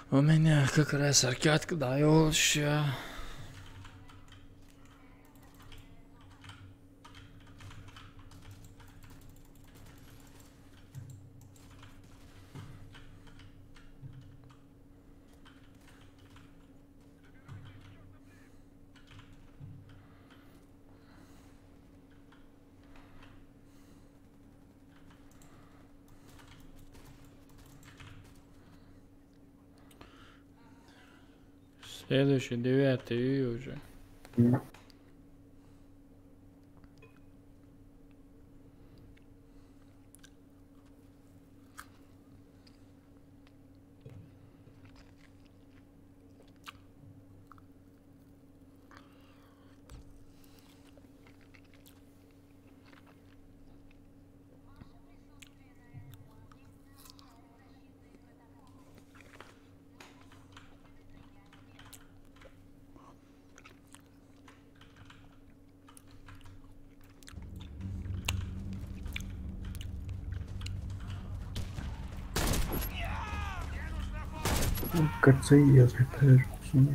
У меня как раз аркадка даёлща. Следующий, девятый уже. Кацей я запряжу. Вы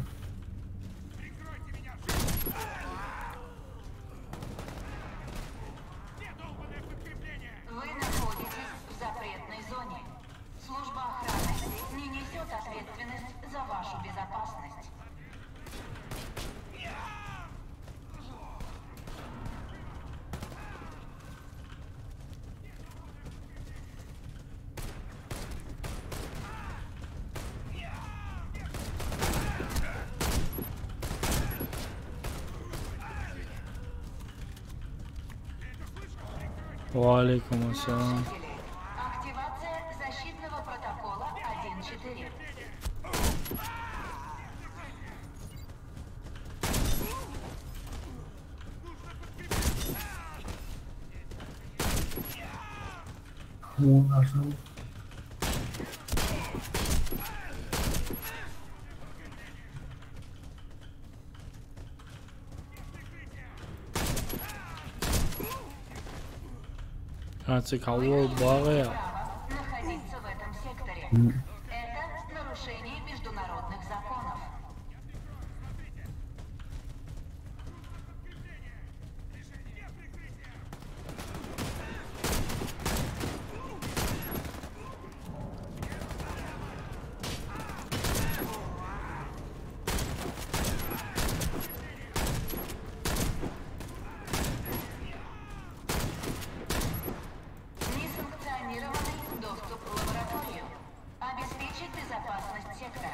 находитесь в запретной зоне. Служба охраны не несет ответственность за вашу безопасность. Ва алейкум ассалам. Активация защитного протокола один четыре. Вон азал. А, цикало багъа. Находиться в этом секторе. М. Это нарушение международных законов. Несанкционированный доступ в лабораторию. Обеспечить безопасность сектора.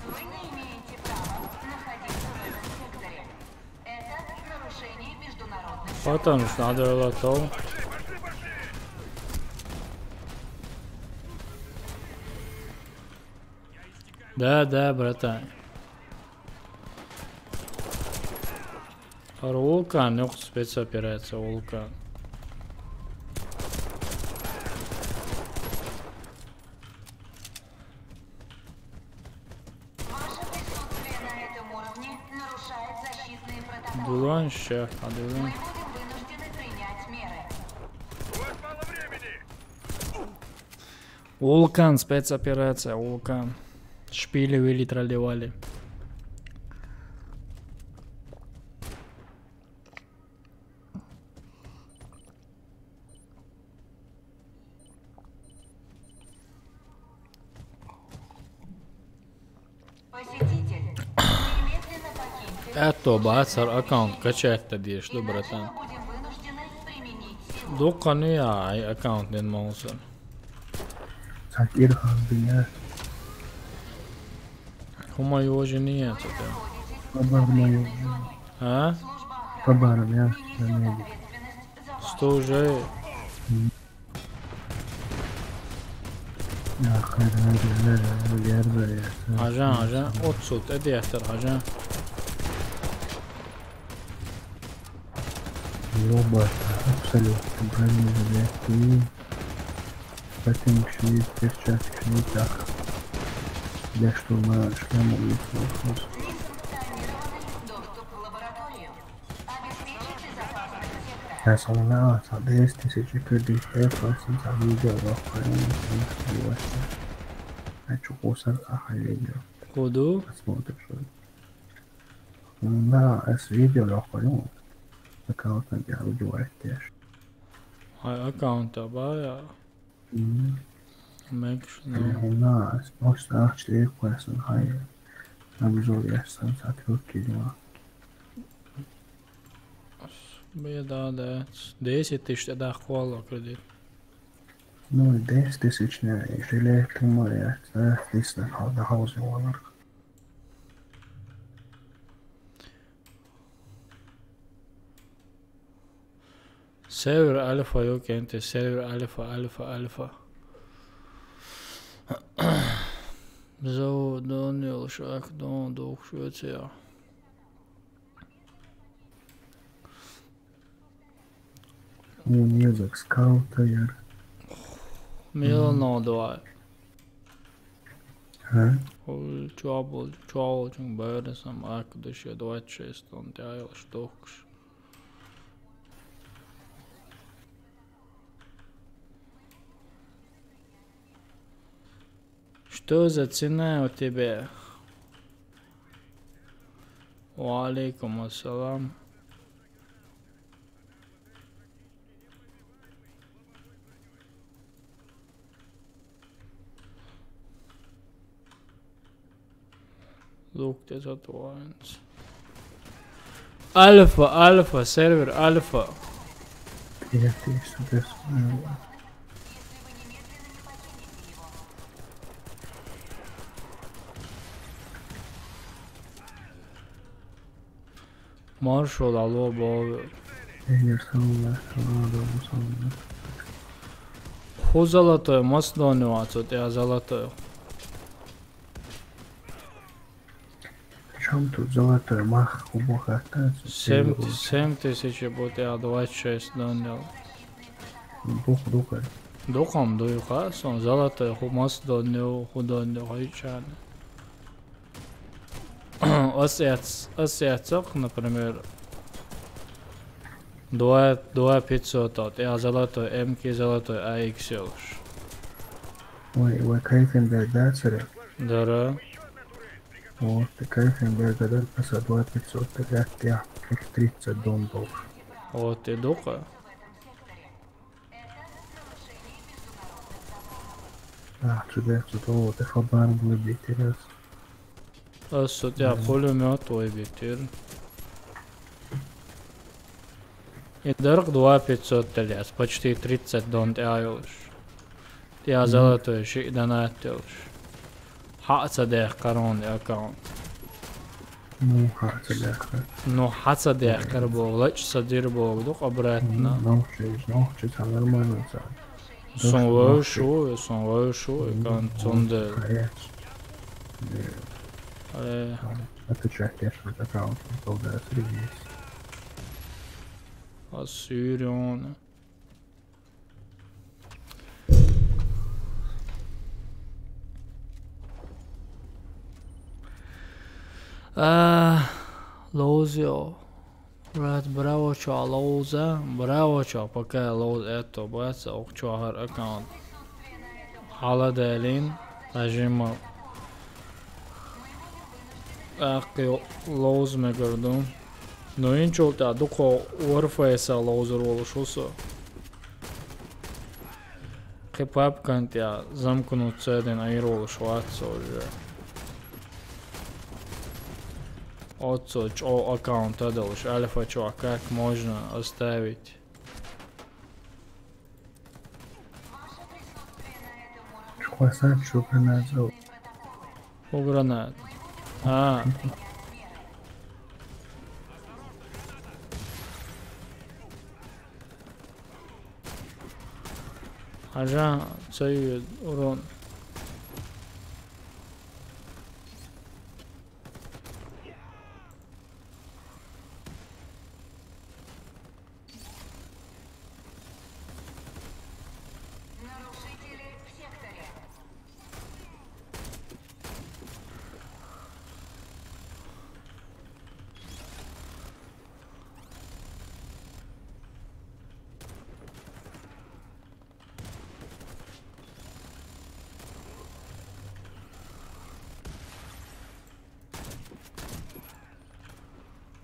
Вы не имеете права находиться в этом секторе. Это нарушение международных законов. Потому что надо было то. Да, да, братан. Ар Вулкан, ёкъ, спецоперация Вулкан. Ваше присутствие на этом уровне нарушает защитные протоколы. Дулан ща, а дулан. Мы будем вынуждены принять меры. Вулкан, спецоперация, Вулкан. Шпили вылетали, вали. Посетитель, немедленно покиньте. Э, то, бацар, аккаунт качать-то деш, да, братан? Иначе мы будем вынуждены применить силу. Дукъа ну я, ай, аккаунт ден маусар. Сакир ханды я. Хума ёжи не я, цо-то. Пабар моё. А? Пабар я, я не. Сто уже. М. Ахыр, ахыр, ахыр, ахыр, ахыр. Ажан, ажан, отсут, эди ястар, ажан. Ёба, абсолютно, бронежилет, и ботинки, перчатки, так. Для штурма шлем улетел. Несанкционированный доступ в лабораторию. Обеспечить безопасность сектора. Я сама, десять тысяч кредит, я просто за видео лохварен, конечно, не важно. Хочу кусар, ахай видео. Куду? Посмотришь. Да, с видео лохварен. Аккаунт надо убивать, конечно. Ай, аккаунта бая. Мгм. Мекш, ну. Ай, у нас, может, а, четыре класса, ай. Обзор я сам с отвёртки делал. Беда, да. Десять тысяч тогда хвала кредит. Ну, десять тысяч, не, и жалеет ты моя, да, здесь на хал-, на хаузе валар. Сервер альфа, ёкъ, энтэ сервер альфа, альфа, альфа. Зо дон ёл шак дон дух Швеция. У, не зак скаута, яр. Милано два. А? Ол чуабол, чуабол чун байрасам, ак дыше двадцать шесть он тяйл штук. Что за цена у тебя? Ва алейкум ассалам. Look, that's what wants. Альфа, альфа, сервер альфа. Я здесь, здесь, э, Маршал, алло, бо. Эгер салонда, салонда, салонда. Ху золотой, мас донни вацо, тя золотой. Причём тут золотой мах, ху бо хатта, Семь, семь тысяч бо тя двадцать шесть донни. Дух, духа. Духам дуйха, сон золотой, ху мас донни, ху донни, ху ичан. Ас яц, ас яцах, например, два, два пятьсот, вот, я золотой М К, золотой А Х ёлш. Ой, ой, кайфен да, да, царя? Дара. Вот, ты кайфен да, да, да, паса два пятьсот, да, я, я, тридцать дон доллар. Вот, и духа. А, чудо, чудо, вот, это фабар будет интересно. Ас сутя пулемёт вайбитир. И дарк два пятьсот тельяс, почти тридцать дон тя ёлш. Тя золотой ши донат ёлш. Хьаца дехкар он аккаунт. Ну, хьаца дехкар. Ну, хьаца дехкар бо, лач садир бо, дук обратно. Ну, чё, ну, чё, там нормально, там. Сон вай шу, сон вай шу, аккаунт цунда. Э. Отвечать, я ж аккаунт, долго срезись. А Сирион. А, лоузио. Брат, браво, чё, лоуза? Браво, чё, пока лоуз это, бац, ох, чё, хар аккаунт. Халаделин, нажима. Ахи лоуз ме горду. Ну, инчул тя духо Warface лоузер волу шусо. Кхи папкан тя замкнуть цедин айролу швац уже. Отцо чё аккаунт адалш, альфа чё, как можно оставить? Чё, хваса, чё, гранат взял? О, гранат. А. Ажа, цей урон.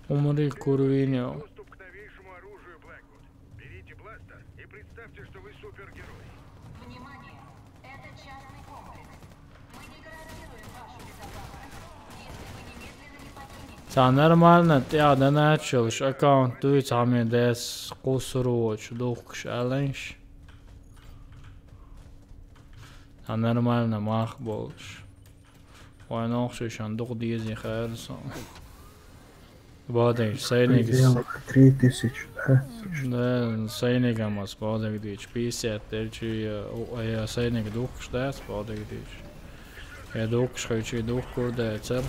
Умри, курвинё. Доступ к новейшему оружию, Блэквуд. Берите бластер и представьте, что вы супергерой. Внимание! Это частный комплекс. Мы не гарантируем вашу безопасность, если вы немедленно не покинете. Ца нормально, тя да началш аккаунт дуй, цами дес кусуруч, духш аланш. Ца нормально мах болш. Вай нохшишан дух дизи хайрсон. Бадайш, сайнигис. Пределах три тысячи, да? Да, сайнигамас бадагдич, пятьдесят тельчи, я, я сайниг духш дас бадагдич. Я духш хайчи дух курда цер.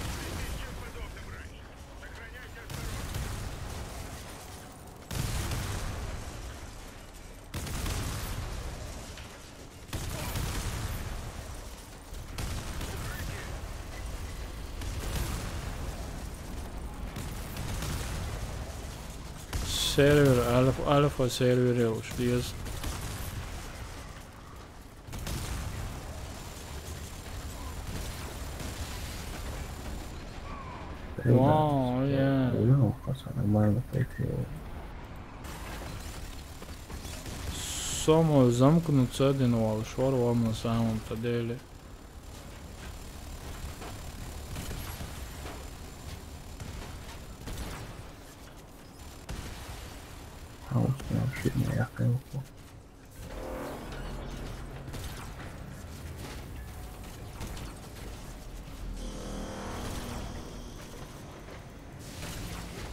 Сервер, альфа, альфа сервер я уж, yes. Вау, я. Уйо, пацан, нормально пойти. Само замкнуться один вал, швар вам на самом-то деле. А вот вообще не я.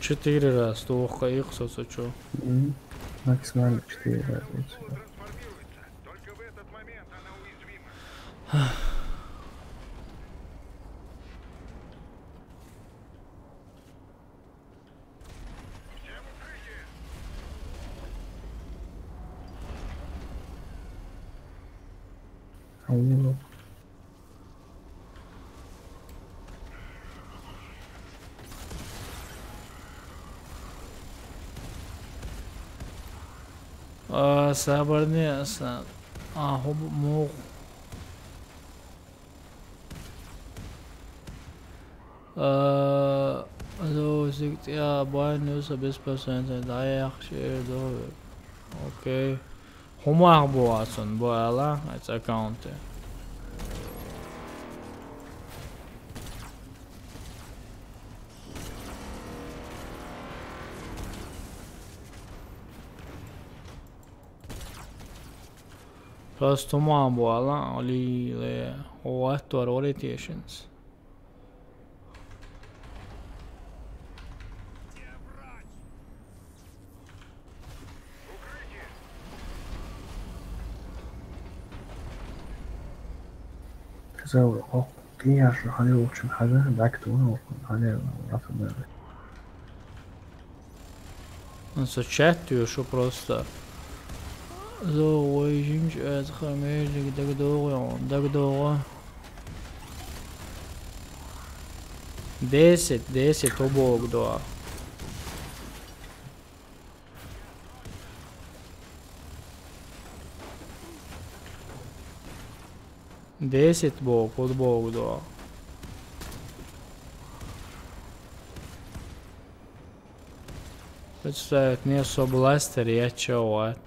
Четыре раз, то ох, икс, со чё? М, максимально четыре раза. Алло. А, сабарни, са-, а, хуб, мух. А, зо, зиг, я, байн, юса, без процента, да, я, хши, до. Окей. ХӀумагӀ бу ацун, бу ала, эц аккаунте. Просто хӀумагӀ бу ала, оли ле, о, аттуар вари тешинц. Заур, о, кияш, хали учун хаза, дак туна, о, хали, рафа, да. Со чат юшу просто. Зо, ой, жимч, э, хамежик, дагдогъо, дагдогъо. Десять, десять, убог, да. Десять бо, футбол, да. Представить, не со бластер, я чё, вот.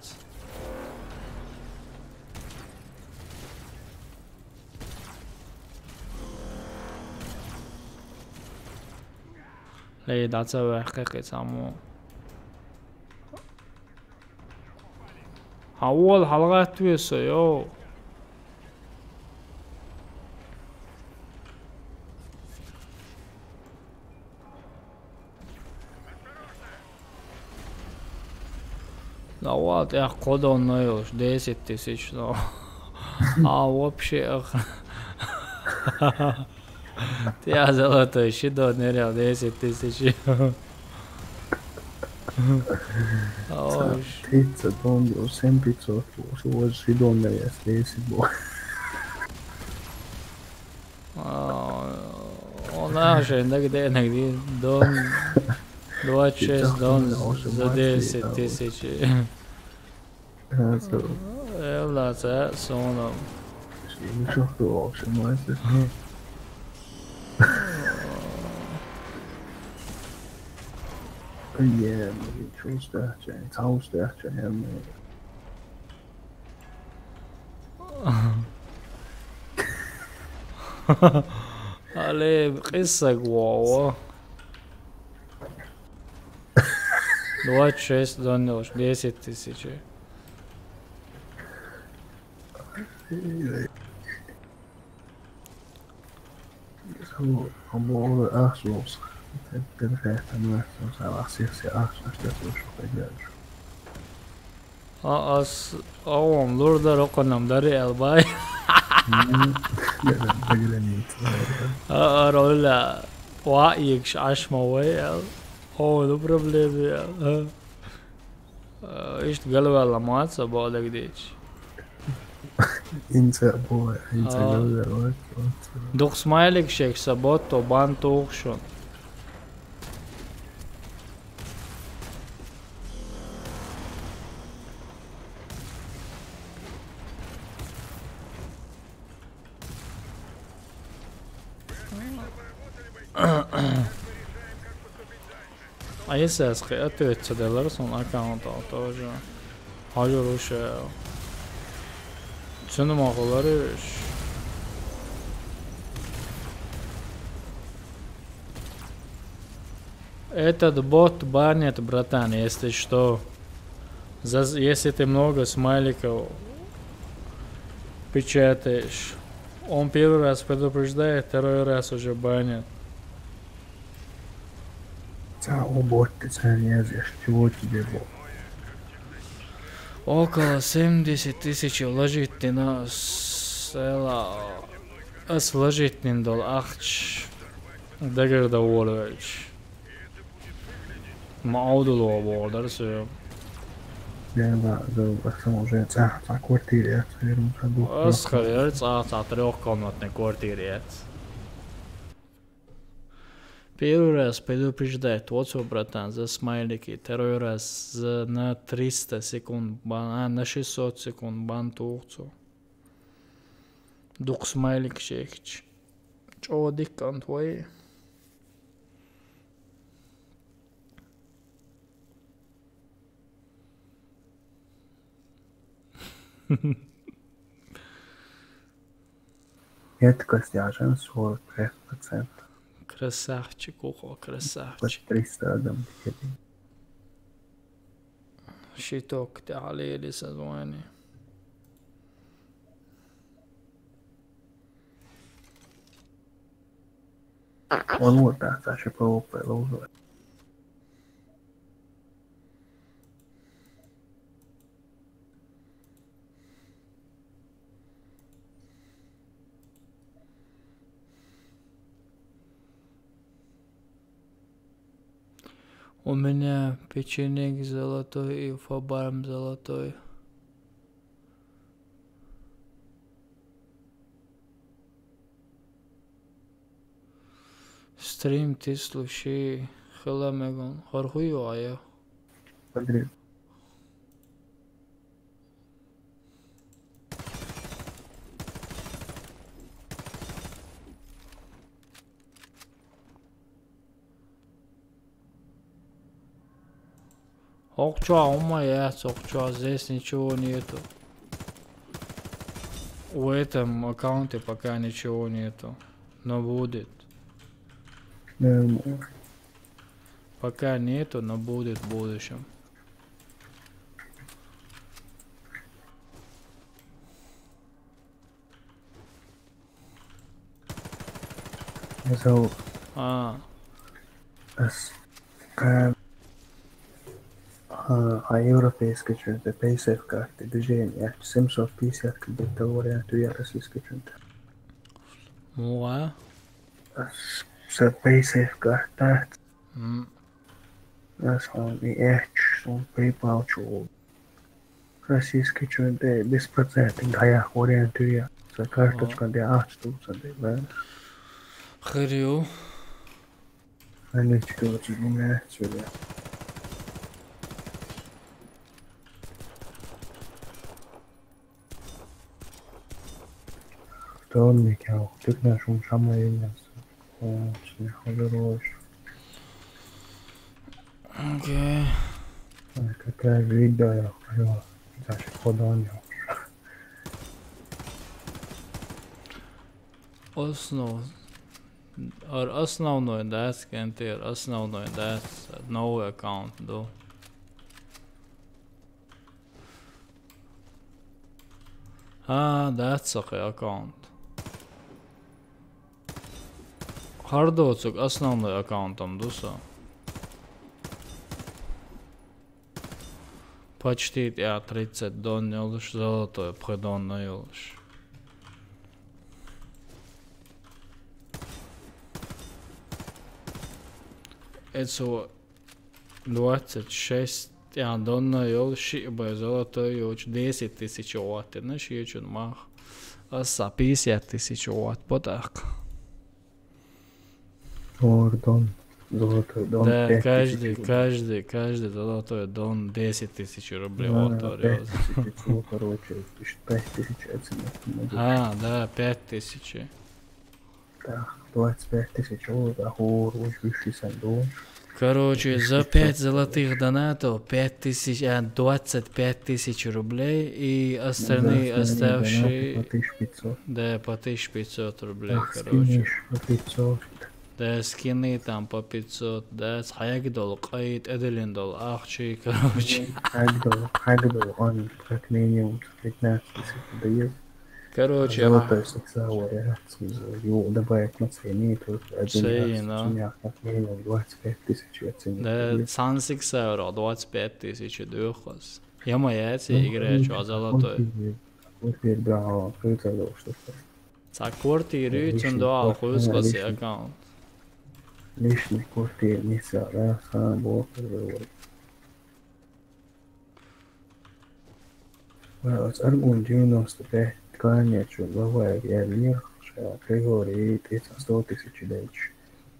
Лей, да, це вехкы саму. Хавол, халгат весо, йо. Да вот, я кодон ноешь, десять тысяч, но. А вообще, ах. Ты, а, золотой, щи донерял десять тысяч. Ой. Тридцать дон, семь пятьсот, вот, вот, щи донерял, если, если бы. А, он аж иногда, иногда дон, двадцать шесть дон за десять тысяч. Ага, всё. Э, ладно, всё равно. Ничего, что вообще, мастер. Ага. Ай, я, ну, ничего, что, чё, ничего, что, чё, я, ну. Ага. Але къиса гвово. Двадцать шесть доннелш, десять тысяч. Або ахсус. Тен хехтана, сам ахсихси ахсус, что ты шо пойдёшь. А, ас, а, он лурда роконам дари албай. Мгм. Дагранит. А, а, роля. Ва, икш ашма вай ал. О, ну проблеми ал. А. А, ишт галвала маца бодагдич. Инца бо, инца галвала. Дух смайлик шекса бот то бан тухшун. А если я скры-, ответить делар сон аккаунт тоже. Хажу руше. Цену могу лариш. Этот бот банит, братан, если что. За, если ты много смайликов печатаешь. Он первый раз предупреждает, второй раз уже банит. А, уборка царь, я здесь, чего тебе было? Около семьдесят тысяч вложить ты на села. Ас вложить нин дол ахч. Дагар да волвач. Ма аудуло волдар сё. Я, да, да, ас уже ца, ца квартире, я, я, я, Ас харьяр ца, ца трёхкомнатный квартире. Первый раз предупреждать, вот что, братан, за смайлики. Второй раз за на триста секунд бан, а, на шестьсот секунд бан тухцу. Дук смайлик шехч. Чё диккан твои? Меткость яжен сорок пять процентов. Красавчик, ухо, красавчик. Триста адам. Щиток, да, лели созвони. Он вот, да, Саша ПВП ловил. У меня печенек золотой и фабарм золотой. Стрим ты слушай, хела мегон, хорхуй вая. Подряд. Окча, умая, окча, здесь ничего нету. У этом аккаунте пока ничего нету, но будет. Пока нету, но будет в будущем. Зал. А. Ас. Ка-, а, а европейский что-то, пейсер карты, движение, семьсот пятьдесят где-то вариант, я российский что-то. Муа? Ас, са пейсер карта. М. Ас он и эч, он PayPal чё. Российский чё-то беспроцентный, гаях вариант я. Са карточка де ах штук, са де, да. Хрю. Они что-то не сюда. Кто он мне кял? Ты к нашему шамаю нас. О, что не ходорочь. Окей. Ой, какая вида, я поняла. Даже ходоня. Основ-, ар-, основной, да, скентер, основной, да, новый аккаунт, да. А, да, сахи аккаунт. Хардоцук основной аккаунтом дуса. Почти я тридцать дон ёлыш, золотой пхы дон ёлыш. Это двадцать шесть, я дон ёлыш, ши бай золотой ёлыш, десять тысяч ватт, на ши чун мах. Аса пятьдесят тысяч ватт, вот так. Ордон, золотой дон, да, пять тысяч каждый, рублей. Каждый, каждый золотой дон десять тысяч рублей. Да, вот, пять тысяч, ну, короче, пять тысяч оценок. А, да, пять тысяч. Так, двадцать пять тысяч, о, да, хор, очень высший сандон. Короче, за пять золотых донатов пять тысяч, а, двадцать пять тысяч рублей и остальные, да, остальные оставшие донаты по тысяча пятьсот. Да, по тысяча пятьсот рублей, так, короче. Скины ещё по пятьсот. Да, скины там по пятьсот, да, хьагдол, къайт, эделиндол, ахчи, короче. Хьагдол, хьагдол, он, как минимум, пятнадцать тысяч дает. Короче, золотой сексауэр, я, ю, добавить на цене, тут один раз в семьях как минимум двадцать пять тысяч оценить. Да, цан сексауэр, двадцать пять тысяч духос. Я моя эти игры, чё, золотой. Квартира, браво, круто, да, что. Ца квартира, цун дуал, хуйско си аккаунт. Личный квартира, не ца, да, сам бог, Аз аргун девяносто пять тканечу лавайг я мир, ша Григорий, тридцать сто тысяч дальше.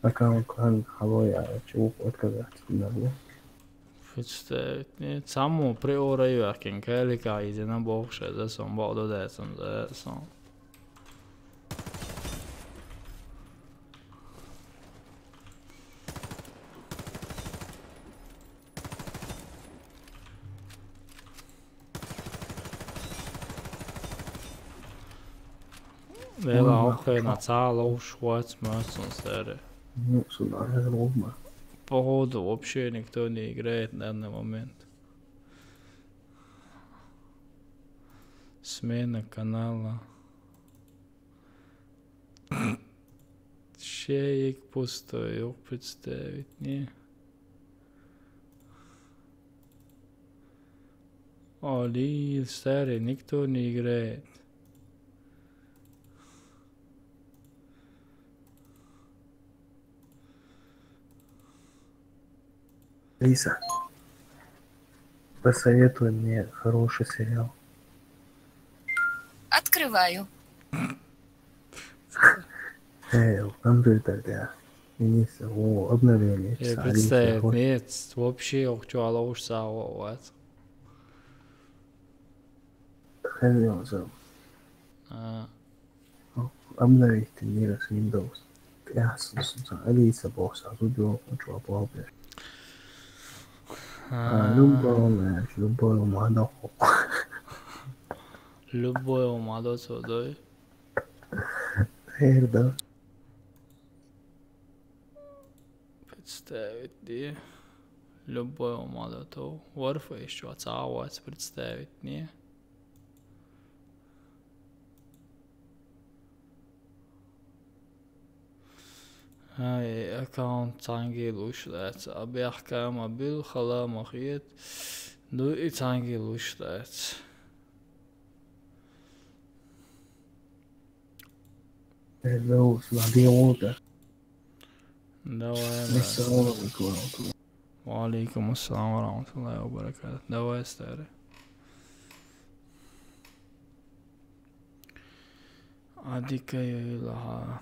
Аккаунт кан халоя, чего отказаться не могу. Представить, не, саму приора юакин калика, изина бокша, за сон, бо додайцам, за сон. Лела, охуенно, цала уж хватит, мой сон, старый. Ну, сюда, я ровно. Походу, вообще никто не играет на данный момент. Смена канала. Шеик пустой, ёх, представить, не? Али, старый, никто не играет. Алиса, посоветуй мне хороший сериал. Открываю. Эй, компьютер, да. Министр, о, обновление. Я представить, нет, вообще, ох, чё, ала уж сао, вот. Хрен его знает. А. Обновить мира с Windows. Я с, с, с, Алиса бокса, зубёк, ну чё, плавно. А, любой, знаешь, любой умадо. Любой умадо, цо, да? Эр, да. Представить, да. Любой умадо, то. Warface, чё, цао, представить, не? Ай, аккаунт цангил ушлац, абяхка мобил хала махиет, ну и цангил ушлац. Hello, Славиота. Давай, да. Ассаламу алейкум. Ва алейкум ассалам ва рахматуллахи ва баракатух. Давай, старый. Адика юйлаха.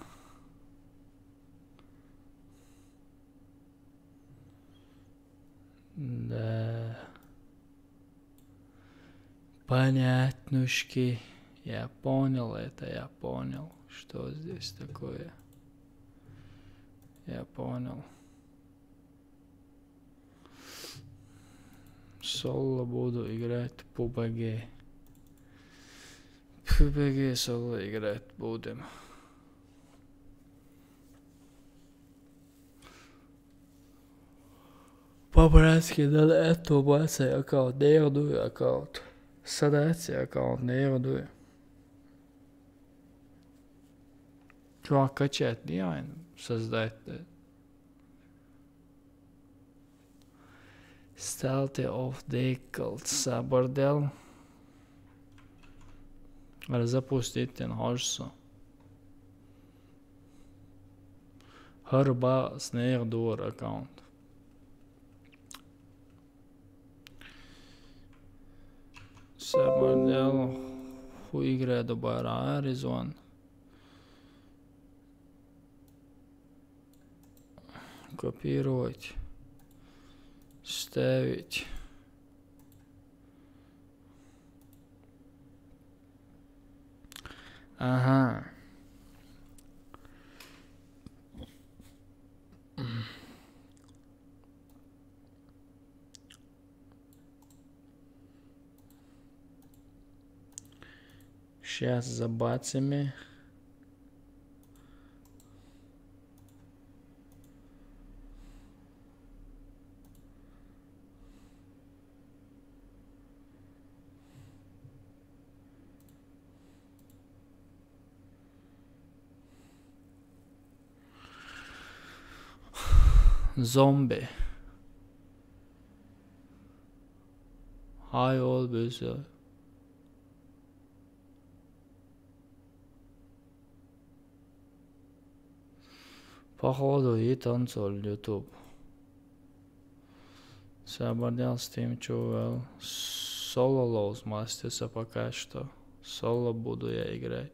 Да. Понятнушки. Я понял это, я понял, что здесь такое. Я понял. Соло буду играть в пубг. Пубг соло играть будем. По-братски, да, это бацай аккаунт, не играю аккаунт. Садацай аккаунт, не играю. Чё, качать не айн, создать, да? Сталте оф декл сабардел. Запустить тен хожсо. Хар ба снег дур аккаунт. Сабардел ху игра добара аризон. Копировать. Вставить. Ага. Щас забацаме. Зомби. Hi, all бюсю. Походу, и танцор YouTube. Сабардял Steam чё вел. Соло лоуз мастер пока что. Соло буду я играть.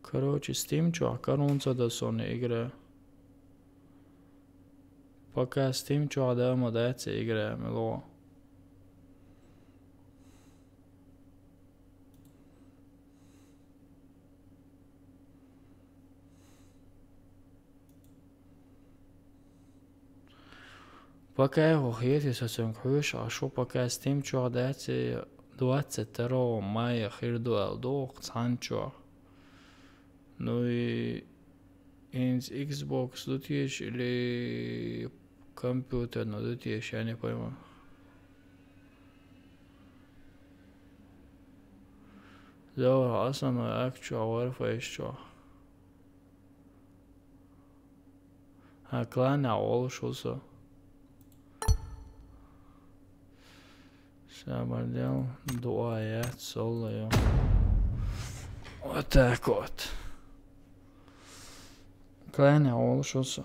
Короче, Steam чё, корунца да сони игра. Пока Steam чё, да, ма да, це игра, мило. Пока его хетис оценк хуш, а шо пока Steam чё, да, це двадцать второго мая хирдуал дох, цан чё. Ну и инс Xbox дутиш или компьютер, ну дутиш, я не пойму. Зо, асана, ак чё, Warface чё. А клан а ол шусо. Сабардел, дуа я, соло я. Вот так вот. Клан а ол шусо.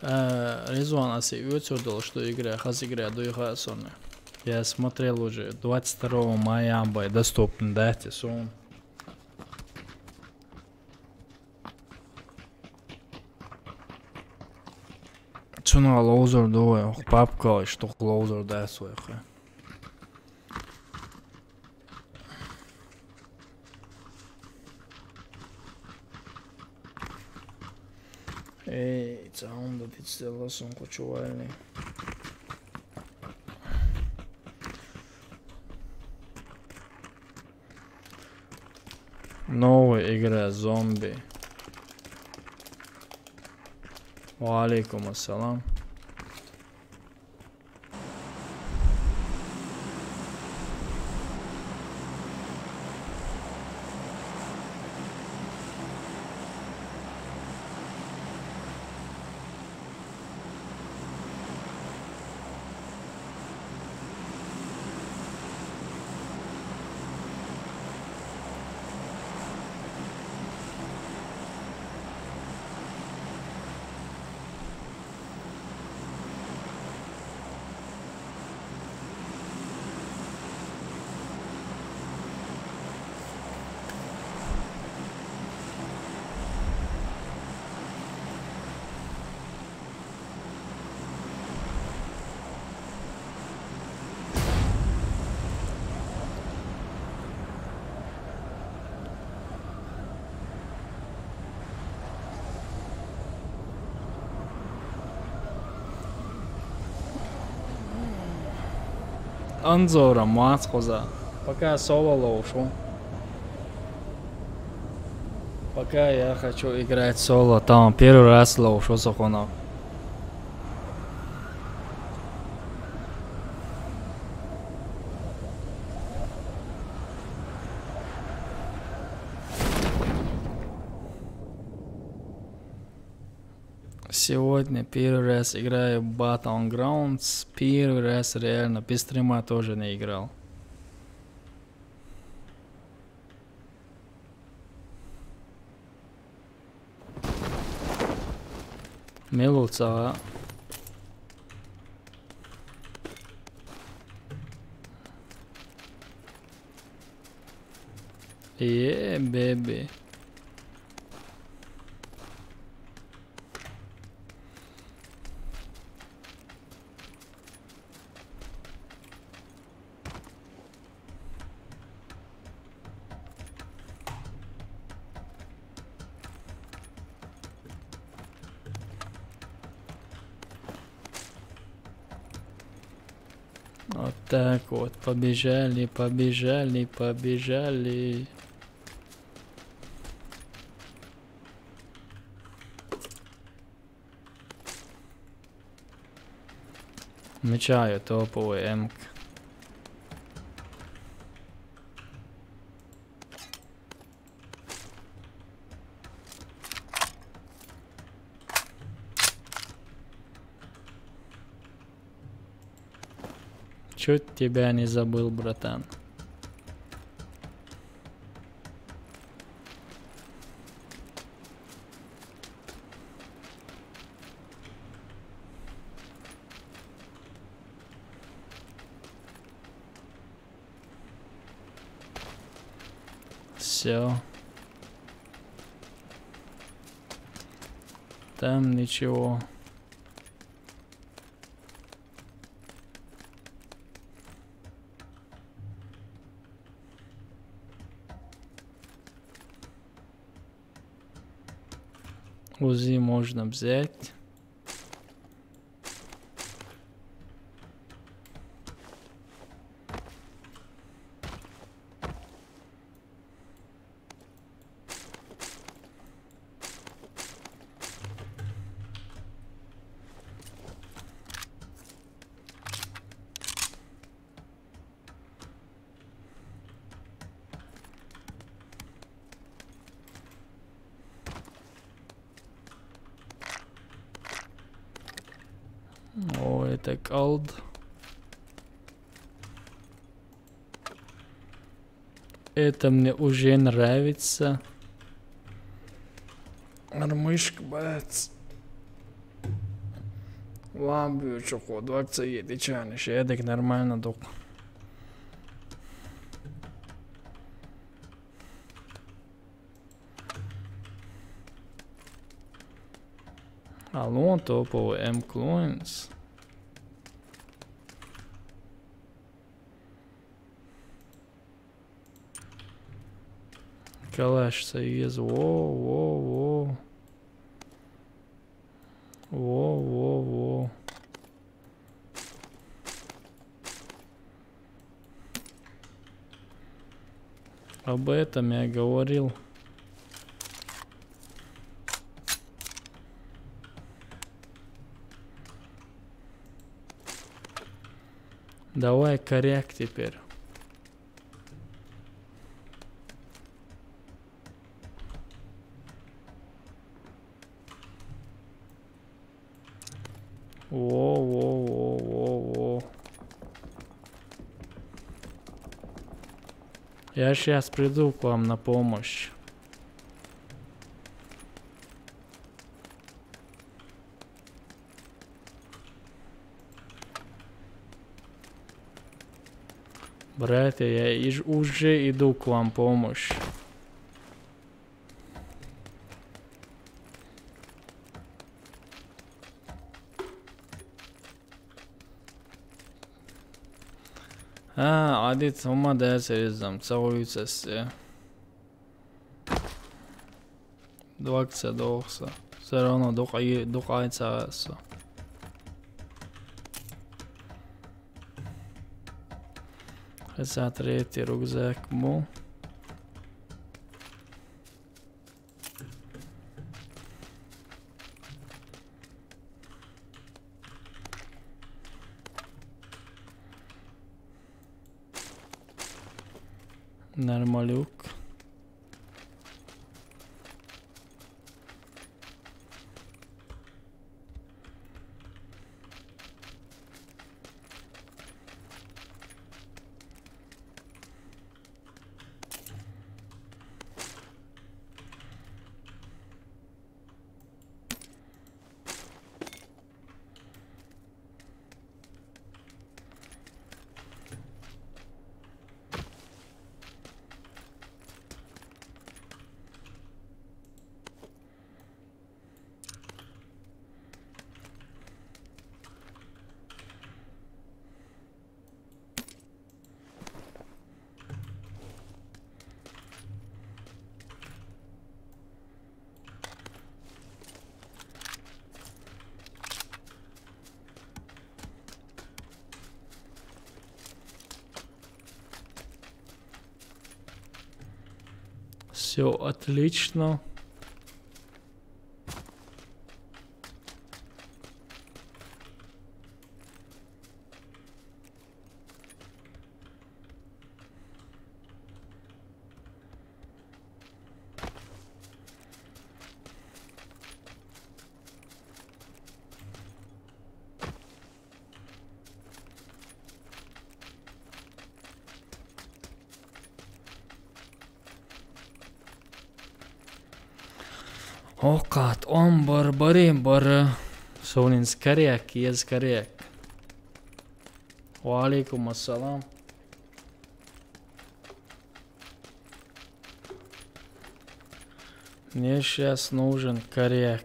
Э, Резван, а се уцурдал, что игра, хаз игра, дуйха сони. Я смотрел уже, двадцать второго мая бай доступны, да, те сон. Цуна лоузер дуэ, папка, что лоузер да свой хэ. Эй, цаун да тицелосон кочувальный. Новая игра зомби. Ва алейкум ассалам. Анзора мац хоза. Пока соло лоушу. Пока я хочу играть соло, там первый раз лоушу сохоно. Сегодня первый раз играю в Battlegrounds. Первый раз реально, без стрима тоже не играл. Мелуца. Yeah, baby. Вот так вот. Побежали, побежали, побежали. Мечаю топовый эмк. Чуть тебя не забыл, братан. Все. Там ничего. УЗИ можно взять. О, это колд. Это мне уже нравится. Армышка, бац. Ламбы, чё, ход, акция, ты чё, не шедек, нормально, док. Алло, топовый М клоинс. Калаш союз, во, во, во. Во, во, во. Об этом я говорил. Давай коряк теперь. Во, во, во, во, во. Я сейчас приду к вам на помощь. Братья, я иж-, уже иду к вам помощь. А, адит, ума да серьезно, целуются все. Дуакса, дуакса. Все равно дукай, дукай цаасо. Хеса третий рюкзак му. Нормалюк. Все отлично. Okat, on bar, bari bar. Sūnins kariek, iez kariek. Wa alaikum assalam. Мне щас нужен коряк.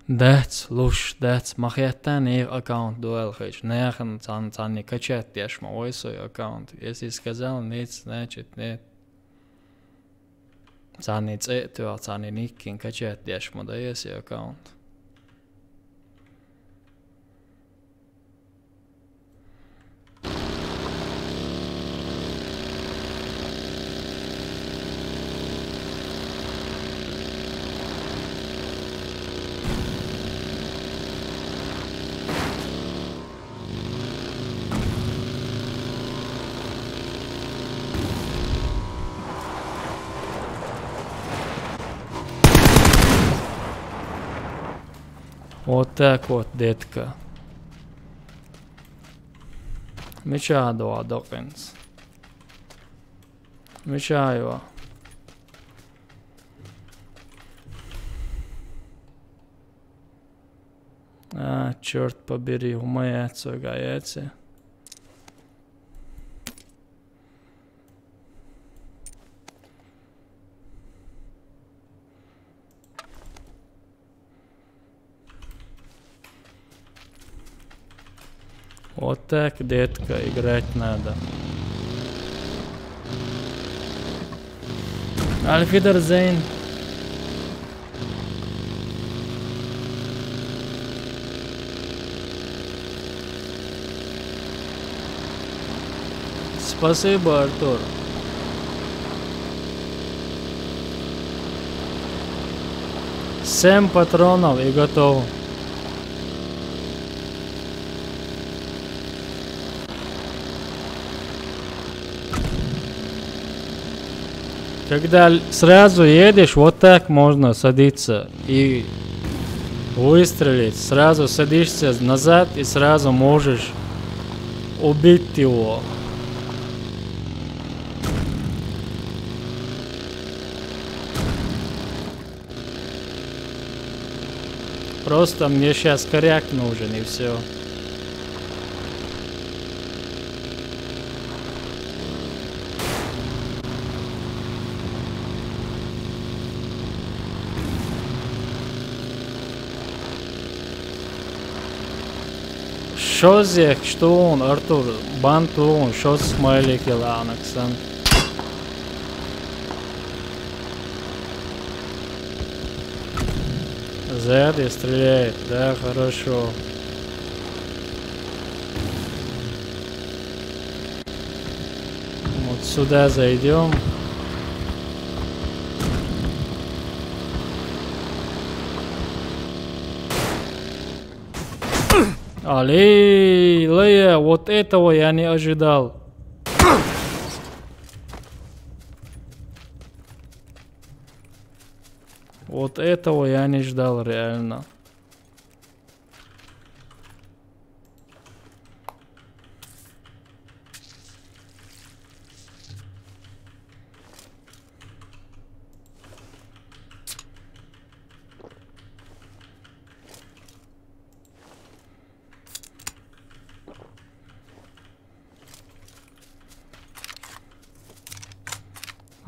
Дац, луш, дац, ма хеттан, нев аккаунт дуэл хыч. Нехын цан, цанни качать деш ма вай сой аккаунт. Если сказал нет, значит нет. Цанни цетуа, цанни никкин качать деш ма да, если аккаунт. Вот так вот, детка. Мича дуа докъинц. Мича юа. А, чёрт побери, у меня цогаяце. Вот так, детка, играть надо. Auf Wiedersehen. Спасибо, Артур. Семь патронов и готов. Когда л-, сразу едешь, вот так можно садиться и выстрелить. Сразу садишься назад и сразу можешь убить его. Просто мне щас коряк нужен, и всё. Шо зек, что он, Артур, бан тун, шо смайлик ланаксан. Сзади стреляет, да, хорошо. Вот сюда зайдём. Аллилуйя, вот этого я не ожидал. Вот этого я не ждал, реально.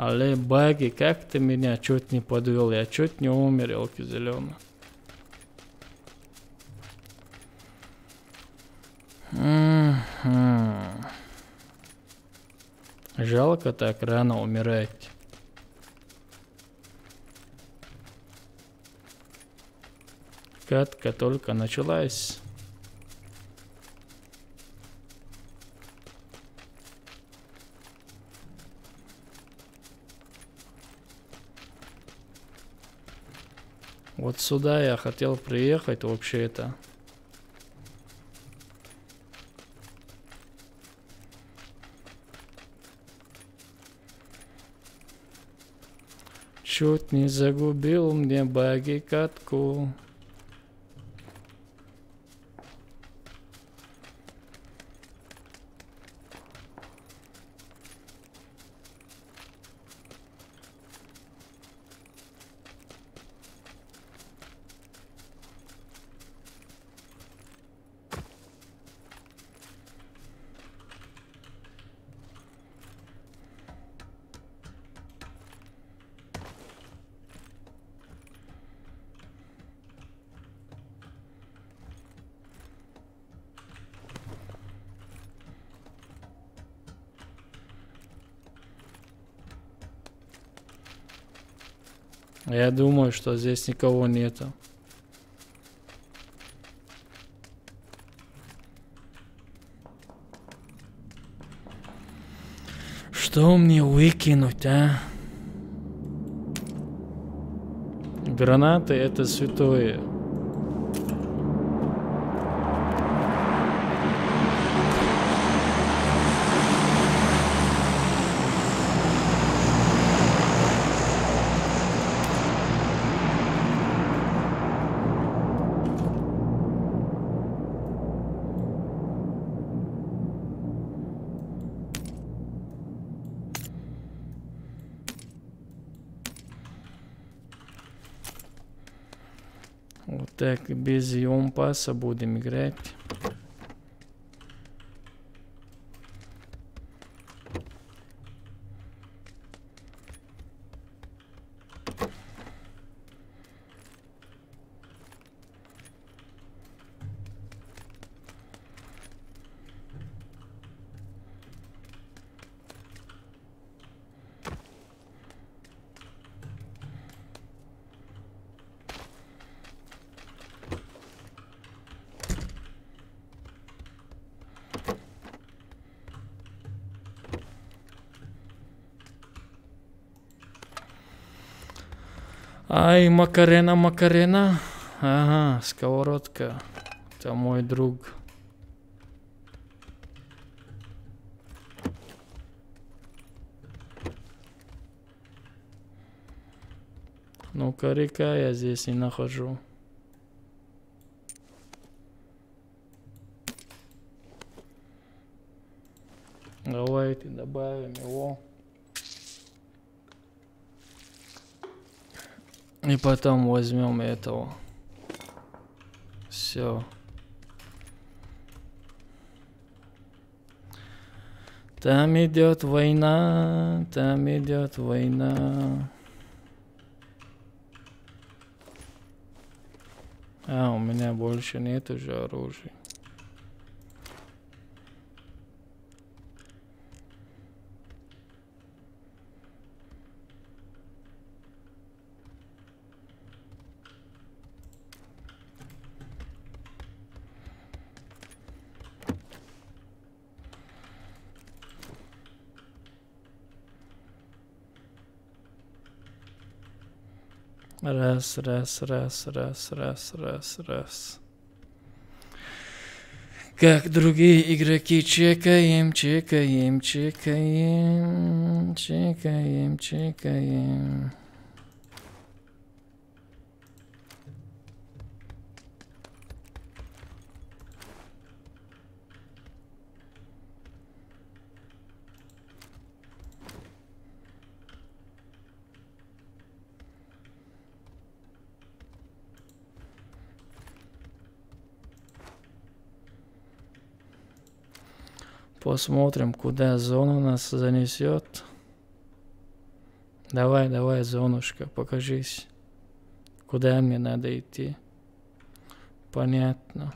Але баги, как ты меня чуть не подвёл, я чуть не умер, ёлки зелёные. Мгм. Жалко так рано умирать. Катка только началась. Вот сюда я хотел приехать вообще-то. Чуть не загубил мне баги катку. Я думаю, что здесь никого нету. Что мне выкинуть, а? Гранаты — это святое. Вот так, без юмпаса будем играть. Ай, Макарена, Макарена. Ага, сковородка. Это мой друг. Ну, карика я здесь не нахожу. Давайте добавим его. И потом возьмём этого. Всё. Там идёт война, там идёт война. А, у меня больше нет уже оружия. Раз, раз, раз, раз, раз, раз, раз, раз. Как другие игроки, чекаем, чекаем, чекаем, чекаем, чекаем. Посмотрим, куда зона нас занесёт. Давай, давай, зонушка, покажись. Куда мне надо идти? Понятно.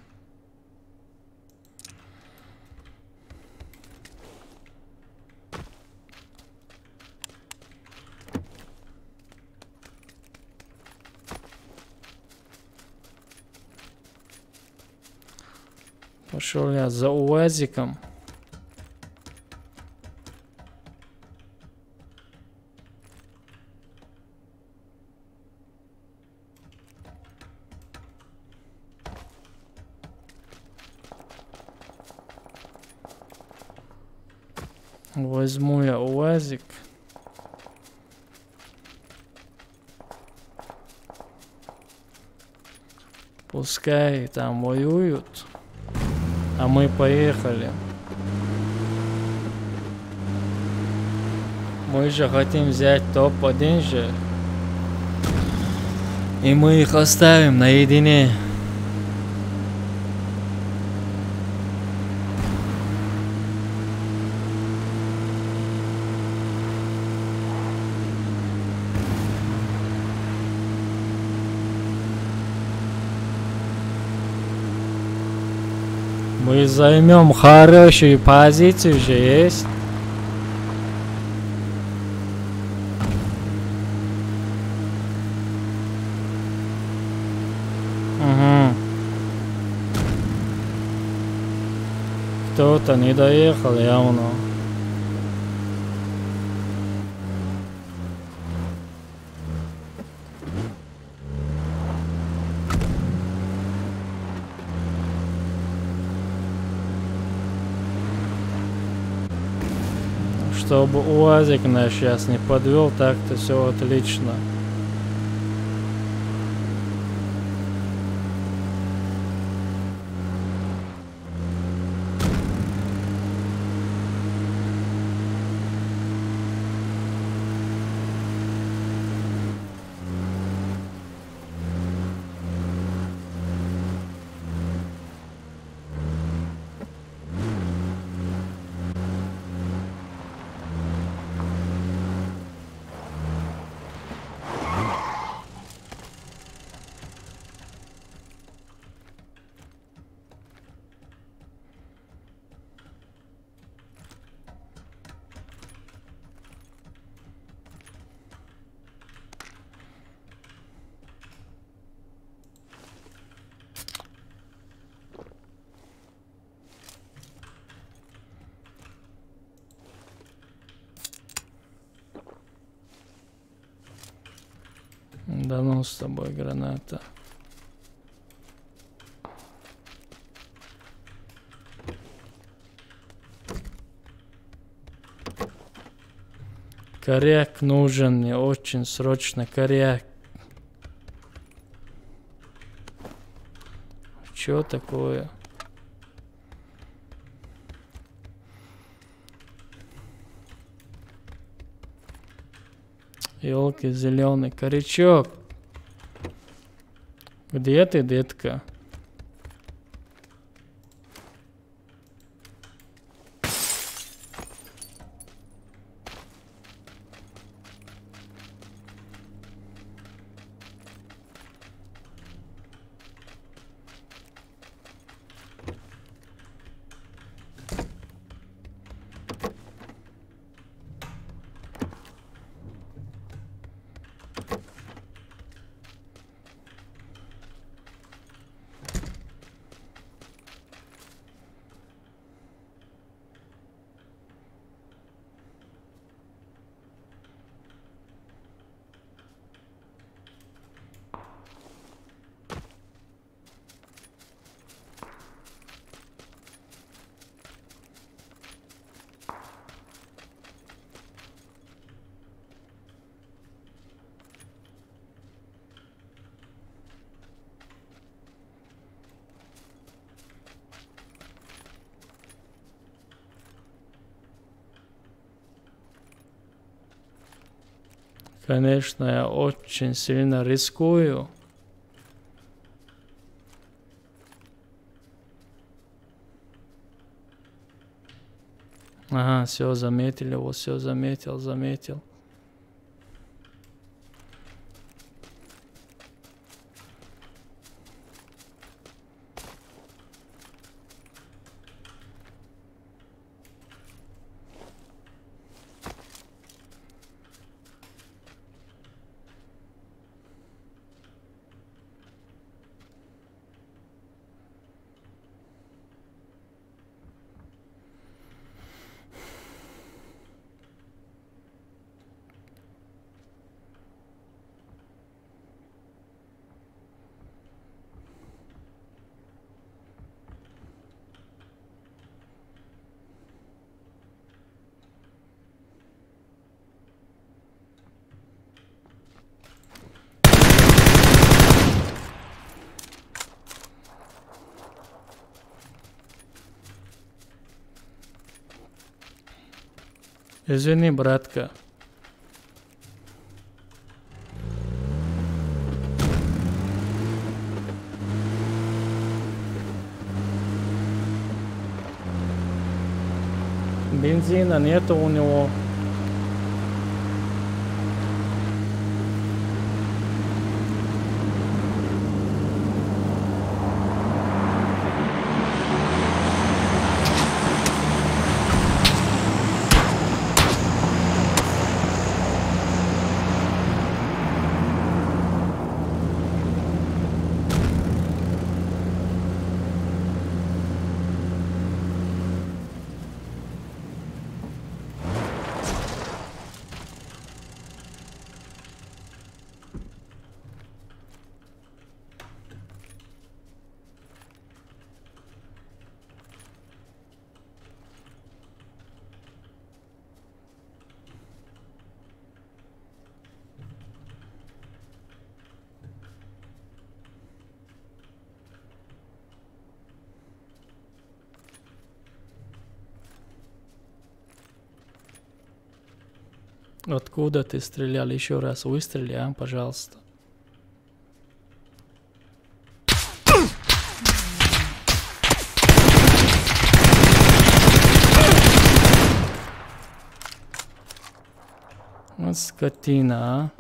Пошёл я за УАЗиком. Возьму я УАЗик. Пускай там воюют, а мы поехали. Мы же хотим взять топ один же. И мы их оставим наедине. Мы займём хорошую позицию же есть. Угу. Кто-то не доехал явно. Чтобы УАЗик наш сейчас не подвёл, так-то всё отлично. Да ну с тобой, граната. Коряк нужен мне очень срочно, коряк. Чё такое? Ёлки, зелёный корячок. Где ты, детка? Конечно, я очень сильно рискую. Ага, всё, заметили, вот всё, заметил, заметил. Извини, братка. Бензина нету у него. Откуда ты стрелял? Ещё раз выстрели, а, пожалуйста. Вот скотина, а.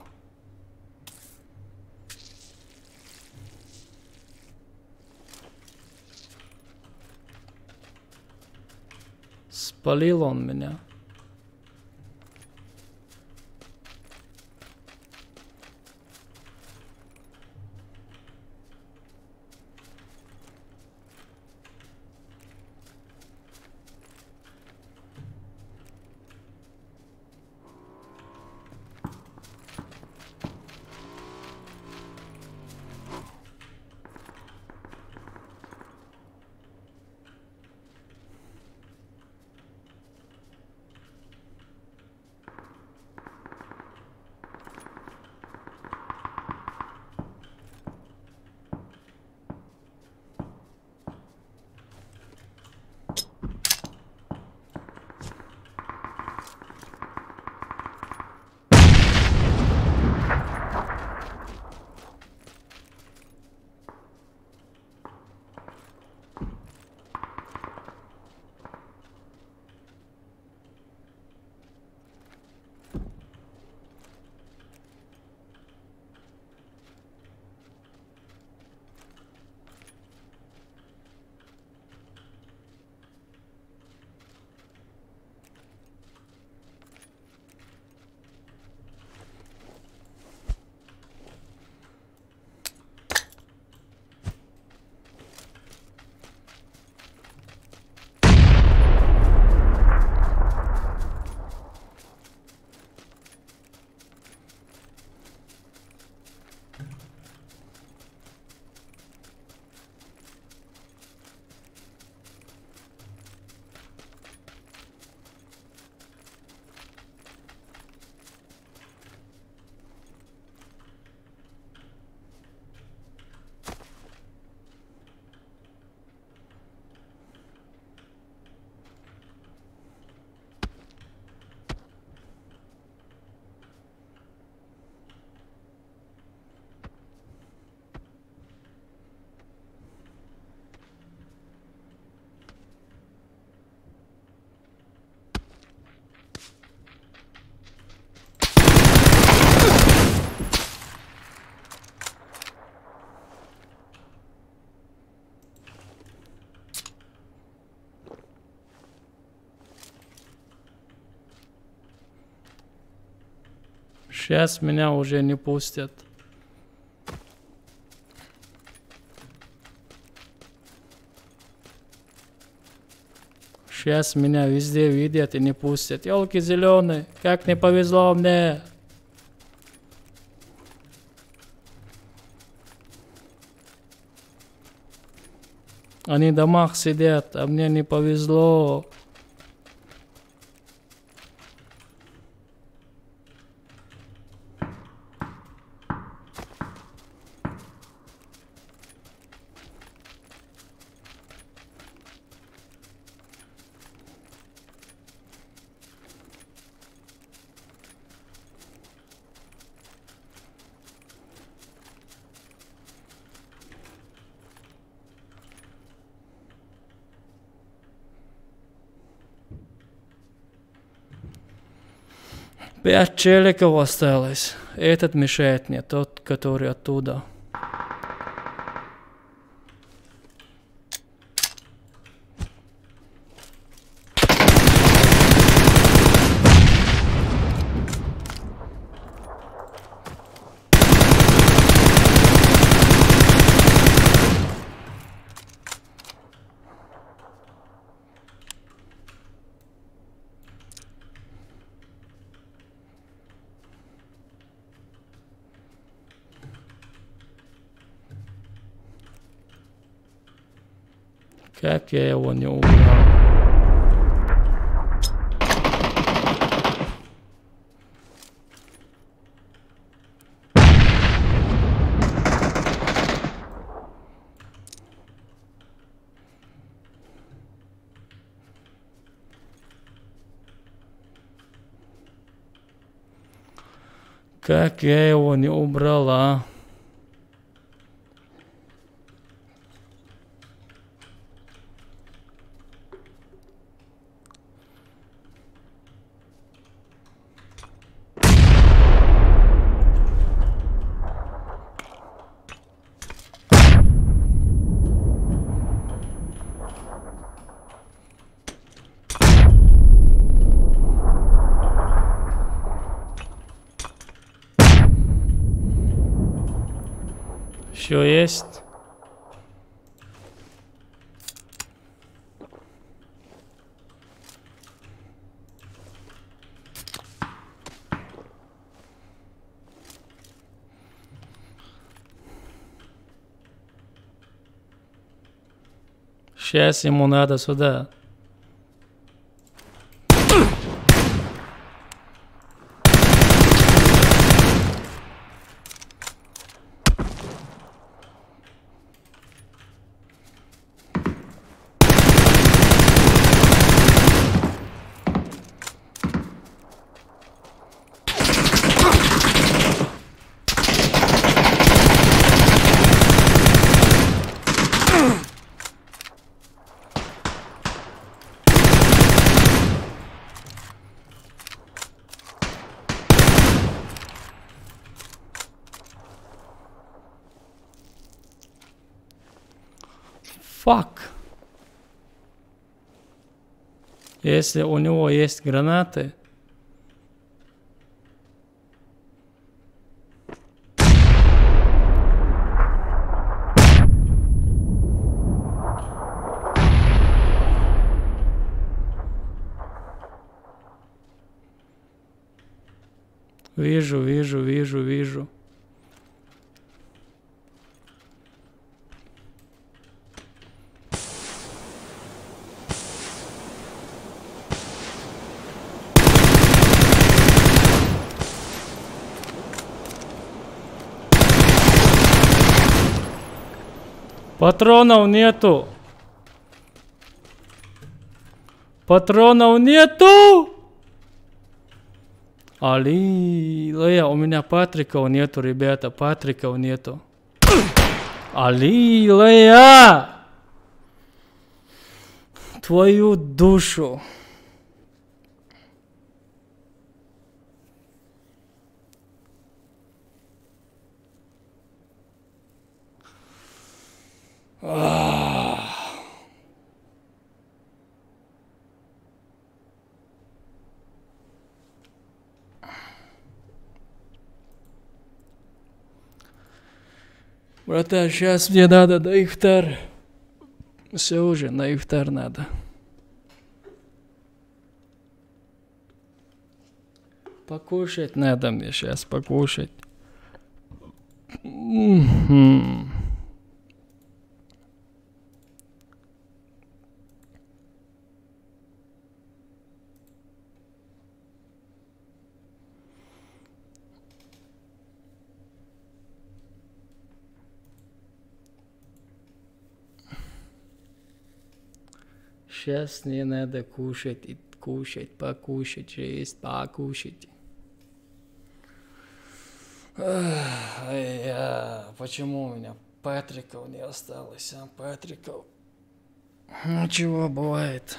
Спалил он меня. Сейчас меня уже не пустят. Сейчас меня везде видят и не пустят. Ёлки зелёные, как не повезло мне. Они в домах сидят, а мне не повезло. Пять челиков осталось. Этот мешает мне, тот, который оттуда. Как я его не убрал? Как я его не убрал, а? Еще есть? Сейчас ему надо сюда. Fuck. Если у него есть гранаты. Вижу, вижу, вижу, вижу. Патронов нету. Патронов нету! Аллилуйя, у меня патриков нету, ребята, патриков нету. Аллилуйя! Твою душу. Ах. Братан, сейчас мне надо на ифтар. Все уже, на ифтар надо. Покушать надо мне сейчас, покушать. Мгм. Сейчас мне надо кушать и кушать, покушать, есть, покушать. Ах, ай-я, почему у меня патриков не осталось, а, патриков? Ну, чего бывает?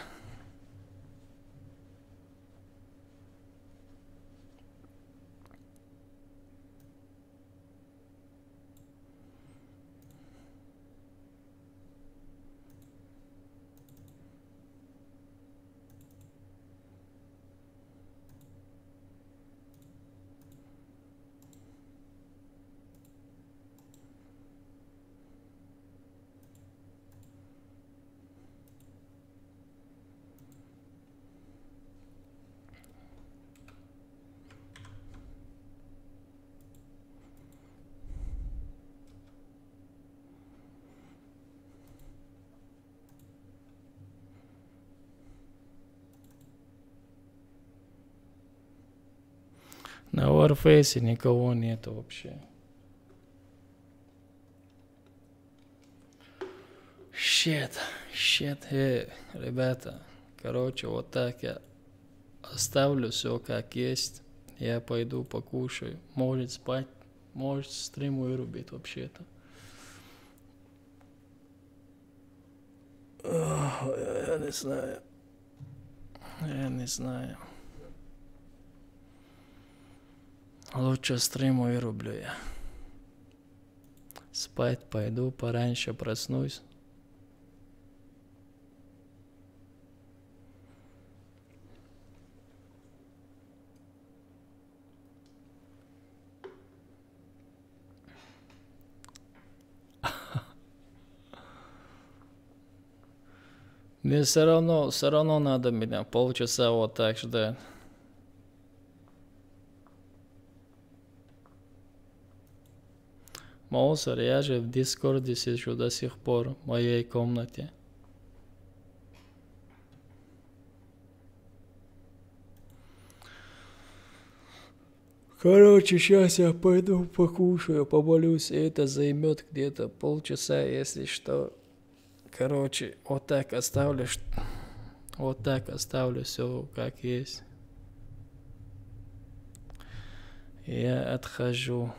На Warface никого нету вообще. Shit, shit, э, ребята. Короче, вот так я оставлю все как есть. Я пойду покушаю. Может спать, может стрим вырубить вообще-то. Ох, я не знаю. Я не знаю. Лучше стрим вырублю я. Спать пойду, пораньше проснусь. Мне все равно, все равно надо меня полчаса вот так ждать. Маусер, я же в Дискорде сижу до сих пор, в моей комнате. Короче, сейчас я пойду покушаю, помолюсь, и это займет где-то полчаса, если что. Короче, вот так оставлю, ш- вот так оставлю все как есть. Я отхожу.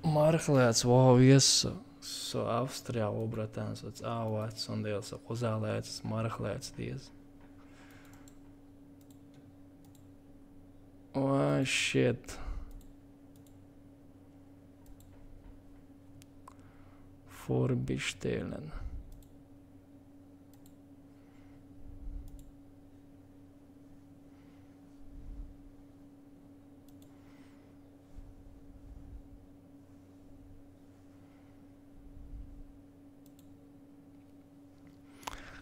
Мархлац вау ес со Австрия обратан со цават сондел со кузалац мархлац диез. Ва, shit. Vorbestellen.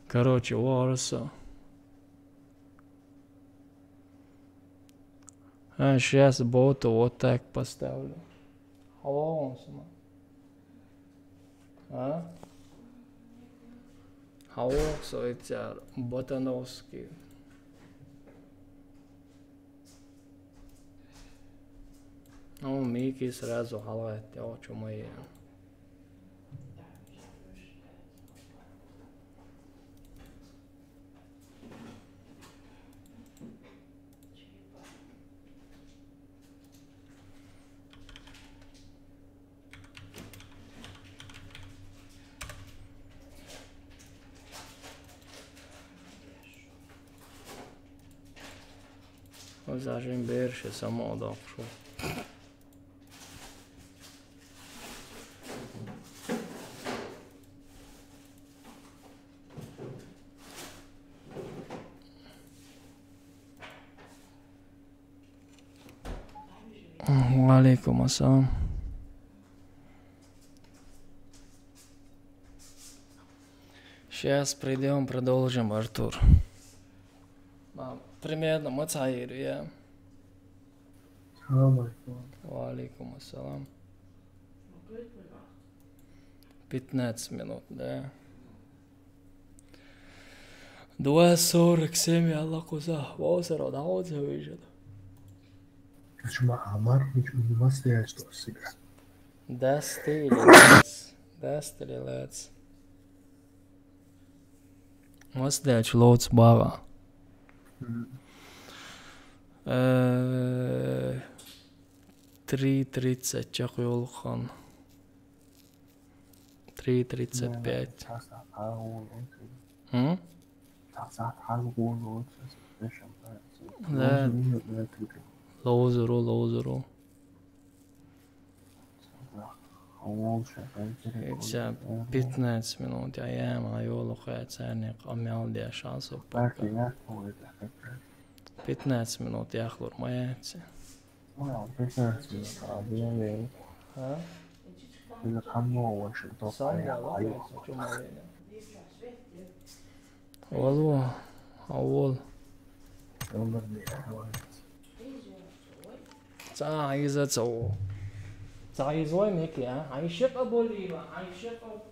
Короче, вау со. А, сейчас боту вот так поставлю. Алло, сама. А? Алло, со эти Ботановский. Ну, Мики сразу халат, я очень мои. Озажим берше самодокшу. Ва алейкум ассалам. Сейчас придем, продолжим, Артур. А, примерно мы цаир, я. Салам алейкум. Ва алейкум ассалам. Пятнадцать минут, да. Два сорок семь, Алла куза. Вау, саро, да, вот завижу. Почему Амар не мастер, что всегда? Дасты или лац? Дасты или лац? Мастер, лоц бава. Мгм. Э, три тридцать чак ёлхан. Три тридцать пять. Да, да, да, да, да. М? Цацат хазгуун лоуцус. Да. Лоузеру, лоузеру. Хотя пятнадцать минут я ем, а ёлу хэ царник амял дяшал суппака. Пятнадцать минут яхлур маяци. А? Сан я лохэ, чё маяна. Валу, авол. Ца иза цо. Ца изой меки, а? Ай шепа болива, ай шепа.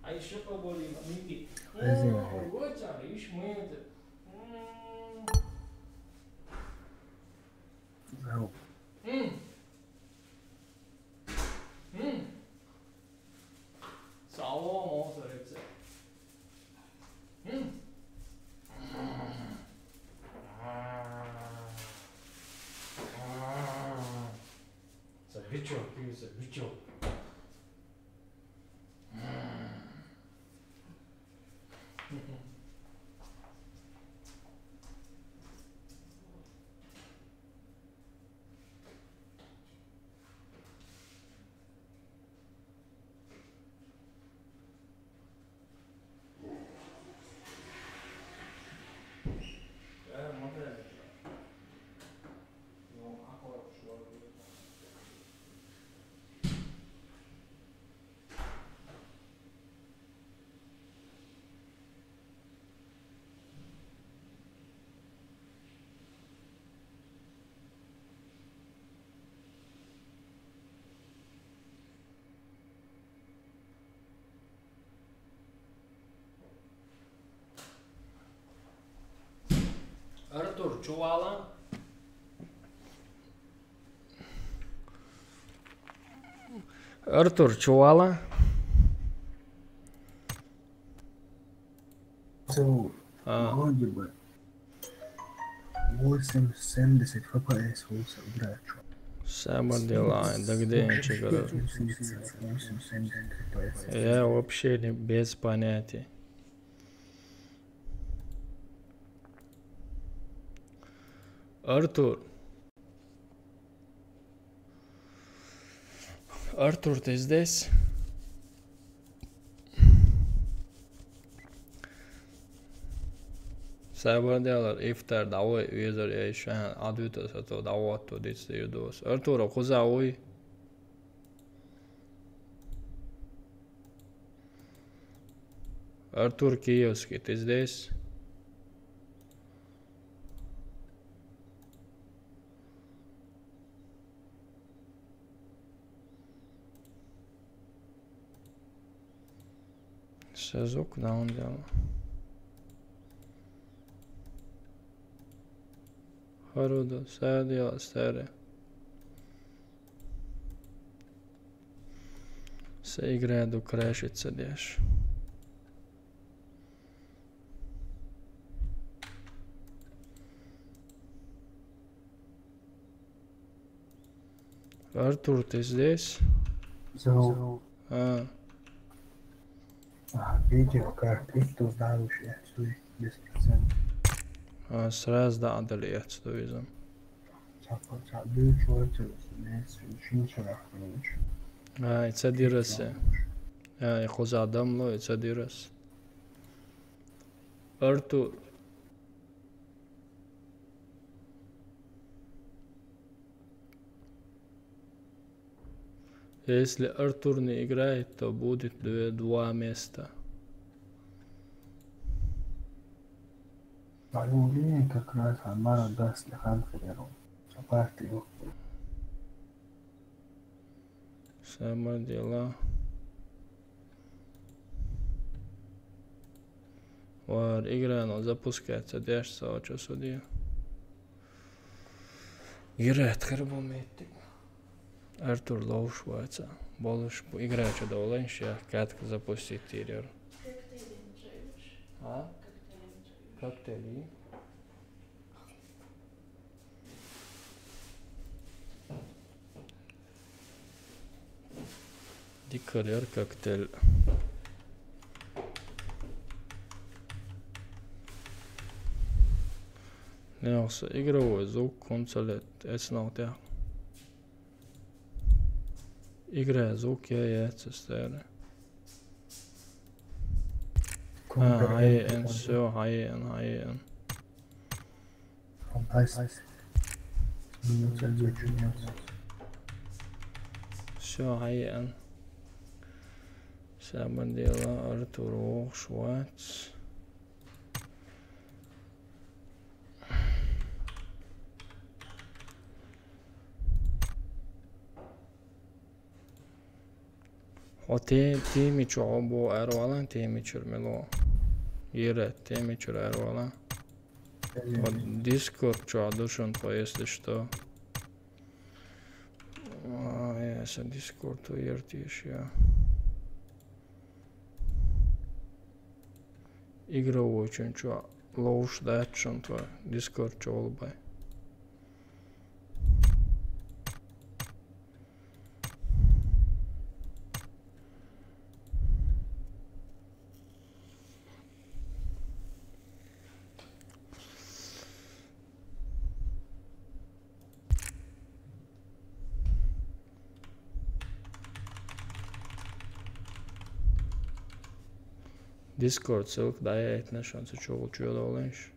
Ай шепа болива, меки. Ай шепа. О, вот, а, ишь, мы это. М. М. М. Сало, мол, соревце. М. Сабичок, ты сабичок. Артур, чувала? Артур, чувала? Зовут. А. Вроде бы восемь семьдесят F P S вулса играчу. Самое дело, да где я чего? Восемь семьдесят F P S. Я вообще не, без понятия. Артур. Артур, ты здесь? Сабадялар, ифтар, давай, везер, я ещё адвитас, а то давай, то дицты юдос. Артур, а куза уй? Артур Киевский, ты здесь? Сазук даун дяла. Харуда, садя, старе. Се игра ду крашится деш. Артур, ты здесь? Зовут. А. А, видео как, и кто знаешь, я стой без процентов. А, сразу да, отдали я стой. А, ица диресе. А, и хоз адам ло, ица дирес. Артур. Если Артур не играет, то будет д-, два места. Алюминий как раз Амара даст Лехан Ферреру. Сапарти. Сама дела. Вар, игра, но запускается, дяш сао часу дия. Игра открыла метик. Артур лоуш ваца. Болуш бу игра ча долан ша, как запустить тирер. А? Коктейли. Дика хилар коктейль. Нагахь санна игровой звук хӀунда ца летта, эцнал тӀехь. Игра звук я, я, цу стара. А, хьаеана, всё, хьаеана, хьаеана. Фантастика. Ну, ца зачинается. Всё, хьаеана. Самое дело, Артур вогӀуш вац. Хьо те-, теми чу хьо бо аравала, теми чуьра мело. Ира, теми чуьра аравала. Хьо Discord чу ду шун тхо, если что. А, я са Discord ву яр теши, я. Игровой чун чу ловш дац шун тхо Discord чу гӀолбай. Discord ссылка дӀаяйтина шуна, цу чухула чоьдолийша.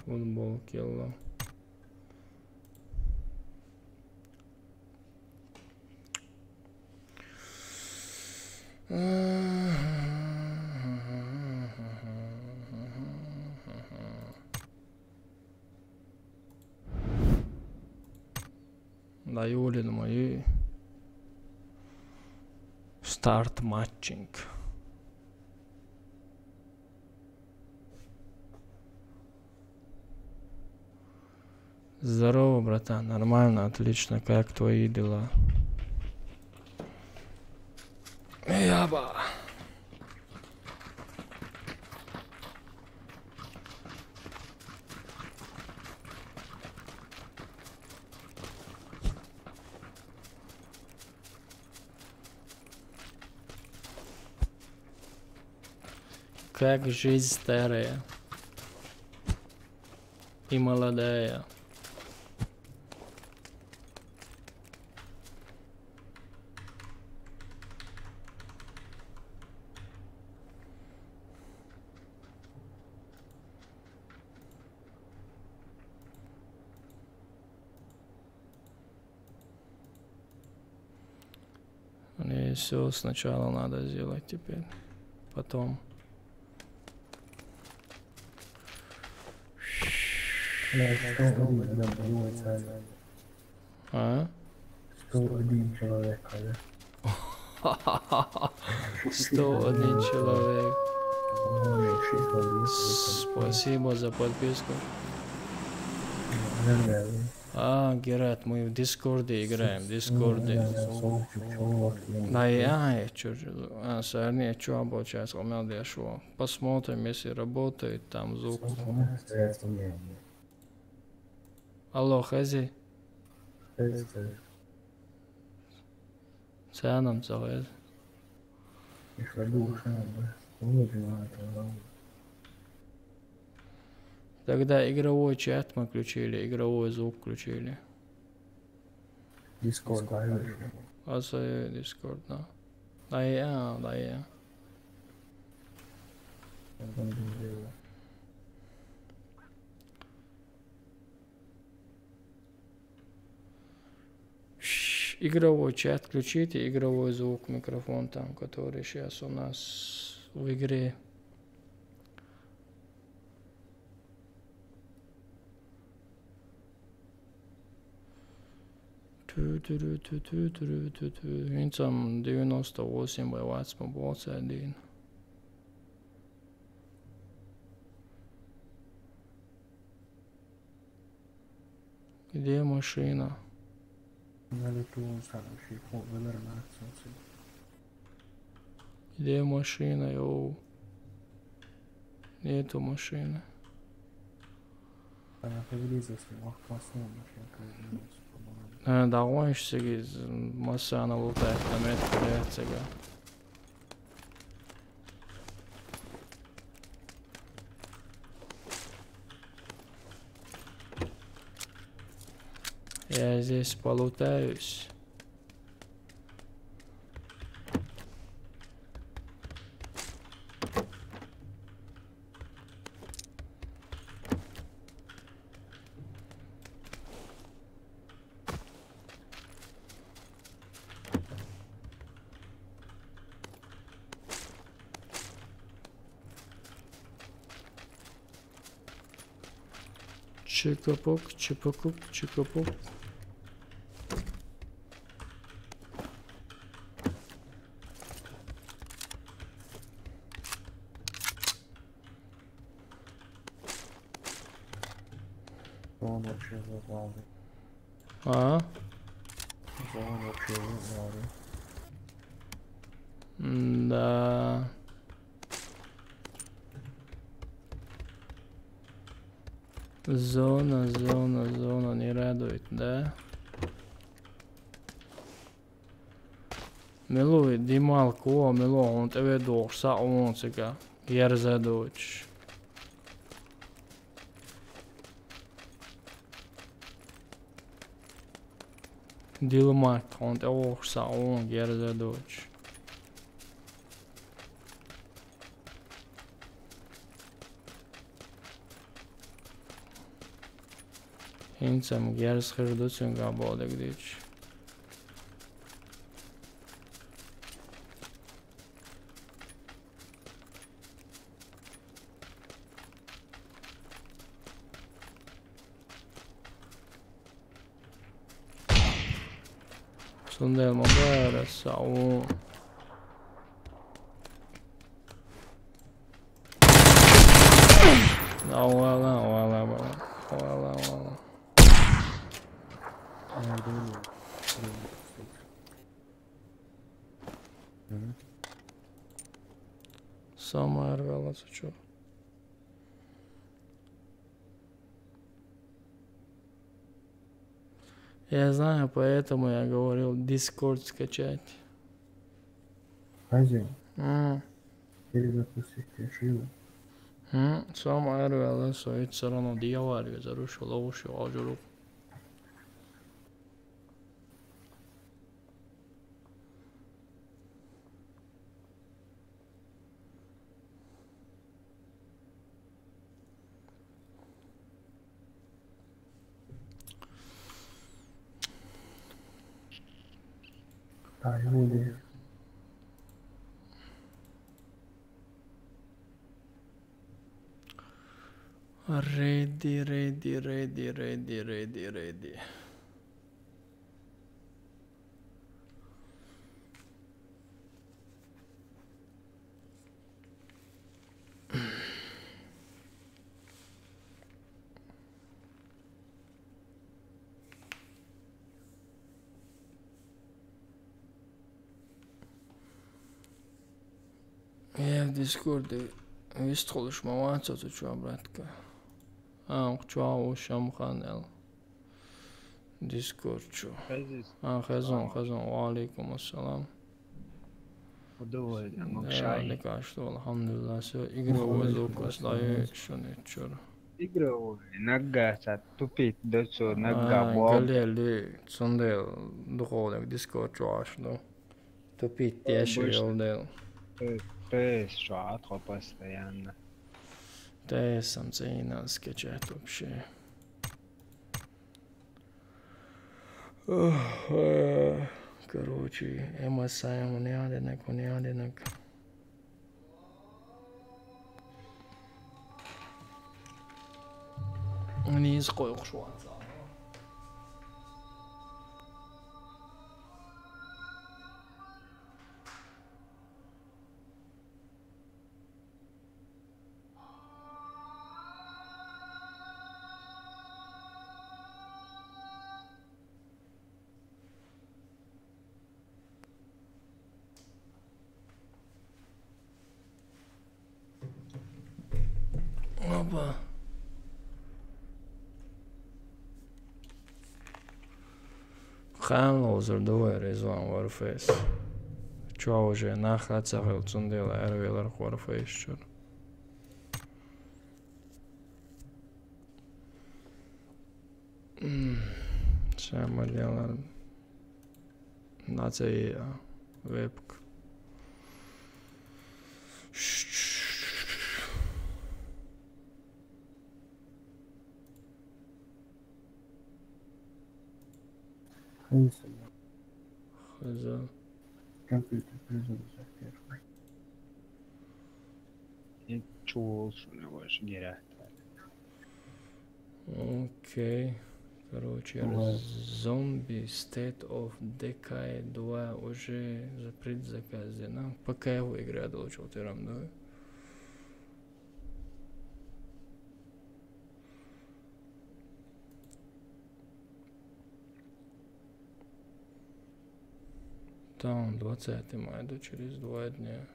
Футбол кела. Да, Юлин мой. Start matching. Здорово, братан. Нормально, отлично. Как твои дела? Яба. Как жизнь старая и молодая. Мне всё сначала надо сделать теперь. Потом. Э, сто один, да, было, Саня. А? Сто один человек, да? Сто один человек. Ой, шесть человек. Спасибо за подписку. Да, да, да. А, Герат, мы в Дискорде играем, в Дискорде. Да, я, а, я чё же, а, сарни, я чё обучаюсь, у меня дошёл. Посмотрим, если работает там звук. Алло, хези? Хези, хези. Цхьаьна ца хеза. Тогда игровой чат мы включили, игровой звук включили. Дискорд, да, или что? А, за Дискорд, да. Да, я, да, я. Игровой чат включите, игровой звук, микрофон там, который сейчас у нас в игре. Ту-ту-ру-ту-ту-ту-ру-ту-ту. Инцам девяносто восемь бай вац ма боцаьддина. Где машина? На лету он сам вообще по выборам отсутствует. Где машина, йоу? Нету машины. Она поблизости, вот классная машинка, извиняюсь, по-моему. Э, да, он сегиз, массана лутает, там это, блядь, сега. Я здесь полутаюсь. Чикопок, чипокук, чикопок. Что он вообще за главный? А? Зона вообще не знаю. М, да. Зона, зона, зона не радует, да? Мелуи димал куа, мелуа он тебе дохса он цика. Ерзадуч. Дилмак, он те охса, он герза доч. Хинцам герз хыр дуцюнга бодык дич. Сундай мабара сау. Ауала, ауала, ауала, ауала, ауала. Самая рвалась, чё? Я знаю, поэтому я говорил Discord скачать. Азия. А. Перезапустить решила. М, самая рвалась, всё равно дьявол, я зарушил, ловушку, а уже руку. Ready, ready, ready, ready, ready, ready. Я в Дискорде вистхулуш ма вацар цу чуа, братка. А, чуа у Шамхан эл. Дискорд чу. Хезиз. А, хезон, хезон. Ва алейкум ассалам. Удовольно, да, мокшай. Алейкум ассалам, алхамдулилла, всё, игровой звук остаёт, что не чур. Игровой, наггаса тупит, да, всё, нагга. А, бом. Галели, цунде, духовник, Дискорд чу аш, да. Тупит, я шо ёлдел. Э, э, шо, атхо постоянно. Да, я сам цейна скачать вообще. Ох, э, короче, эмасаем униаденек, униаденек. Низ койкуш ватса. Ба. Кхаьнлозар ду вай Ризван Warface. Чо уже нах а ца хилла, цундела аравелар Warface чура. М, ша ма делла. Нацай вебка. Хаза. Компьютер призывается первый. Чё, что у него ещё геря? Окей. Короче, Зомби State of Decay два уже за предзаказ, да? Пока его игра долучил, ты рам, да? Там двадцатого мая, да, через два дня.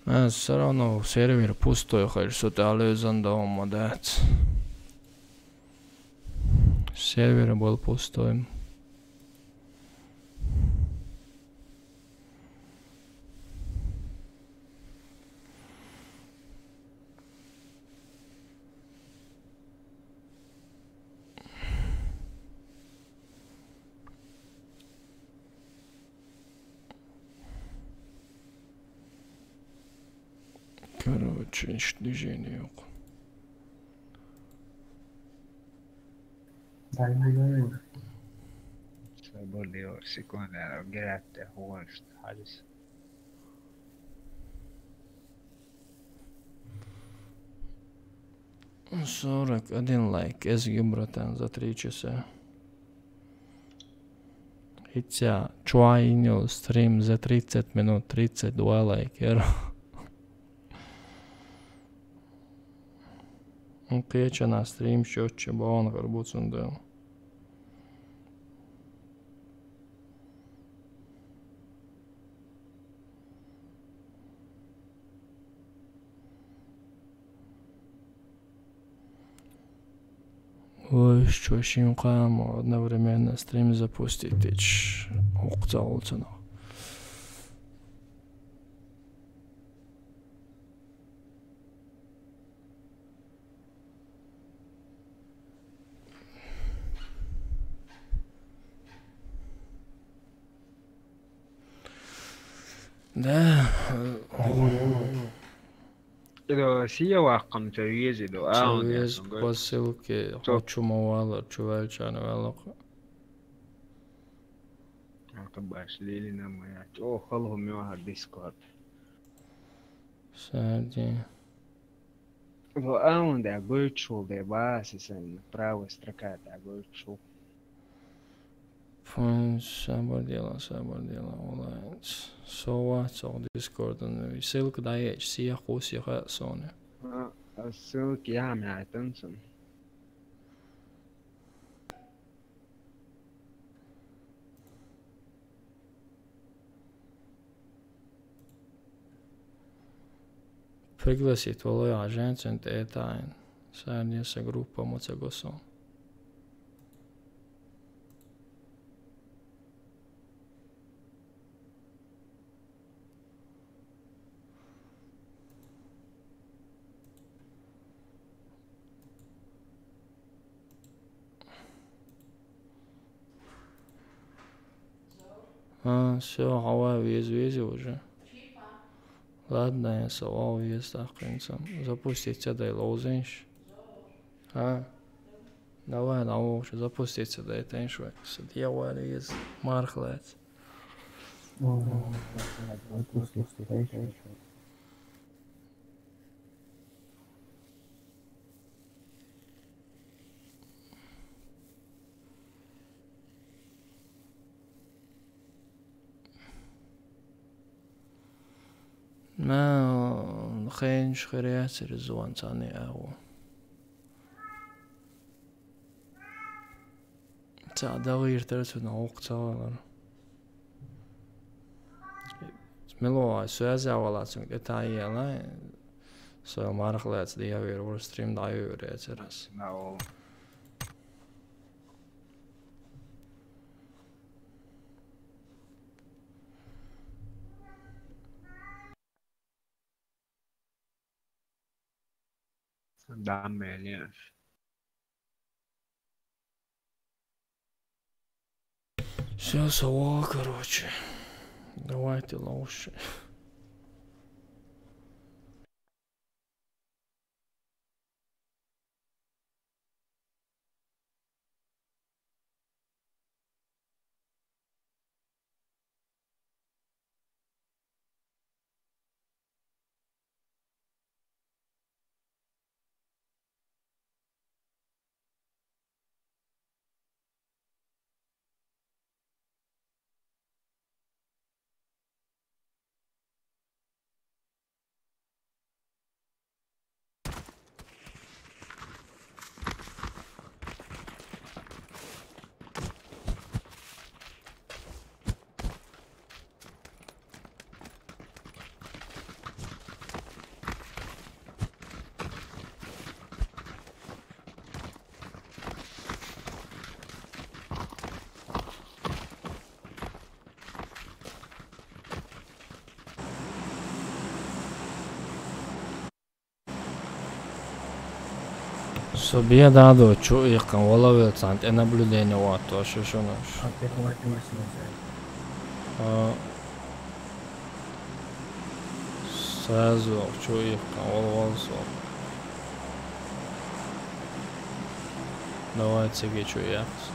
А, всё равно сервер пустой, хочу, что ты алюзан дома, да. Сервер был пустой. Короче, ещё движение yok. Sabırlıyor. Sekund, ya, gel hatta, hoş, hadi. Сорок один лайк. Ezgi, братан, за три часа. Хотя, чуайнил стрим за тридцать минут, тридцать два лайк, яро. Кечана стрим счётче баун гарбуцунда. Ой, что, щенкам одновременно стрим запустить, ич, окца олцана. Да. Иду сия вакъам чавез иду. А, он вез ясун, по ссылке. Чо? Хочу мавалар, чувалчан валак. Ата баш лили на моя. О, халгу мёха Discord. Сади. Во аунда гойчул де баси сен правая строка да гойчул. Фон, сабар дела, сабар дела, олай. Сова, цог Discord, ссылка да еч, сия ху, сия ха, соне. А, а ссылка я мя айтан сон. Пригласить валой ажент центетайн. Сарнеса группа моцагосон. А, всё, хава вез, вез уже. Ладно, я сова вез, так, в принципе. Запустить ца дай лоузенш. А? Давай, на лоуш, запустить ца дай тенш вай. Садья вай вез, мархлац. Ма хенш хиряцир зуан цани агу. Ца дагъир тарцу на окъ цагъалар. Мило, связь авала цунга тӀе тайела, со марха лаьца дӀайовира, вур стрим дӀайовира яцара ас. Нау. Да, мелеш. Всё, сова, короче. Давайте лучше. Со бе дадо чу иккхан валавел цан тӀе наблюдение ватто шо шуна. А, сразу чу иккхан вал вал со. Давай циге чу яхса.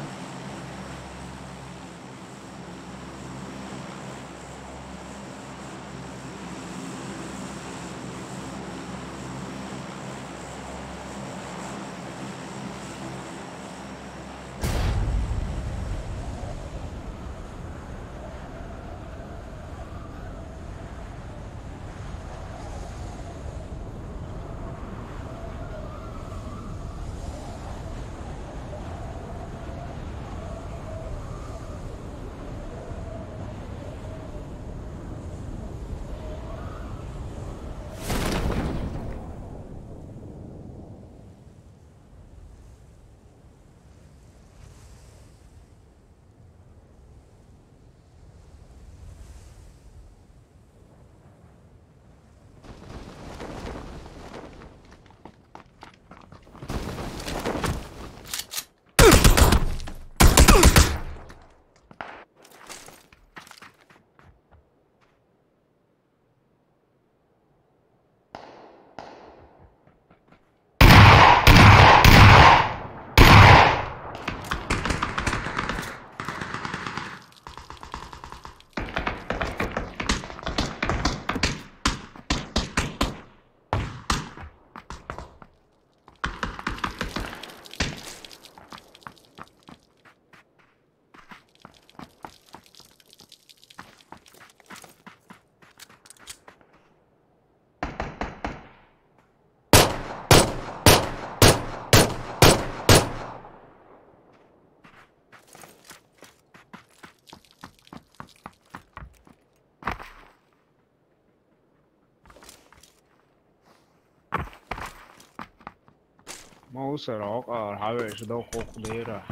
Мусор, окъар, хьавеш, дохух дера.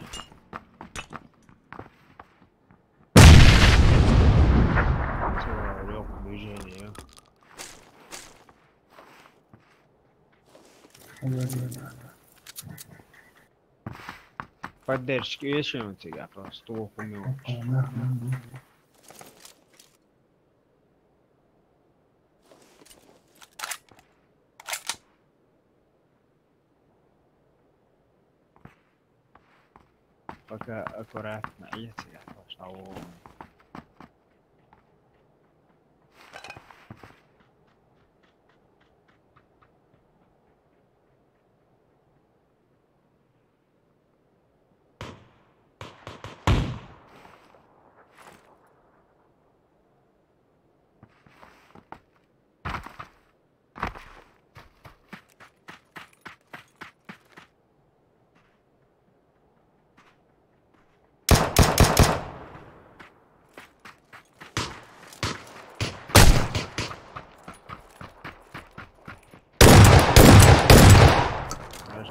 Цо, лёгкое движение. Поддержка есть что-нибудь у тебя? Просто лох умёл. Пока аккуратно, если я пошёл.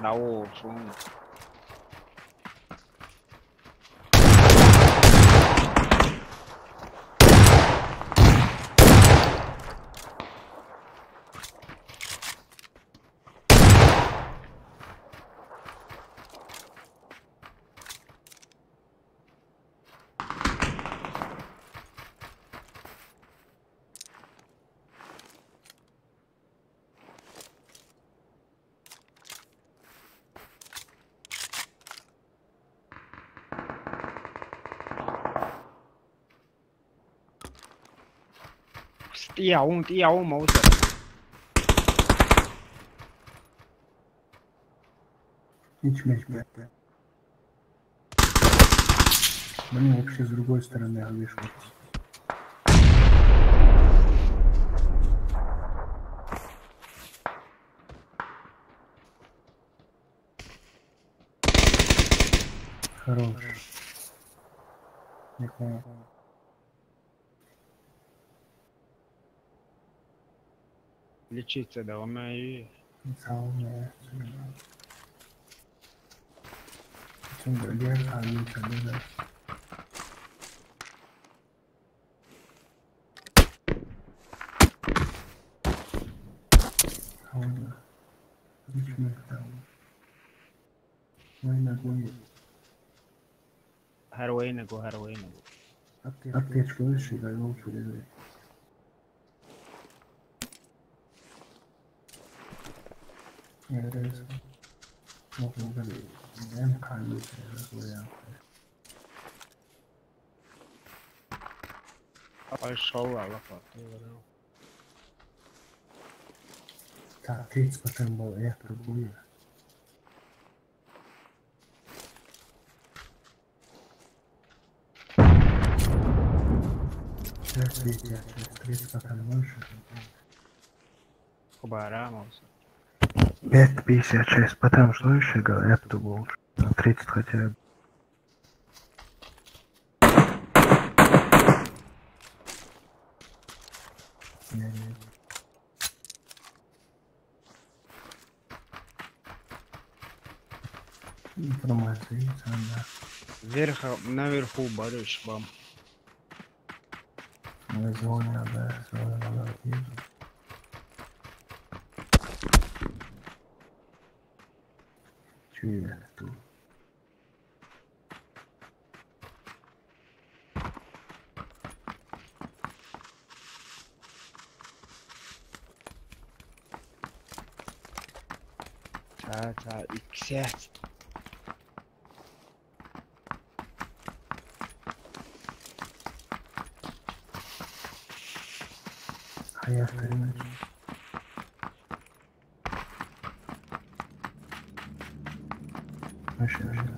Awo, fun. Стиаун, стиаун, мауса. Ничего не. Мне вообще с другой стороны вышел. Хорош. Не понял. Лечиться, да, умею. Сау, умею. Şimdi diğer kalbim çalıyor. Tamam. Düşmüyor, tamam. Война, война. Героїнку, героїнку. Аптечку лиши, дай вам передаю. Neresi? Nasıl bir en kalbisi, nasıl yani? Ay, şov Allah farklı. Так, тридцать потом был, я пробую. Сейчас, сейчас, сейчас, тридцать потом больше. Хубара, мауса. Пять пятьдесят шесть, потому что, ну, ещё говорят, то лучше. Там тридцать хотя бы. Не, не. Информация есть, она. Вверх, наверху, Барыш, вам. Ну, звонят, да, звонят, да, вижу. Чё я тут? Ца, ца, иксет. Аяқ бермейді. Вообще, вообще.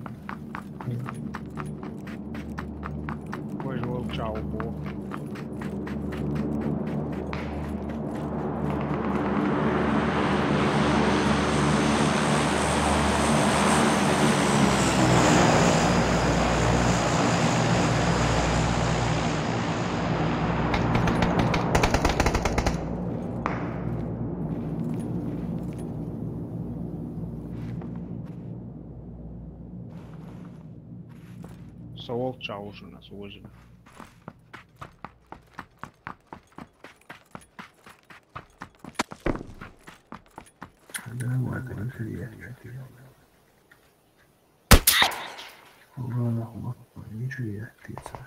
Ой, волча, ого. Со волча уже у нас возьмем. Да, вот, вот, я чё-то. Ладно, ладно, ничего, я ответил.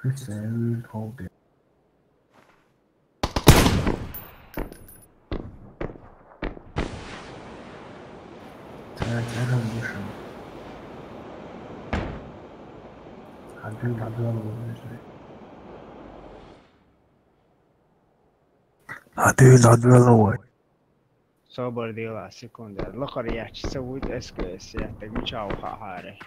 It's a real hobby. Так, я там вышел. Один на два выжили. Один на два ловой. Собар дела, секунда. Лохар яч, савуд эске, эске, так мича уха харе.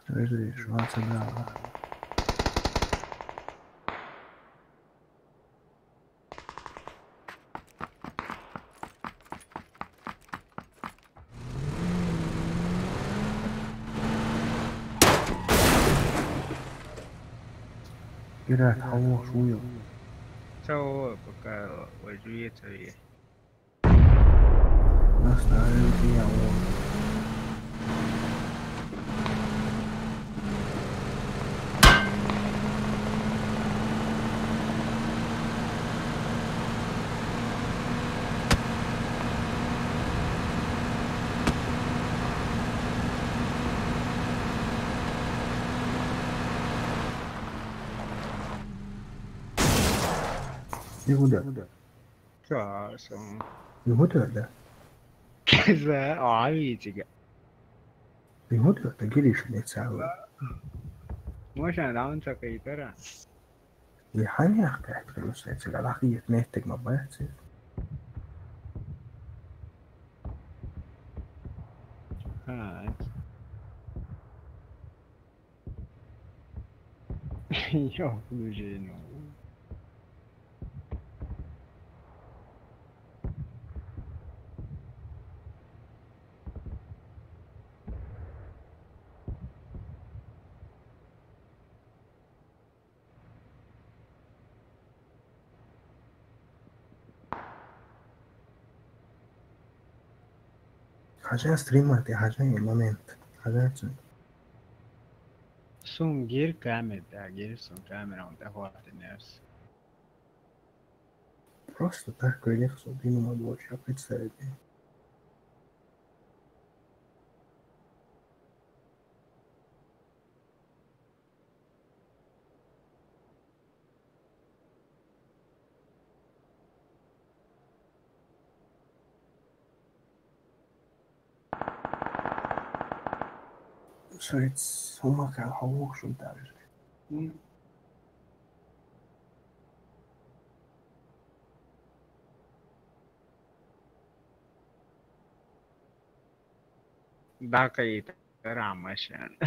Вижу, что она собрала. Ирак, хавох шуйо. Цао пока вожуе цао. Нас на рынке я вот. Никуда. Чё, сам? Никуда, да? За, а, видите. Минут это гиришнеца. Можно даун чакайтара. И хани ахтахт плюс эти галахи нет так мабац. А. Ё, ну же, ну. Хажа стримати, хажа момент, хажа цун. Сун гир камер, да, гир сун камера, он да хуати нерс. Просто так, коллег, субтитры надо вообще представить. Швец, умака, хавух шунтар. Дакай рамашан.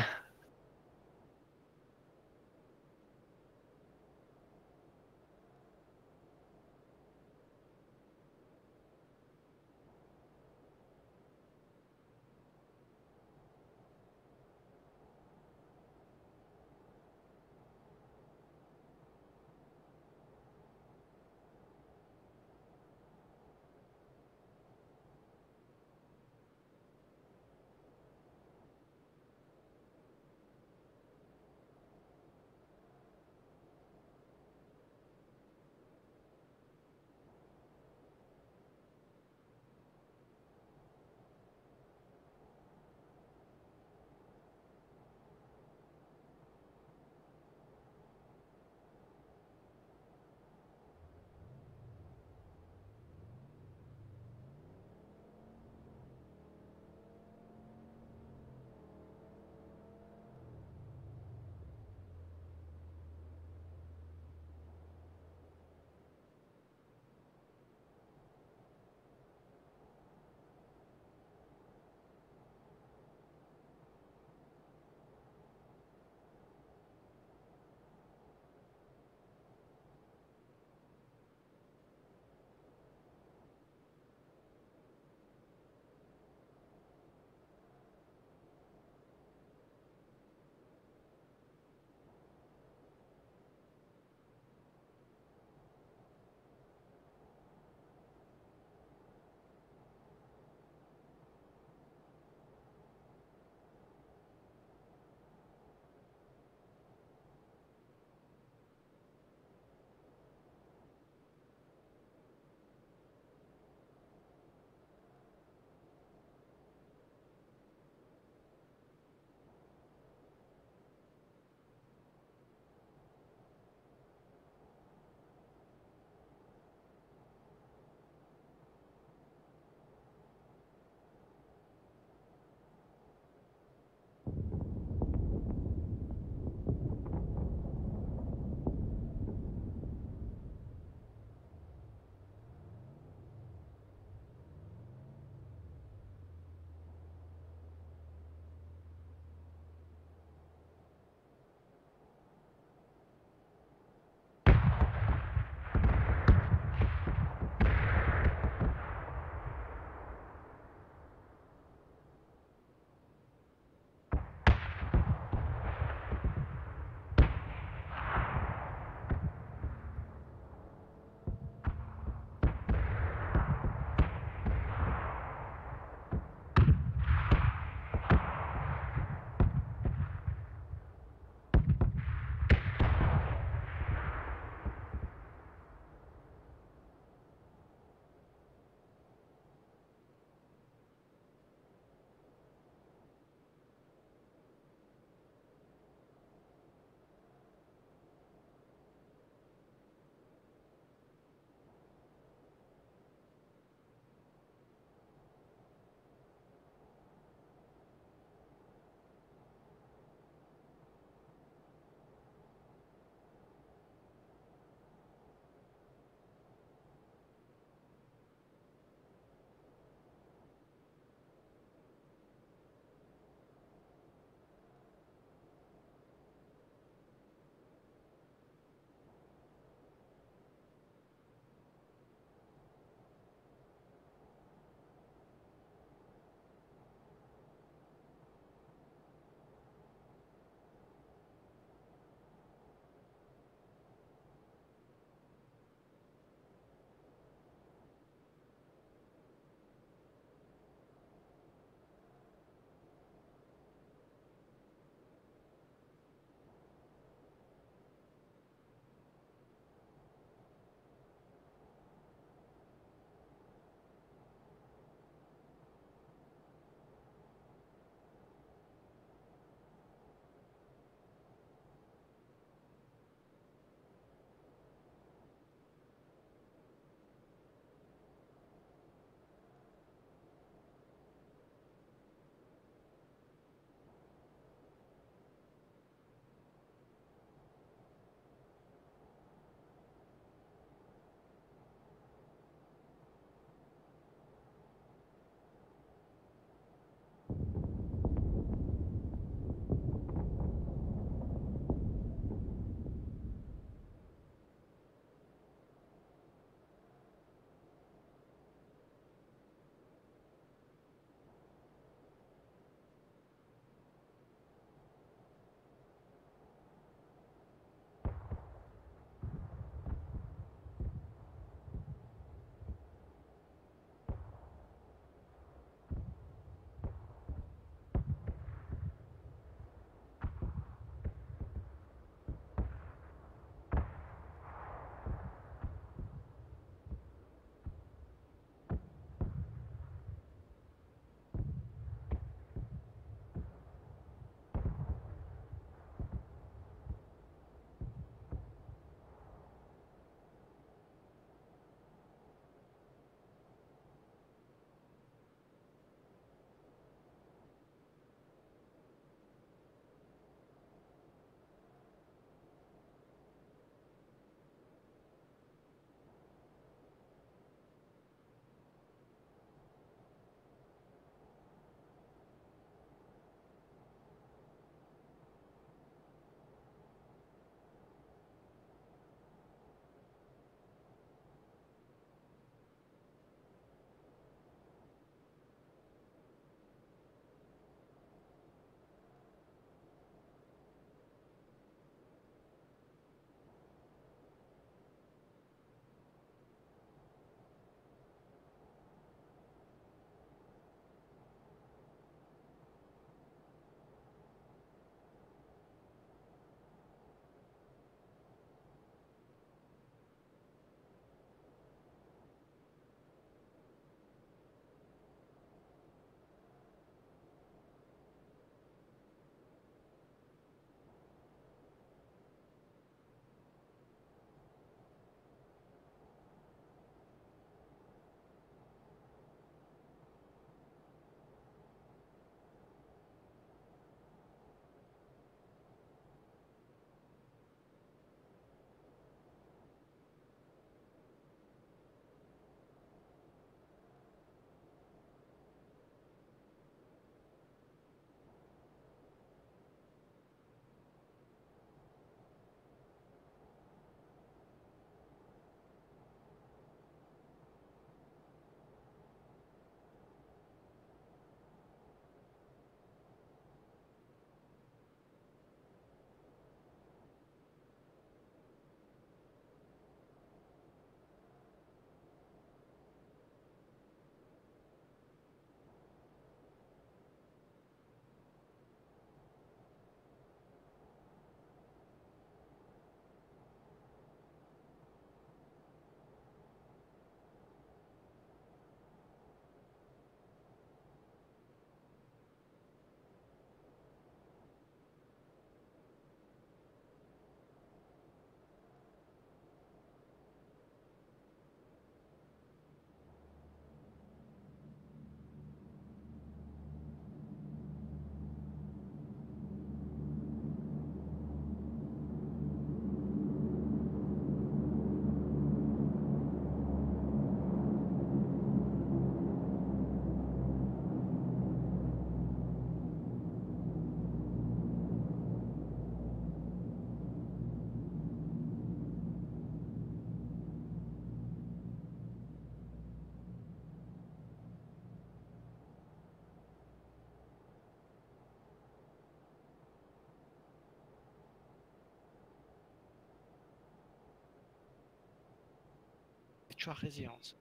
Чохь хезий хьуна со?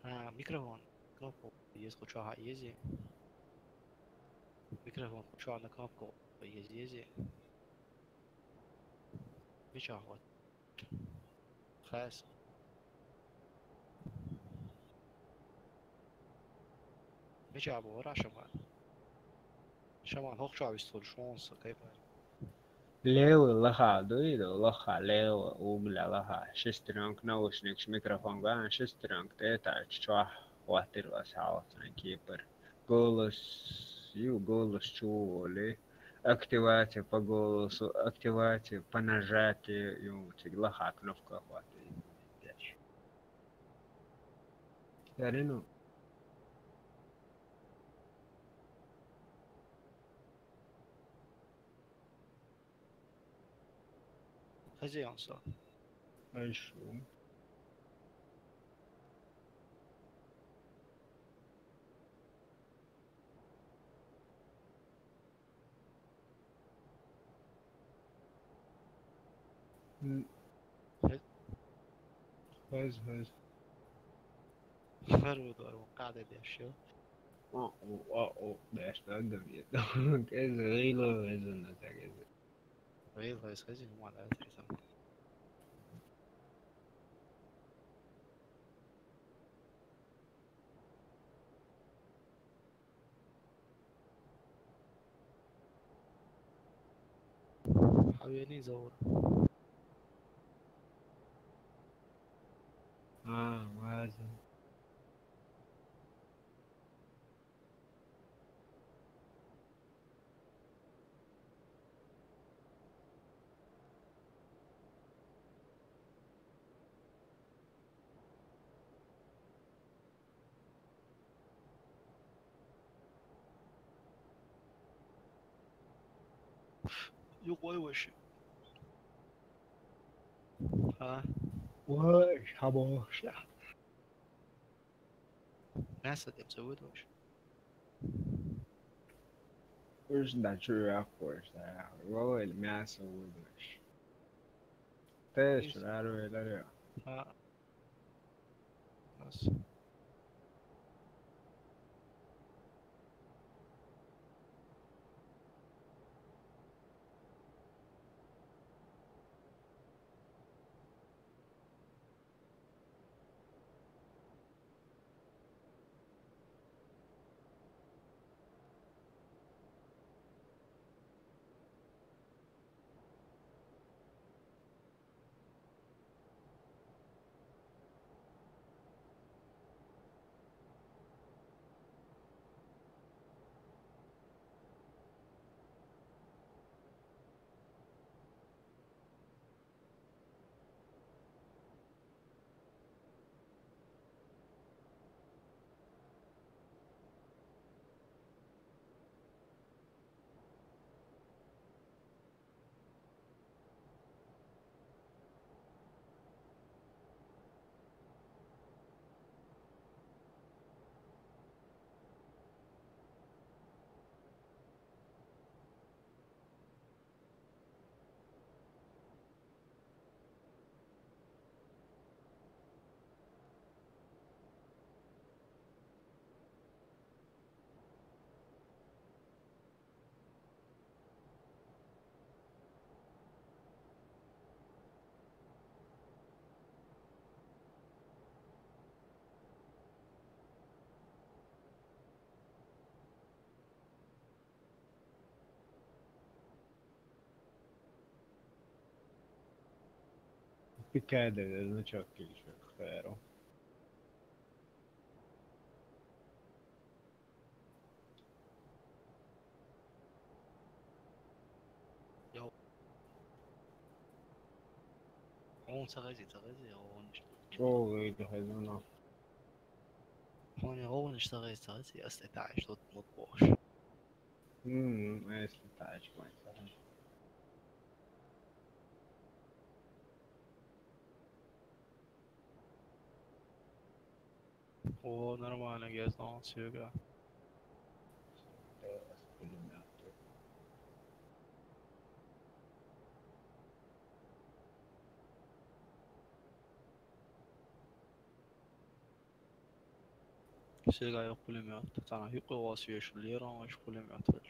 А, микрофон. Кнопка еза кху чохь а езий. Микрофон кху чохь на кнопка еза езий. Мичахь вац? Хас. Мичахь бу вара Шаман? Шаман, хӀокху чохь вистхуьлуш хьуна со кайпара. Левый лаха дуй, лаха, левый, угля лаха. Шестерёнка наушникаш, микрофон ган, шестерёнка тӀе а таьрча чохь хӀоттийра аса хьалха цхьана кепара. Голос, ю, голос чу волий. Активация по голосу, активация по нажатию, ю, цига лаха кнопка хӀоттийра. Ярину. Хезий хьуна со? Ай шу. М. Хез. Хез, хез. Хар ву дор ву къаде деш ю. О, о, о, о, деш да гавье. Кез гило, кез на так кез. Гило, кез, кез, ма да, кез. Хьан вений Заур? А, ваза. Юкъой ваши. А? Вай, хабоша. Мясо тем заводишь. Уж да чуяк уж да. Вай, мясо уж. Теж рару эларио. А. Нас. Picada, eu não tinha aquele jogo, era. Йо. Хьуна ца хезий, ца хезий, хьуна иштта. ЧӀогӀа хезна. Хьуна хьуна иштта ца хезий, ца хезий, ас тӀе таӀаш лут, лут бохуш. М, ас тӀе таӀаш вайн ца хезий. О, нормально, я знал, Серега. Сергей пулемёт. Цана юкъе васвеш лерон ваш пулемёт ваш.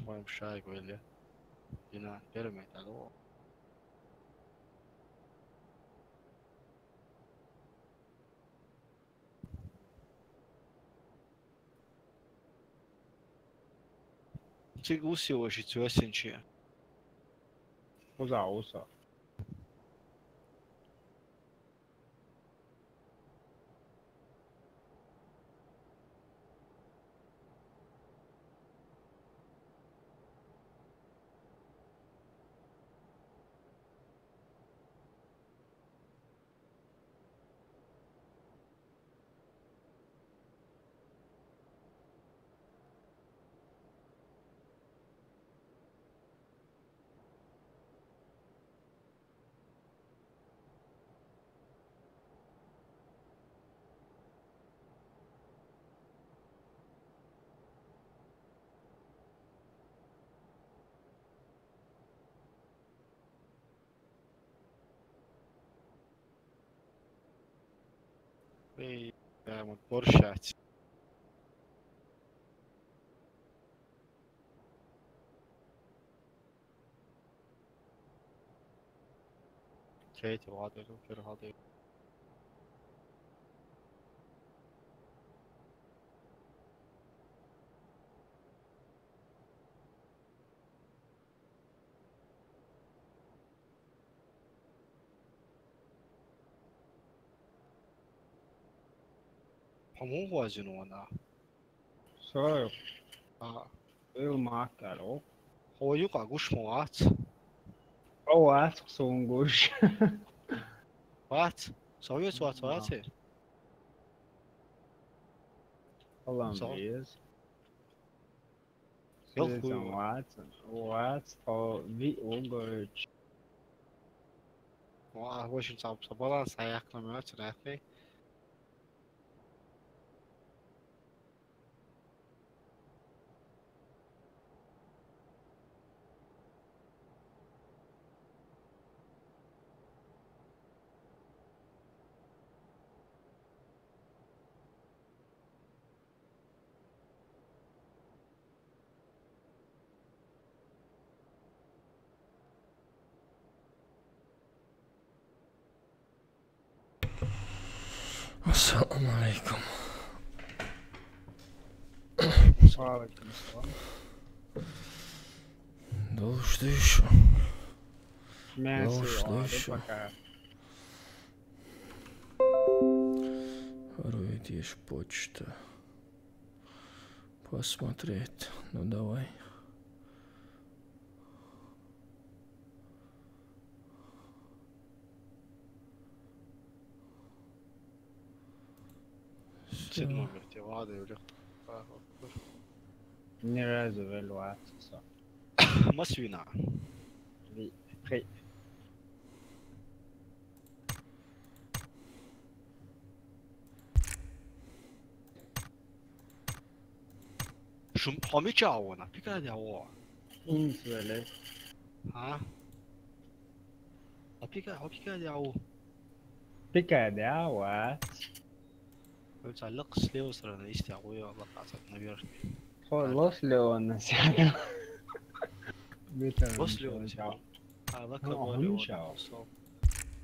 Моем шайгу или дина перемет алло. Цигуси ожи цвесенчи. Уза, уза. Эй, да, вот борщать. Кейт вадер, упер вадер. Хамун гуазин вана. Сой. А. Ил макаро. Хойу кагуш муац. О, ац сунгуш. Вац. Совет вац, вац. Алам виз. Йоху. Вац, вац, то ви угоч. Ва, в общем, сам, сам баланс аяк на мёте, нахуй. Ассаламу алейкум. Ва алейкум ассалам. Долу что ещё? Долу что ещё? Пока. Второй ещё почта. Посмотреть. Ну, давай. Всё. Седьмой номер тебе вады, Юля. Ни разу велю отца. Масвина. При, при. Шум хомича вона, пикади аво. Ин свеле. А? А пика, а пикади аво. Пикади аво. Ой, цаллак слева сторона, истя, ой, Аллах, асад наверх. Хо, лос леона сяду. Лос леона сяду. А, лака. Ну, говорю, он вот, мешал. Всё.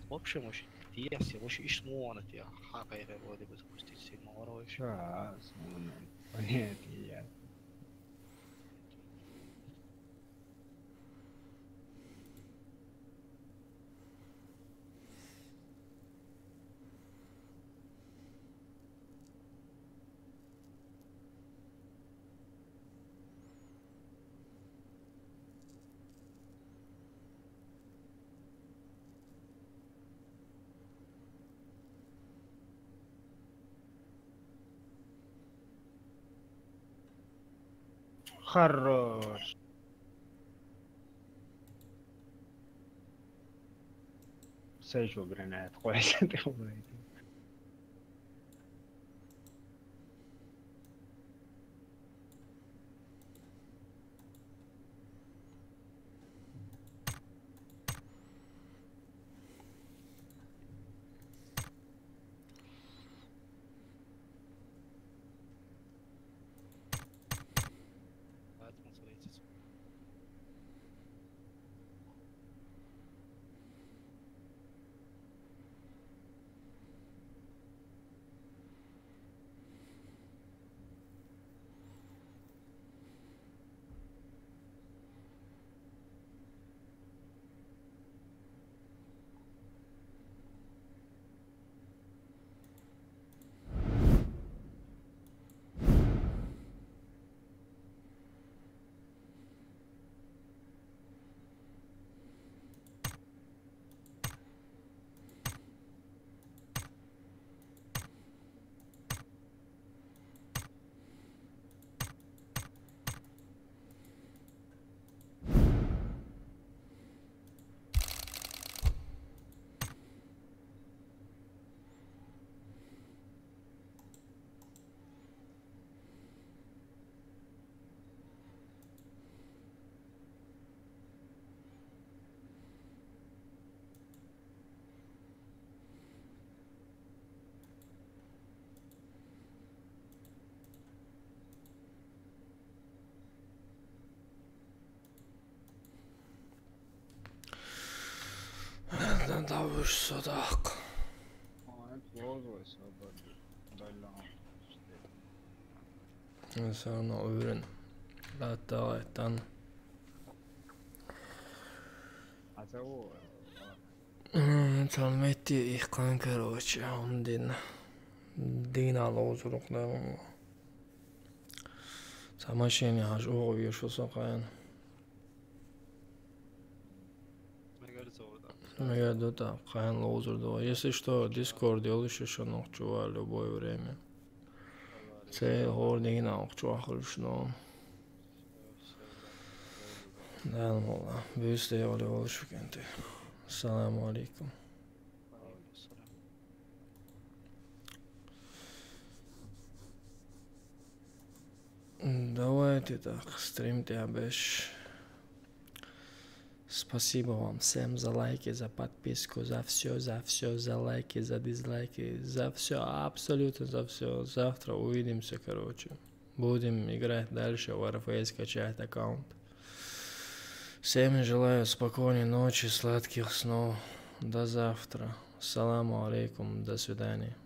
В общем, вообще, ты, я все, вообще, ишь, ну, она тебе, ха, кайфа, вроде бы, запустить сильно, вообще. Ша, с-, ну, понятно, я. Хорош. Сай шо гранат, къвайсанте. Дан давуш содак. Ай, плохо, содак. Дальше. Всё равно уверен. Да, давай, тан. А того, М, цалметти ихкан, короче, он дин. Дин ала узурук да. Са машине хаш угу ешо сакаен. Мегер да, каен лоузур да. Если что, Discord ёлуш ешо нохчува любое время. Це гъор дигина нохчува хулушно. Да, ну ладно. Бюсте ёле олуш кенте. Саламу алейкум. Давайте так, стрим тя беш. Спасибо вам всем за лайки, за подписку, за всё, за всё, за лайки, за дизлайки, за всё, абсолютно за всё. Завтра увидимся, короче. Будем играть дальше в Warface, качать аккаунт. Всем желаю спокойной ночи, сладких снов. До завтра. Саламу алейкум. До свидания.